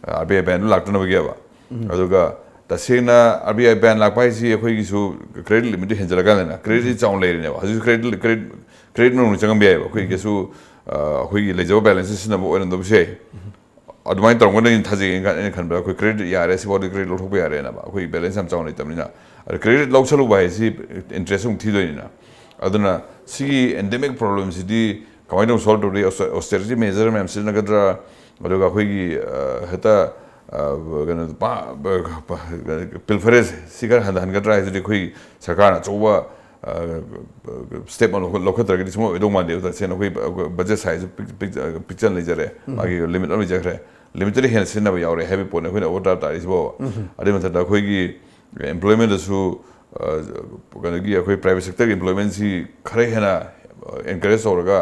ꯑ, ꯑꯥꯔ ꯕꯤ ꯑꯥꯏ ꯕꯦꯟꯗꯨ ꯂꯥꯛꯇꯅꯕꯒꯤꯕ꯫ ꯑꯗꯨꯒ ꯇꯁꯦꯡꯅ ꯑꯥꯔ ꯕꯤ ꯑꯥꯏ ꯕꯦꯟ ꯂꯥꯛꯄ ꯍꯥꯏꯁꯤ ꯑꯩꯈꯣꯏꯒꯤꯁꯨ ꯀ꯭ꯔꯦꯗꯤꯠ ꯂꯤꯃꯤꯠꯇꯨ ꯍꯦꯟꯖꯜꯂꯀꯥꯟꯗꯅ ꯀ꯭ꯔꯦꯗꯤꯠꯁꯤ ꯆꯥꯎꯅ ꯂꯩꯔꯤꯅꯦꯕ꯫ ꯍꯧꯖꯤꯛꯁꯨ ꯀ꯭ꯔꯦꯗꯤꯠ, ꯀ꯭ꯔꯦꯗꯤꯠ, ꯀ꯭ꯔꯦꯗꯤꯠ ꯃꯅꯨꯡꯗ ꯆꯪꯉꯝꯕ ꯌꯥꯏꯑꯕ꯫ ꯑꯩꯈꯣꯏ ꯀꯩꯁꯨ, ꯑ, ꯑꯩꯈꯣꯏꯒꯤ ꯂꯩꯖꯕ ꯕꯦꯂꯦꯟꯁꯁꯤ ꯁꯤꯖꯤꯟꯅꯕ ꯑꯣꯏꯔꯝꯗꯕꯁꯨ ꯌꯥꯏ꯫ ꯑꯗꯨꯃꯥꯏꯅ ꯇꯧꯔꯝꯒꯅꯤ ꯊꯥꯖꯩ꯫ ꯑꯩꯅ ꯈꯟ-, ꯑꯩꯅ ꯈꯟꯕꯗ ꯑꯩꯈꯣꯏ ꯀ꯭ꯔꯦꯗꯤꯠ ꯌꯥꯔꯦ, ꯁꯤꯐꯥꯎꯗꯤ ꯀ꯭ꯔꯦꯗꯤꯠ ꯂꯧꯊꯣꯛꯄ ꯌꯥꯔꯦꯅ꯫ ꯑꯩꯈꯣꯏ ꯕꯦꯂꯦꯟꯁ ꯌꯥꯝ ꯆꯥꯎꯅ ꯂꯩꯇꯕꯅꯤꯅ꯫ ꯑꯗ ꯀ꯭ꯔꯦꯗꯤꯠ ꯂꯧꯁꯜꯂꯨꯕ ꯍꯥꯏꯁꯤ ꯏꯟꯇꯔꯦꯁ ꯑꯃꯨꯛ ꯊꯤꯗꯣꯏꯅꯤꯅ꯫ ꯑꯗꯨꯅ ꯁꯤꯒꯤ ꯑꯦꯟꯗꯦꯃꯤꯛ ꯄ꯭ꯔꯣꯕ꯭ꯂꯦꯝꯁꯤꯗꯤ ꯀꯃꯥꯏꯅ ꯇꯧꯅ ꯁꯣꯜꯕ ꯇꯧꯗꯣꯏ? ꯑꯣꯁ-, ꯑꯣꯁꯇꯦꯔꯤꯇꯤ ꯃꯦꯖꯔ ꯃꯌꯥꯝ ꯁꯤꯖꯤꯟꯅꯒꯗ꯭ꯔꯥ? ꯑꯗꯨꯒ ꯑꯩꯈꯣꯏꯒꯤ, ꯑ, ꯍꯦꯛꯇ, ꯑ, ꯀꯩꯅꯣ, ꯄ-, ꯄ-, ꯄ-, ꯄꯤꯜꯐꯔꯦꯁ ꯁꯤ ꯈꯔ ꯍꯟꯊꯍꯟꯒꯗ꯭ꯔꯥ ꯍꯥꯏꯁꯤꯗꯤ ꯑꯩꯈꯣꯏ ꯁꯔꯀꯥꯔꯅ ꯑꯆꯧꯕ, ꯑ, ꯁ꯭ꯇꯦꯞ ꯑꯃ ꯂꯧꯈꯠ-, ꯂꯧꯈꯠꯇ꯭ꯔꯒꯗꯤ ꯁꯨꯡꯑꯣꯏ ꯑꯣꯏꯗꯧ ꯃꯥꯟꯗꯦꯕ꯫ ꯇꯁꯦꯡꯅ ꯑꯩꯈꯣꯏ ꯕ-, ꯕꯖꯦꯠ ꯁꯥꯏꯖꯁꯨ ꯄꯤꯛ-, ꯄꯤꯛ-, ꯄꯤꯛꯆꯅ ꯂꯩꯖꯔꯦ, ꯃꯥꯒꯤ ꯂꯤꯃꯤꯠ ꯑꯃ ꯂꯩꯖꯈ꯭ꯔꯦ꯫ ꯂꯤꯃꯤꯠꯇꯗꯤ ꯍꯦꯟꯅ ꯁꯤꯖꯤꯟꯅꯕ ꯌꯥꯎꯔꯦ ꯍꯥꯏꯕꯒꯤ ꯄꯣꯠꯅꯤ ꯑꯩꯈꯣꯏꯅ ꯑꯣꯚꯔ ꯗ꯭ꯔꯥꯐ ꯇꯥꯔꯤꯁꯤꯕꯣ꯫ ꯑꯗꯨꯏ ꯃꯊꯛꯇ ꯑꯩꯈꯣꯏꯒꯤ ꯑꯦꯝꯄ꯭ꯂꯣꯏꯃꯦꯟꯗꯁꯨ, ꯑ, ꯀꯩꯅꯣꯒꯤ ꯑꯩꯈꯣꯏ ꯄ꯭ꯔꯥꯏꯚꯦꯠ ꯁꯦꯛꯇꯔꯒꯤ ꯑꯦꯝꯄ꯭ꯂꯣꯏꯃꯦꯟꯁꯤ ꯈꯔ ꯍꯦꯟꯅ, ꯑ, ꯑꯦꯟꯀꯔꯦꯖ ꯇꯧꯔꯒ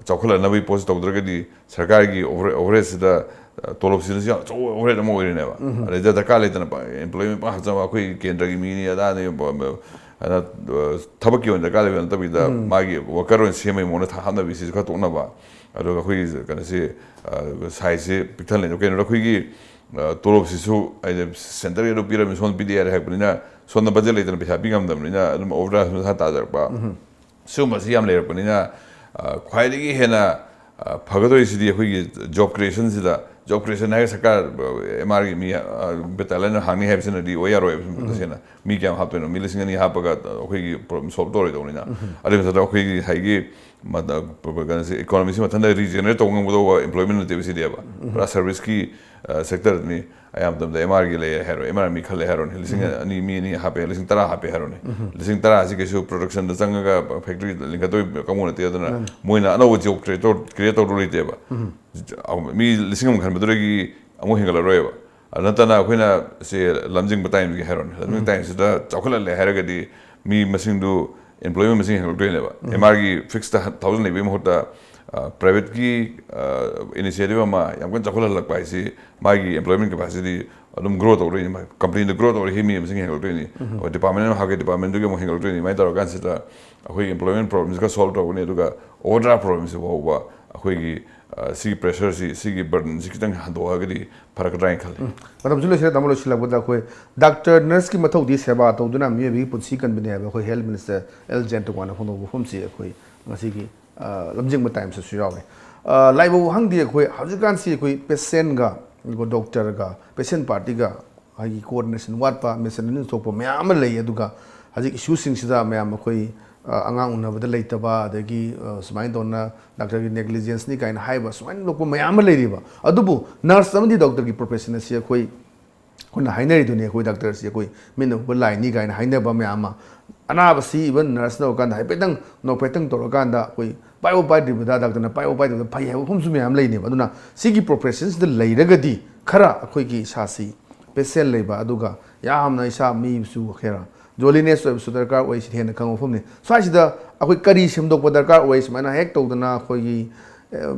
ꯆꯥꯎꯈꯠꯂꯛꯅꯕꯒꯤ ꯄꯣꯠꯁꯤ ꯇꯧꯗ꯭ꯔꯒꯗꯤ ꯁꯔꯀꯥꯔꯒꯤ ꯑꯣꯚꯔ-, ꯑꯣꯚꯔꯍꯦꯗꯁꯤꯗ, ꯑ, ꯇꯣꯂꯣꯞꯁꯤꯗꯁꯨ ꯌꯥꯝ ꯑꯆꯧꯕ ꯑꯣꯚꯔꯍꯦꯗ ꯑꯃ ꯑꯣꯏꯔꯤꯅꯦꯕ꯫ ꯑꯗꯩꯗ ꯗꯔꯀꯥꯔ ꯂꯩꯇꯅ ꯄ-, ꯑꯦꯝꯄ꯭ꯂꯣꯏꯃꯦꯟ ꯄꯪꯍꯥꯞ ꯍꯥꯞꯆꯕ, ꯑꯩꯈꯣꯏ ꯀꯦꯟꯗ꯭ꯔꯒꯤ ꯃꯤꯅꯤ ꯑꯗꯥꯅꯤ, ꯕ-, ꯕ-, ꯑꯗ, ꯑ, ꯊꯕꯛꯀꯤ ꯑꯣꯏꯅ ꯗꯔꯀꯥꯔ ꯂꯩꯕ ꯅꯠꯇꯕꯤꯗ ꯃꯥꯒꯤ ꯋꯥꯀꯔ ꯑꯣꯏꯅ ꯁꯦꯝꯕꯒꯤ ꯃꯑꯣꯡꯗ ꯊꯥ ꯍꯥꯞꯅꯕꯤꯁꯤꯁꯨ ꯈꯔ ꯇꯣꯛꯅꯕ꯫ ꯑꯗꯨꯒ ꯑꯩꯈꯣꯏꯒꯤ ꯀꯩꯅꯣꯁꯤ, ꯑ, ꯁꯥꯏꯖꯁꯤ ꯄꯤꯛꯊꯜꯂꯦ꯫ ꯀꯩꯅꯣꯗ ꯑꯩꯈꯣꯏꯒꯤ, ꯑ, ꯇꯣꯂꯣꯞꯁꯤꯁꯨ ꯍꯥꯏꯗꯤ ꯁꯦꯟꯇꯔꯒꯤ ꯑꯗꯨ ꯄꯤꯔꯝꯃꯤ, ꯁꯣꯝꯗ ꯄꯤꯗꯦ ꯌꯥꯔꯦ ꯍꯥꯏꯔꯛꯄꯅꯤꯅ ꯁꯣꯝꯗ ꯕꯖꯦꯠ ꯂꯩꯇꯅ ꯄꯩꯁꯥ ꯄꯤ ꯉꯝꯗꯕꯅꯤꯅ ꯑꯗꯨꯝ ꯑꯣꯚꯔ ꯃꯁꯥ ꯇꯥꯖꯔꯛꯄ꯫ ꯁꯤꯒꯨꯝꯕꯁꯤ ꯌꯥꯝ ꯂꯩꯔꯛꯄꯅꯤꯅ, ꯑ, ꯈ꯭ꯋꯥꯏꯗꯒꯤ ꯍꯦꯟꯅ, ꯑ, ꯐꯒꯗꯧꯔꯤꯁꯤꯗꯤ ꯑꯩꯈꯣꯏꯒꯤ ꯖꯣꯕ ꯀ꯭ꯔꯤꯌꯦꯁꯟꯁꯤꯗ꯫ ꯖꯣꯕ ꯀ꯭ꯔꯤꯌꯦꯁꯟ ꯍꯥꯏꯔꯒ ꯁꯔꯀꯥꯔ, ꯑ, ꯑꯦꯝ ꯑꯥꯔꯒꯤ ꯃꯤ, ꯑ, ꯕꯦꯇꯥꯂꯤꯌꯟ ꯍꯥꯡꯅꯤ ꯍꯥꯏꯕꯁꯤꯅꯗꯤ ꯑꯣꯏ ꯌꯥꯔꯣꯏꯕ꯫ ꯇꯁꯦꯡꯅ ꯃꯤ ꯀꯌꯥꯝ ꯍꯥꯞꯇꯣꯏꯅꯣ? ꯃꯤ ꯂꯤꯁꯤꯡ ꯑꯅꯤ ꯍꯥꯞꯄꯒ ꯑꯩꯈꯣꯏꯒꯤ ꯄ꯭ꯔꯣꯕ꯭ꯂꯦꯝ ꯁꯣꯜꯕ ꯇꯧꯔꯣꯏꯗꯧꯅꯤꯅ꯫ ꯑꯗꯨꯒꯤ ꯃꯊꯛꯇ ꯑꯩꯈꯣꯏꯒꯤ ꯉꯁꯥꯏꯒꯤ ꯃꯗ-, ꯀꯩꯅꯣꯁꯦ, ꯏꯀꯣꯅꯣꯃꯤꯁꯤ ꯃꯊꯟꯇ ꯔꯤꯖꯦꯅꯔꯦꯠ ꯇꯧꯕ ꯉꯝꯒꯗꯧꯕ ꯑꯦꯝꯄ꯭ꯂꯣꯏꯃꯦꯟ ꯅꯠꯇꯦꯕ ꯁꯤꯗꯤꯕ꯫ ꯄꯨꯔꯥ ꯁꯔꯚꯤꯁꯀꯤ, ꯑ, ꯁꯦꯛꯇꯔꯅꯤ꯫ ꯑꯌꯥꯝꯕ ꯃꯇꯝꯗ ꯑꯦꯝ ꯑꯥꯔꯒꯤ ꯂꯩ ꯍꯥꯏꯔꯣ, ꯑꯦꯝ ꯑꯥꯔ ꯃꯤ ꯈꯜꯂꯦ ꯍꯥꯏꯔꯣꯅꯦ, ꯂꯤꯁꯤꯡ ꯑꯅꯤ, ꯃꯤ ꯑꯅꯤ ꯍꯥꯞꯄꯦ, ꯂꯤꯁꯤꯡ ꯇꯔꯥ ꯍꯥꯞꯄꯦ ꯍꯥꯏꯔꯣꯅꯦ꯫ ꯂꯤꯁꯤꯡ ꯇꯔꯥ ꯑꯁꯤ ꯀꯩꯁꯨ ꯄ꯭ꯔꯣꯗꯛꯁꯟꯗ ꯆꯪꯉꯒ ꯐꯦꯛꯇ꯭ꯔꯤ ꯂꯤꯡꯈꯠꯇꯣꯏ ꯀꯥꯡꯕꯨ ꯅꯠꯇꯦ꯫ ꯑꯗꯨꯅ ꯃꯣꯏꯅ ꯑꯅꯧꯕ ꯖꯣꯕ ꯀ꯭ꯔꯤꯌꯦꯠ ꯇꯧ-, ꯀ꯭ꯔꯤꯌꯦꯠ ꯇꯧꯗꯧ ꯂꯩꯇꯦꯕ꯫ ꯃꯤ ꯂꯤꯁꯤꯡ ꯑꯃ ꯈꯟꯕꯗꯨꯗꯒꯤ ꯑꯃꯨꯛ ꯍꯦꯟꯒꯠꯂꯔꯣꯏꯕ꯫ ꯑꯗꯨ ꯅꯠꯇꯅ ꯑꯩꯈꯣꯏꯅ ꯁꯤ ꯂꯝꯖꯤꯡꯕ ꯇꯥꯏꯝꯒꯤ ꯍꯥꯏꯔꯣꯅꯦ, ꯂꯝꯖꯤꯡꯕ ꯇꯥꯏꯝꯁꯤꯗ ꯆꯥꯎꯈꯠꯍꯜꯂꯦ ꯍꯥꯏꯔꯒꯗꯤ ꯃꯤ ꯃꯁꯤꯡꯗꯨ, employment ꯃꯁꯤꯡ ꯍꯦꯟꯒꯠꯂꯛꯇꯣꯏꯅꯦꯕ꯫ ꯑꯦꯝ ꯑꯥꯔꯒꯤ ꯐꯤꯛꯁꯇ ꯊꯥꯎꯖꯟ ꯂꯩꯕꯒꯤ ꯃꯍꯨꯠꯇ ꯄ꯭ꯔꯥꯏꯚꯦꯠꯀꯤ ꯏꯅꯤꯁꯤꯌꯦꯇꯤꯞ ꯑꯃ ꯌꯥꯝ ꯀꯟꯅ ꯆꯥꯎꯈꯠꯍꯜꯂꯛꯄ ꯍꯥꯏꯁꯤ ꯃꯥꯒꯤ employment capacity ꯑꯗꯨꯝ ꯒ꯭ꯔꯣ ꯇꯧꯗꯣꯏꯅꯤ, ꯀꯝꯄꯅꯤꯗ ꯒ꯭ꯔꯣ ꯇꯧꯔꯗꯤ ꯃꯤ ꯃꯁꯤꯡ ꯍꯦꯟꯒꯠꯂꯛꯇꯣꯏꯅꯤ꯫ ꯑꯩꯈꯣꯏ ꯗꯤꯄꯥꯔꯠꯃꯦꯟ ꯑꯃ ꯍꯥꯞꯀꯦ, ꯗꯤꯄꯥꯔꯠꯃꯦꯟꯗꯨꯒꯤ ꯑꯃꯨꯛ ꯍꯦꯟꯒꯠꯂꯛꯇꯣꯏꯅꯤ꯫ ꯑꯗꯨꯃꯥꯏꯅ ꯇꯧꯔꯀꯥꯟꯁꯤꯗ ꯑꯩꯈꯣꯏꯒꯤ employment problemꯁꯤ ꯈꯔ solve ꯇꯧꯒꯅꯤ, ꯑꯗꯨꯒ overdraft problemꯁꯤ ꯐꯥꯎꯕ ꯑꯩꯈꯣꯏꯒꯤ, ꯑ, ꯁꯤꯒꯤ pressureꯁꯤ, ꯁꯤꯒꯤ burdenꯁꯤ ꯈꯤꯇꯪ ꯍꯟꯗꯣꯛꯑꯒꯗꯤ ꯐꯔꯛꯀꯗ꯭ꯔꯥ ꯍꯥꯏꯅ ꯈꯜꯂꯤ꯫ ꯎꯝ꯫ ꯃꯇꯝꯁꯨ ꯂꯣꯏꯁꯤꯜꯂꯦ, ꯇꯥꯃꯣ, ꯂꯣꯏꯁꯤꯜꯂꯛꯄꯗ ꯑꯩꯈꯣꯏ ꯗꯥꯛꯇꯔ, ꯅꯔꯁꯀꯤ ꯃꯊꯧꯗꯤ ꯁꯦꯕꯥ ꯇꯧꯗꯨꯅ ꯃꯤꯑꯣꯏꯕꯒꯤ ꯄꯨꯟꯁꯤ ꯀꯟꯕꯅꯤ ꯍꯥꯏꯕ ꯑꯩꯈꯣꯏ health minister ꯑꯦꯜ ꯖꯌꯟꯇꯀꯨꯃꯥꯔꯅ ꯐꯣꯡꯗꯣꯛꯄ ꯋꯥꯐꯝꯁꯤ ꯑꯩꯈꯣꯏ ꯉꯁꯤꯒꯤ, ꯑ, ꯂꯝꯖꯤꯡꯕ ꯇꯥꯏꯝꯁꯇꯁꯨ ꯌꯥꯎꯔꯤ꯫ ꯑ, ꯂꯥꯏꯕꯧ ꯍꯪꯗꯤ ꯑꯩꯈꯣꯏ ꯍꯧꯖꯤꯛꯀꯥꯟꯁꯤ ꯑꯩꯈꯣꯏ patientꯒ, ꯑꯗꯨꯒ doctorꯒ, patient partyꯒ ꯍꯥꯏꯗꯤ coordination ꯋꯥꯠꯄ, misunderstanding ꯊꯣꯛꯄ ꯃꯌꯥꯝ ꯑꯃ ꯂꯩ꯫ ꯑꯗꯨꯒ ꯍꯧꯖꯤꯛ issueꯁꯤꯡꯁꯤꯗ ꯃꯌꯥꯝ ꯑꯩꯈꯣꯏ, ꯑ, ꯑꯉꯥꯡ ꯎꯅꯕꯗ ꯂꯩꯇꯕ, ꯑꯗꯒꯤ, ꯑ, ꯁꯨꯃꯥꯏꯅ ꯇꯧꯅ ꯗꯥꯛꯇꯔꯒꯤ negligenceꯅꯤ ꯀꯥꯏꯅ ꯍꯥꯏꯕ, ꯁꯨꯃꯥꯏꯅ ꯂꯣꯛꯄ ꯃꯌꯥꯝ ꯑꯃ ꯂꯩꯔꯤꯕ꯫ ꯑꯗꯨꯕꯨ ꯅꯔꯁ ꯑꯃꯗꯤ ꯗꯣꯛꯇꯔꯒꯤ profession ꯑꯁꯤ ꯑꯩꯈꯣꯏ, ꯑꯩꯈꯣꯏꯅ ꯍꯥꯏꯅꯔꯤꯗꯨꯅꯤ, ꯑꯩꯈꯣꯏ ꯗꯥꯛꯇꯔꯁꯤ ꯑꯩꯈꯣꯏ ꯃꯤꯠꯅ ꯎꯕ ꯂꯥꯏꯅꯤ ꯀꯥꯏꯅ ꯍꯥꯏꯅꯕ ꯃꯌꯥꯝ ꯑꯃ꯫ ꯑꯅꯥꯕꯁꯤ even ꯅꯔꯁꯅ ꯎꯔꯀꯥꯟꯗ ꯍꯥꯏꯐꯦꯠꯇꯪ ꯅꯣꯛꯐꯦꯠꯇꯪ ꯇꯧꯔꯀꯥꯟꯗ ꯑꯩꯈꯣꯏ ꯄꯥꯏꯕ ꯄꯥꯏꯗ꯭ꯔꯤꯕꯗ, ꯗꯥꯛꯇꯔꯅ ꯄꯥꯏꯕ ꯄꯥꯏꯗ꯭ꯔꯤꯕꯗ ꯐꯩ ꯍꯥꯏꯕ ꯃꯐꯝꯁꯨ ꯃꯌꯥꯝ ꯂꯩꯅꯦꯕ꯫ ꯑꯗꯨꯅ ꯁꯤꯒꯤ professionꯁꯤꯗ ꯂꯩꯔꯒꯗꯤ ꯈꯔ ꯑꯩꯈꯣꯏꯒꯤ ꯏꯁꯥꯁꯤ patient ꯂꯩꯕ, ꯑꯗꯨꯒ ꯌꯥꯝꯅ ꯏꯁꯥ ꯃꯤꯁꯨ ꯈꯔ jolliness ꯑꯣꯏꯕꯁꯨ ꯗꯔꯀꯥꯔ ꯑꯣꯏ, ꯁꯤ ꯍꯦꯟꯅ ꯈꯪꯕ ꯃꯐꯝꯅꯤ꯫ ꯁ꯭ꯋꯥꯏꯁꯤꯗ ꯑꯩꯈꯣꯏ ꯀꯔꯤ ꯁꯦꯝꯗꯣꯛꯄ ꯗꯔꯀꯥꯔ ꯑꯣꯏ? ꯁꯨꯃꯥꯏꯅ ꯍꯦꯛ ꯇꯧꯗꯅ ꯑꯩꯈꯣꯏꯒꯤ, ꯑ,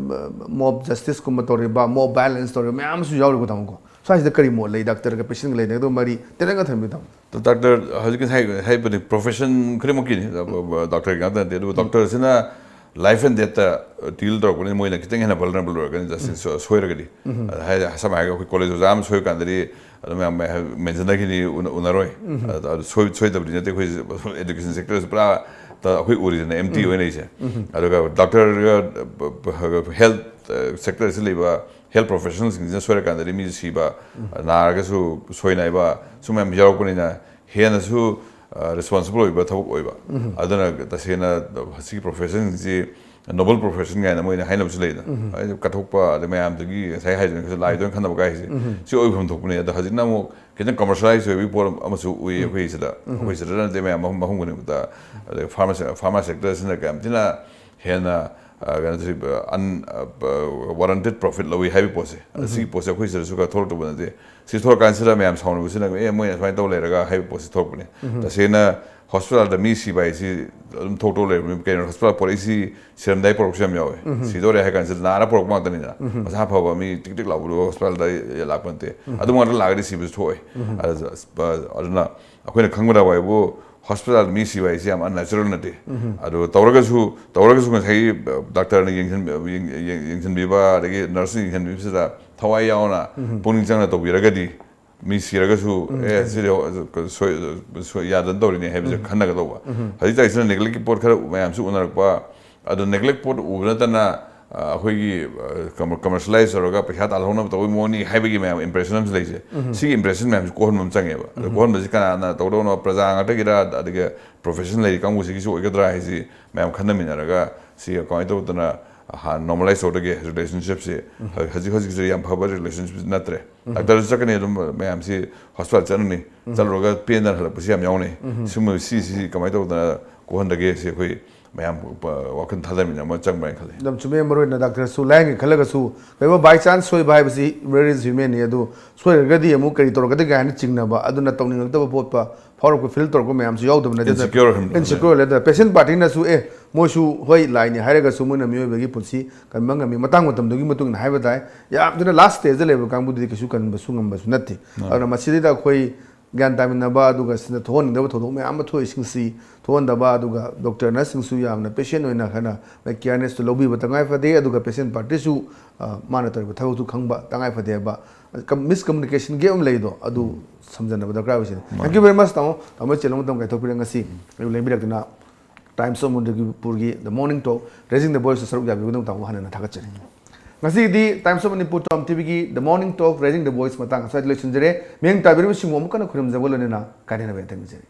mob justiceꯀꯨꯝꯕ ꯇꯧꯔꯤꯕ, mob violence ꯇꯧꯔꯤꯕ ꯃꯌꯥꯝ ꯑꯃꯁꯨ ꯌꯥꯎꯔꯤꯀꯣ, ꯇꯥꯃꯣꯀꯣ꯫ ꯁ꯭ꯋꯥꯏꯁꯤꯗ ꯀꯔꯤ ꯃꯣꯠ ꯂꯩ? ꯗꯥꯛꯇꯔꯒ patientꯒ ꯂꯩꯅꯒꯗꯕ ꯃꯔꯤ ꯇꯦꯟꯇꯛꯅ ꯊꯝꯕꯤꯌꯨ, ꯇꯥꯃꯣ꯫ ꯗꯥꯛꯇꯔ, ꯍꯧꯖꯤꯛꯀꯤ ꯍꯥꯏ-, ꯍꯥꯏꯕꯗꯤ profession ꯈꯨꯗꯤꯡꯃꯛꯀꯤꯅꯤ, ꯗꯥꯛꯇꯔꯒꯤ ꯉꯥꯛꯇ ꯅꯠꯇꯦ, ꯑꯗꯨꯕꯨ ꯗꯥꯛꯇꯔꯁꯤꯅ life and deathꯇ deal ꯇꯧꯔꯛꯄꯅꯤꯅ ꯃꯣꯏꯅ ꯈꯤꯇꯪ ꯍꯦꯟꯅ vulnerable ꯑꯣꯏꯔꯛꯀꯅꯤ, ꯖꯁꯇꯤꯁ ꯁꯣꯏꯔꯒꯗꯤ꯫ ꯑꯗ ꯍꯥꯏ-, ꯁꯝꯅ ꯍꯥꯏꯔꯒ ꯑꯩꯈꯣꯏ ꯀꯣꯂꯦꯖ ꯑꯣꯖꯥ ꯑꯃ ꯁꯣꯏꯔꯀꯥꯟꯗꯗꯤ ꯑꯗꯨꯝ ꯃꯌꯥꯝ ꯃꯦꯟꯁꯤꯟꯅꯈꯤꯅꯤ, ꯎꯅ-, ꯎꯅꯔꯣꯏ꯫ ꯑꯗ, ꯑꯗꯨ ꯁꯣꯏ-, ꯁꯣꯏꯗꯕꯗꯤ ꯅꯠꯇꯦ, ꯑꯩꯈꯣꯏ education sectorꯁꯤ ꯄꯨꯔꯥ ꯇ-, ꯑꯩꯈꯣꯏ ꯎꯔꯤꯗꯅ empty ꯑꯣꯏꯅ ꯂꯩꯁꯦ꯫ ꯑꯗꯨꯒ ꯗꯥꯛꯇꯔꯒ, ꯕ-, ꯕ-, health sectorꯁꯤ ꯂꯩꯕ health professionalꯁꯤꯡꯁꯤꯅ ꯁꯣꯏꯔꯀꯥꯟꯗꯗꯤ ꯃꯤꯁꯨ ꯁꯤꯕ, ꯅꯥꯔꯒꯁꯨ ꯁꯣꯏꯅꯥꯏꯕ, ꯁꯨꯝ ꯃꯌꯥꯝ ꯌꯥꯎꯔꯛꯄꯅꯤꯅ ꯍꯦꯟꯅꯁꯨ, ꯑ, responsible ꯑꯣꯏꯕ ꯊꯕꯛ ꯑꯣꯏꯕ꯫ ꯑꯗꯨꯅ ꯇꯁꯦꯡꯅ ꯁꯤꯒꯤ professionꯁꯤ noble profession ꯀꯥꯏꯅ ꯃꯣꯏꯅ ꯍꯥꯏꯅꯕꯁꯨ ꯂꯩꯗꯅ꯫ ꯍꯥꯏꯗꯤ ꯀꯠꯊꯣꯛꯄ, ꯑꯗꯩ ꯃꯌꯥꯝꯗꯒꯤ ꯉꯁꯥꯏ ꯍꯥꯏꯗꯣꯏꯅ ꯂꯥꯏꯗꯣꯏꯅ ꯈꯟꯅꯕ ꯀꯥꯏꯁꯦ, ꯁꯤ ꯑꯣꯏꯐꯝ ꯊꯣꯛꯄꯅꯦ꯫ ꯑꯗꯣ ꯍꯧꯖꯤꯛꯅ ꯑꯃꯨꯛ ꯈꯤꯇꯪ commercialize ꯑꯣꯏꯕꯒꯤ ꯄꯣꯠ ꯑꯃꯁꯨ ꯎꯏ ꯑꯩꯈꯣꯏ ꯁꯤꯗ꯫ ꯑꯩꯈꯣꯏ ꯁꯤꯗ ꯅꯠꯇꯦ, ꯃꯌꯥꯝ ꯃꯐꯝ, ꯃꯐꯝ ꯈꯨꯗꯤꯡꯃꯛꯇ꯫ ꯑꯗꯩ pharmacy, pharma sectorꯁꯤꯅ ꯀꯌꯥꯝ ꯊꯤꯅ ꯍꯦꯟꯅ ꯀꯩꯅꯣꯁꯤ, ꯋꯥꯔꯟꯇꯦꯠ ꯄ꯭ꯔꯣꯐꯤꯠ ꯂꯧꯏ ꯍꯥꯏꯕ ꯄꯣꯠꯁꯦ, ꯁꯤꯒꯤ ꯄꯣꯠꯁꯦ ꯑꯩꯈꯣꯏ ꯁꯤꯗꯁꯨ ꯈꯔ ꯊꯣꯛꯂꯛꯇꯕ ꯅꯠꯇꯦ꯫ ꯁꯤ ꯊꯣꯛꯂꯛꯀꯥꯟꯁꯤꯗ ꯃꯌꯥꯝ ꯁꯥꯎꯅꯕꯁꯤꯅ, "ꯑꯦ, ꯃꯣꯏꯅ ꯁꯨꯃꯥꯏꯅ ꯇꯧ ꯂꯩꯔꯒ" ꯍꯥꯏꯕ ꯄꯣꯠꯁꯤ ꯊꯣꯛꯂꯛꯄꯅꯤ꯫ ꯇꯁꯦꯡꯅ ꯍꯣꯁꯄꯤꯇꯥꯜꯗ ꯃꯤ ꯁꯤꯕ ꯍꯥꯏꯁꯤ ꯑꯗꯨꯝ ꯊꯣꯛꯇꯧ ꯂꯩꯔꯕꯅꯤ꯫ ꯀꯩꯅꯣ, ꯍꯣꯁꯄꯤꯇꯥꯜ ꯄꯣꯔꯛꯏꯁꯤ ꯁꯤꯔꯝꯗꯥꯏ ꯄꯣꯔꯛꯄꯁꯨ ꯌꯥꯝ ꯌꯥꯎꯋꯦ꯫ ꯁꯤꯗꯣꯔꯦ ꯍꯥꯏ ꯀꯥꯟꯁꯤꯗ ꯅꯥꯔ ꯄꯣꯔꯛꯄ ꯉꯥꯛꯇꯅꯤꯅ, ꯃꯁꯥ ꯐꯕ ꯃꯤ ꯇꯤꯛ ꯇꯤꯛ ꯂꯥꯎꯕꯗꯣ ꯍꯣꯁꯄꯤꯇꯥꯜꯗ ꯂꯥꯛꯄ ꯅꯠꯇꯦ꯫ ꯑꯗꯨꯝ ꯉꯥꯛꯇ ꯂꯥꯛꯑꯒꯗꯤ ꯁꯤꯕꯁꯨ ꯊꯣꯛꯑꯣꯏ꯫ ꯑꯗꯨ-, ꯑꯗꯨꯅ ꯑꯩꯈꯣꯏꯅ ꯈꯪꯒꯗꯕ ꯍꯥꯏꯕꯨ ꯍꯣꯁꯄꯤꯇꯥꯜ ꯃꯤ ꯁꯤꯕ ꯍꯥꯏꯁꯤ ꯌꯥꯝ ꯑꯟꯅꯦꯆꯔꯦꯜ ꯅꯠꯇꯦ꯫ ꯑꯗꯨ ꯇꯧꯔꯒꯁꯨ, ꯇꯧꯔꯒꯁꯨ ꯉꯁꯥꯏꯒꯤ ꯗꯥꯛꯇꯔꯅ ꯌꯦꯡꯁꯤꯟ-, ꯌꯦꯡ-, ꯌꯦꯡ-, ꯌꯦꯡꯁꯤꯟꯕꯤꯕ, ꯑꯗꯒꯤ ꯅꯔꯁꯅ ꯌꯦꯡꯁꯤꯟꯕꯤꯕꯁꯤꯗ ꯊꯋꯥꯏ ꯌꯥꯎꯅ ꯄꯨꯛꯅꯤꯡ ꯆꯪꯅ ꯇꯧꯕꯤꯔꯒꯗꯤ, ꯃꯤ ꯁꯤꯔꯒꯁꯨ, "ꯑꯦ, ꯁꯤꯗꯤ ꯁꯣꯏ-, ꯁꯣꯏ-, ꯌꯥꯗꯅ ꯇꯧꯔꯤꯅꯦ" ꯍꯥꯏꯕꯁꯦ ꯈꯟꯅꯒꯗꯧꯕ꯫ ꯍꯧꯖꯤꯛ ꯇꯧꯔꯤꯁꯤꯅ ꯅꯦꯒ꯭ꯂꯦꯛꯀꯤ ꯄꯣꯠ ꯈꯔ ꯃꯌꯥꯝꯁꯨ ꯎꯅꯔꯛꯄ꯫ ꯑꯗꯣ ꯅꯦꯒ꯭ꯂꯦꯛ ꯄꯣꯠ ꯎꯕ ꯅꯠꯇꯅ, ꯑ, ꯑꯩꯈꯣꯏꯒꯤ, ꯑ, ꯀꯃꯔ-, ꯀꯃꯔꯁꯤꯌꯦꯂꯥꯏꯁ ꯇꯧꯔꯒ ꯄꯩꯁꯥ ꯇꯥꯜꯍꯧꯅꯕ ꯇꯧꯕꯒꯤ ꯃꯑꯣꯡꯅꯤ ꯍꯥꯏꯕꯒꯤ ꯃꯌꯥꯝ ꯏꯝꯄ꯭ꯔꯦꯁꯟ ꯑꯃꯁꯨ ꯂꯩꯖꯩ꯫ ꯁꯤꯒꯤ ꯏꯝꯄ꯭ꯔꯦꯁꯟ ꯃꯌꯥꯝꯁꯤ ꯀꯣꯛꯍꯟꯕ ꯑꯃ ꯆꯪꯉꯦꯕ꯫ ꯑꯗꯣ ꯀꯣꯛꯍꯟꯕꯁꯤ ꯀꯅꯥꯅ ꯇꯧꯗꯧꯅꯣ? ꯄ꯭ꯔꯖꯥ ꯉꯥꯛꯇꯒꯤꯔ, ꯑꯗꯒꯤ ꯄ꯭ꯔꯣꯐꯦꯁꯟ ꯂꯩꯔꯤ ꯀꯥꯡꯕꯨꯁꯤꯒꯤꯁꯨ ꯑꯣꯏꯒꯗ꯭ꯔꯥ ꯍꯥꯏꯁꯤ ꯃꯌꯥꯝ ꯈꯟꯅꯃꯤꯟꯅꯔꯒ, ꯁꯤ ꯀꯃꯥꯏꯅ ꯇꯧꯗꯅ ꯍꯥꯟꯅ ꯅꯣꯔꯃꯦꯂꯥꯏꯁ ꯇꯧꯗꯒꯦ ꯔꯤꯂꯦꯁꯟꯁꯤꯞꯁꯤ? ꯍꯧꯖꯤꯛ ꯍꯧꯖꯤꯛꯁꯤ ꯌꯥꯝ ꯐꯕ ꯔꯤꯂꯦꯁꯟꯁꯤꯞ ꯅꯠꯇ꯭ꯔꯦ꯫ ꯗꯥꯛꯇꯔꯁꯨ ꯆꯠꯀꯅꯤ, ꯑꯗꯨꯝ ꯃꯌꯥꯝꯁꯤ ꯍꯣꯁꯄꯤꯇꯥꯜ ꯆꯠꯂꯅꯤ, ꯆꯠꯂꯨꯔꯒ ꯄꯦꯟꯗꯅ ꯍꯜꯂꯛꯄꯁꯤ ꯌꯥꯝ ꯌꯥꯎꯅꯩ꯫ ꯁꯤꯒꯨꯝꯕ, ꯁꯤꯁꯤ ꯀꯃꯥꯏꯅ ꯇꯧꯗꯅ ꯀꯣꯛꯍꯟꯗꯒꯦ? ꯁꯤ ꯑꯩꯈꯣꯏ ꯃꯌꯥꯝ ꯄ-, ꯋꯥꯈꯜ ꯊꯥꯗꯃꯤꯟꯅꯕ ꯑꯃ ꯆꯪꯕ꯭ꯔꯥ ꯍꯥꯏꯅ ꯈꯜꯂꯤ꯫ ꯌꯥꯝ ꯆꯨꯝꯃꯦ꯫ ꯃꯔꯨ ꯑꯣꯏꯅ ꯗꯥꯛꯇꯔꯁꯨ ꯂꯥꯏꯌꯦꯡꯒꯦ ꯈꯜꯂꯒꯁꯨ, ꯀꯩꯒꯨꯝꯕ by chance ꯁꯣꯏꯕ ꯍꯥꯏꯕꯁꯤ, "Where is humanity?" ꯑꯗꯨ ꯁꯣꯏꯔꯒꯗꯤ ꯑꯃꯨꯛ ꯀꯔꯤ ꯇꯧꯔꯛꯀꯗꯒꯦ ꯍꯥꯏꯅ ꯆꯤꯡꯅꯕ, ꯑꯗꯨꯅ ꯇꯧꯅꯤꯡꯉꯛꯇꯕ ꯄꯣꯠꯄ ꯐꯥꯎꯔꯛꯄ, ꯐꯤꯜ ꯇꯧꯔꯛꯄ ꯃꯌꯥꯝꯁꯨ ꯌꯥꯎꯗꯕ ꯅꯠꯇꯦ꯫ Insecure ꯑꯣꯏꯍꯟꯕ꯫ Insecure ꯑꯣꯏꯍꯜꯂꯦ꯫ ꯄꯦꯁꯦꯟ ꯄꯥꯔꯇꯤꯅꯁꯨ, "ꯑꯦ, ꯃꯣꯏꯁꯨ ꯍꯣꯏ ꯂꯥꯏꯅꯤ ꯍꯥꯏꯔꯒꯁꯨ ꯃꯣꯏꯅ ꯃꯤꯑꯣꯏꯕꯒꯤ ꯄꯨꯟꯁꯤ ꯀꯟꯕ ꯉꯝꯃꯤ, ꯃꯇꯥꯡ ꯃꯇꯝꯗꯨꯒꯤ ꯃꯇꯨꯡ ꯏꯟꯅ ꯍꯥꯏꯕ ꯇꯥꯏ꯫ ꯌꯥꯝ ꯊꯤꯅ ꯂꯥꯁ ꯁ꯭ꯇꯦꯖꯇ ꯂꯩꯕ ꯀꯥꯡꯕꯨꯗꯨꯗꯤ ꯀꯩꯁꯨ ꯀꯟꯕꯁꯨ ꯉꯝꯕꯁꯨ ꯅꯠꯇꯦ꯫ ꯑꯗꯨꯅ ꯃꯁꯤꯗꯩꯗ ꯑꯩꯈꯣꯏ ꯒ꯭ꯌꯥꯟ ꯇꯥꯃꯤꯟꯅꯕ, ꯑꯗꯨꯒ ꯁꯤꯗ ꯊꯣꯛꯍꯟꯅꯤꯡꯗꯕ ꯊꯧꯗꯣꯛ ꯃꯌꯥꯝ ꯑꯃ ꯊꯣꯛꯏꯁꯤꯡꯁꯤ ꯊꯣꯛꯍꯟꯗꯕ, ꯑꯗꯨꯒ ꯗꯣꯛꯇꯔ ꯅꯔꯁꯁꯤꯡꯁꯨ ꯌꯥꯝꯅ ꯄꯦꯁꯦꯟ ꯑꯣꯏꯅ ꯈꯔ ꯀꯤꯌꯔꯅꯦꯁꯇꯨ ꯂꯧꯕꯤꯕ ꯇꯉꯥꯏ ꯐꯗꯦ, ꯑꯗꯨꯒ ꯄꯦꯁꯦꯟ ꯄꯥꯔꯇꯤꯁꯨ, ꯑ, ꯃꯥꯅ ꯇꯧꯔꯤꯕ ꯊꯕꯛꯇꯨ ꯈꯪꯕ ꯇꯉꯥꯏ ꯐꯗꯦ ꯍꯥꯏꯕ꯫ ꯀꯝ-, ꯃꯤꯁꯀꯝꯃꯨꯅꯤꯀꯦꯁꯟ ꯒꯦꯞ ꯑꯃ ꯂꯩꯗꯣ, ꯑꯗꯨ ꯁꯝꯖꯟꯅꯕ ꯗꯔꯀꯥꯔ ꯑꯣꯏꯁꯤꯅꯤ꯫ Thank you very much, ꯇꯥꯃꯣ꯫ ꯇꯥꯃꯣ ꯆꯦꯜꯂ ꯃꯇꯝ ꯀꯥꯏꯊꯣꯛꯄꯤꯔꯦ, ꯉꯁꯤ ꯑꯩꯕꯨ ꯂꯦꯡꯕꯤꯔꯛꯇꯨꯅ Times of Manipurꯒꯤ The Morning Talk, Raising the Voice ꯁꯔꯨꯛ ꯌꯥꯕꯤꯕꯒꯤꯗꯃꯛ ꯇꯥꯃꯣ ꯍꯟꯅ ꯍꯟꯅ ꯊꯥꯒꯠꯆꯔꯤ꯫ ꯉꯁꯤꯒꯤꯗꯤ Times of Manipur Tom ꯇꯤꯚꯤꯒꯤ The Morning Talk, Raising the Voice ꯃꯇꯥꯡ ꯑꯁ꯭ꯋꯥꯏꯗ ꯂꯣꯏꯁꯤꯟꯖꯔꯦ꯫ ꯃꯤꯠꯌꯦꯡ ꯇꯥꯕꯤꯔꯤꯕꯁꯤꯡꯕꯨ ꯑꯃꯨꯛ ꯍꯟꯅ ꯈꯨꯔꯨꯝꯖꯕꯒ ꯂꯣꯏꯅꯅ ꯀꯥꯏꯅꯅꯕ ꯌꯥꯊꯪ ꯅꯤꯖꯔꯤ꯫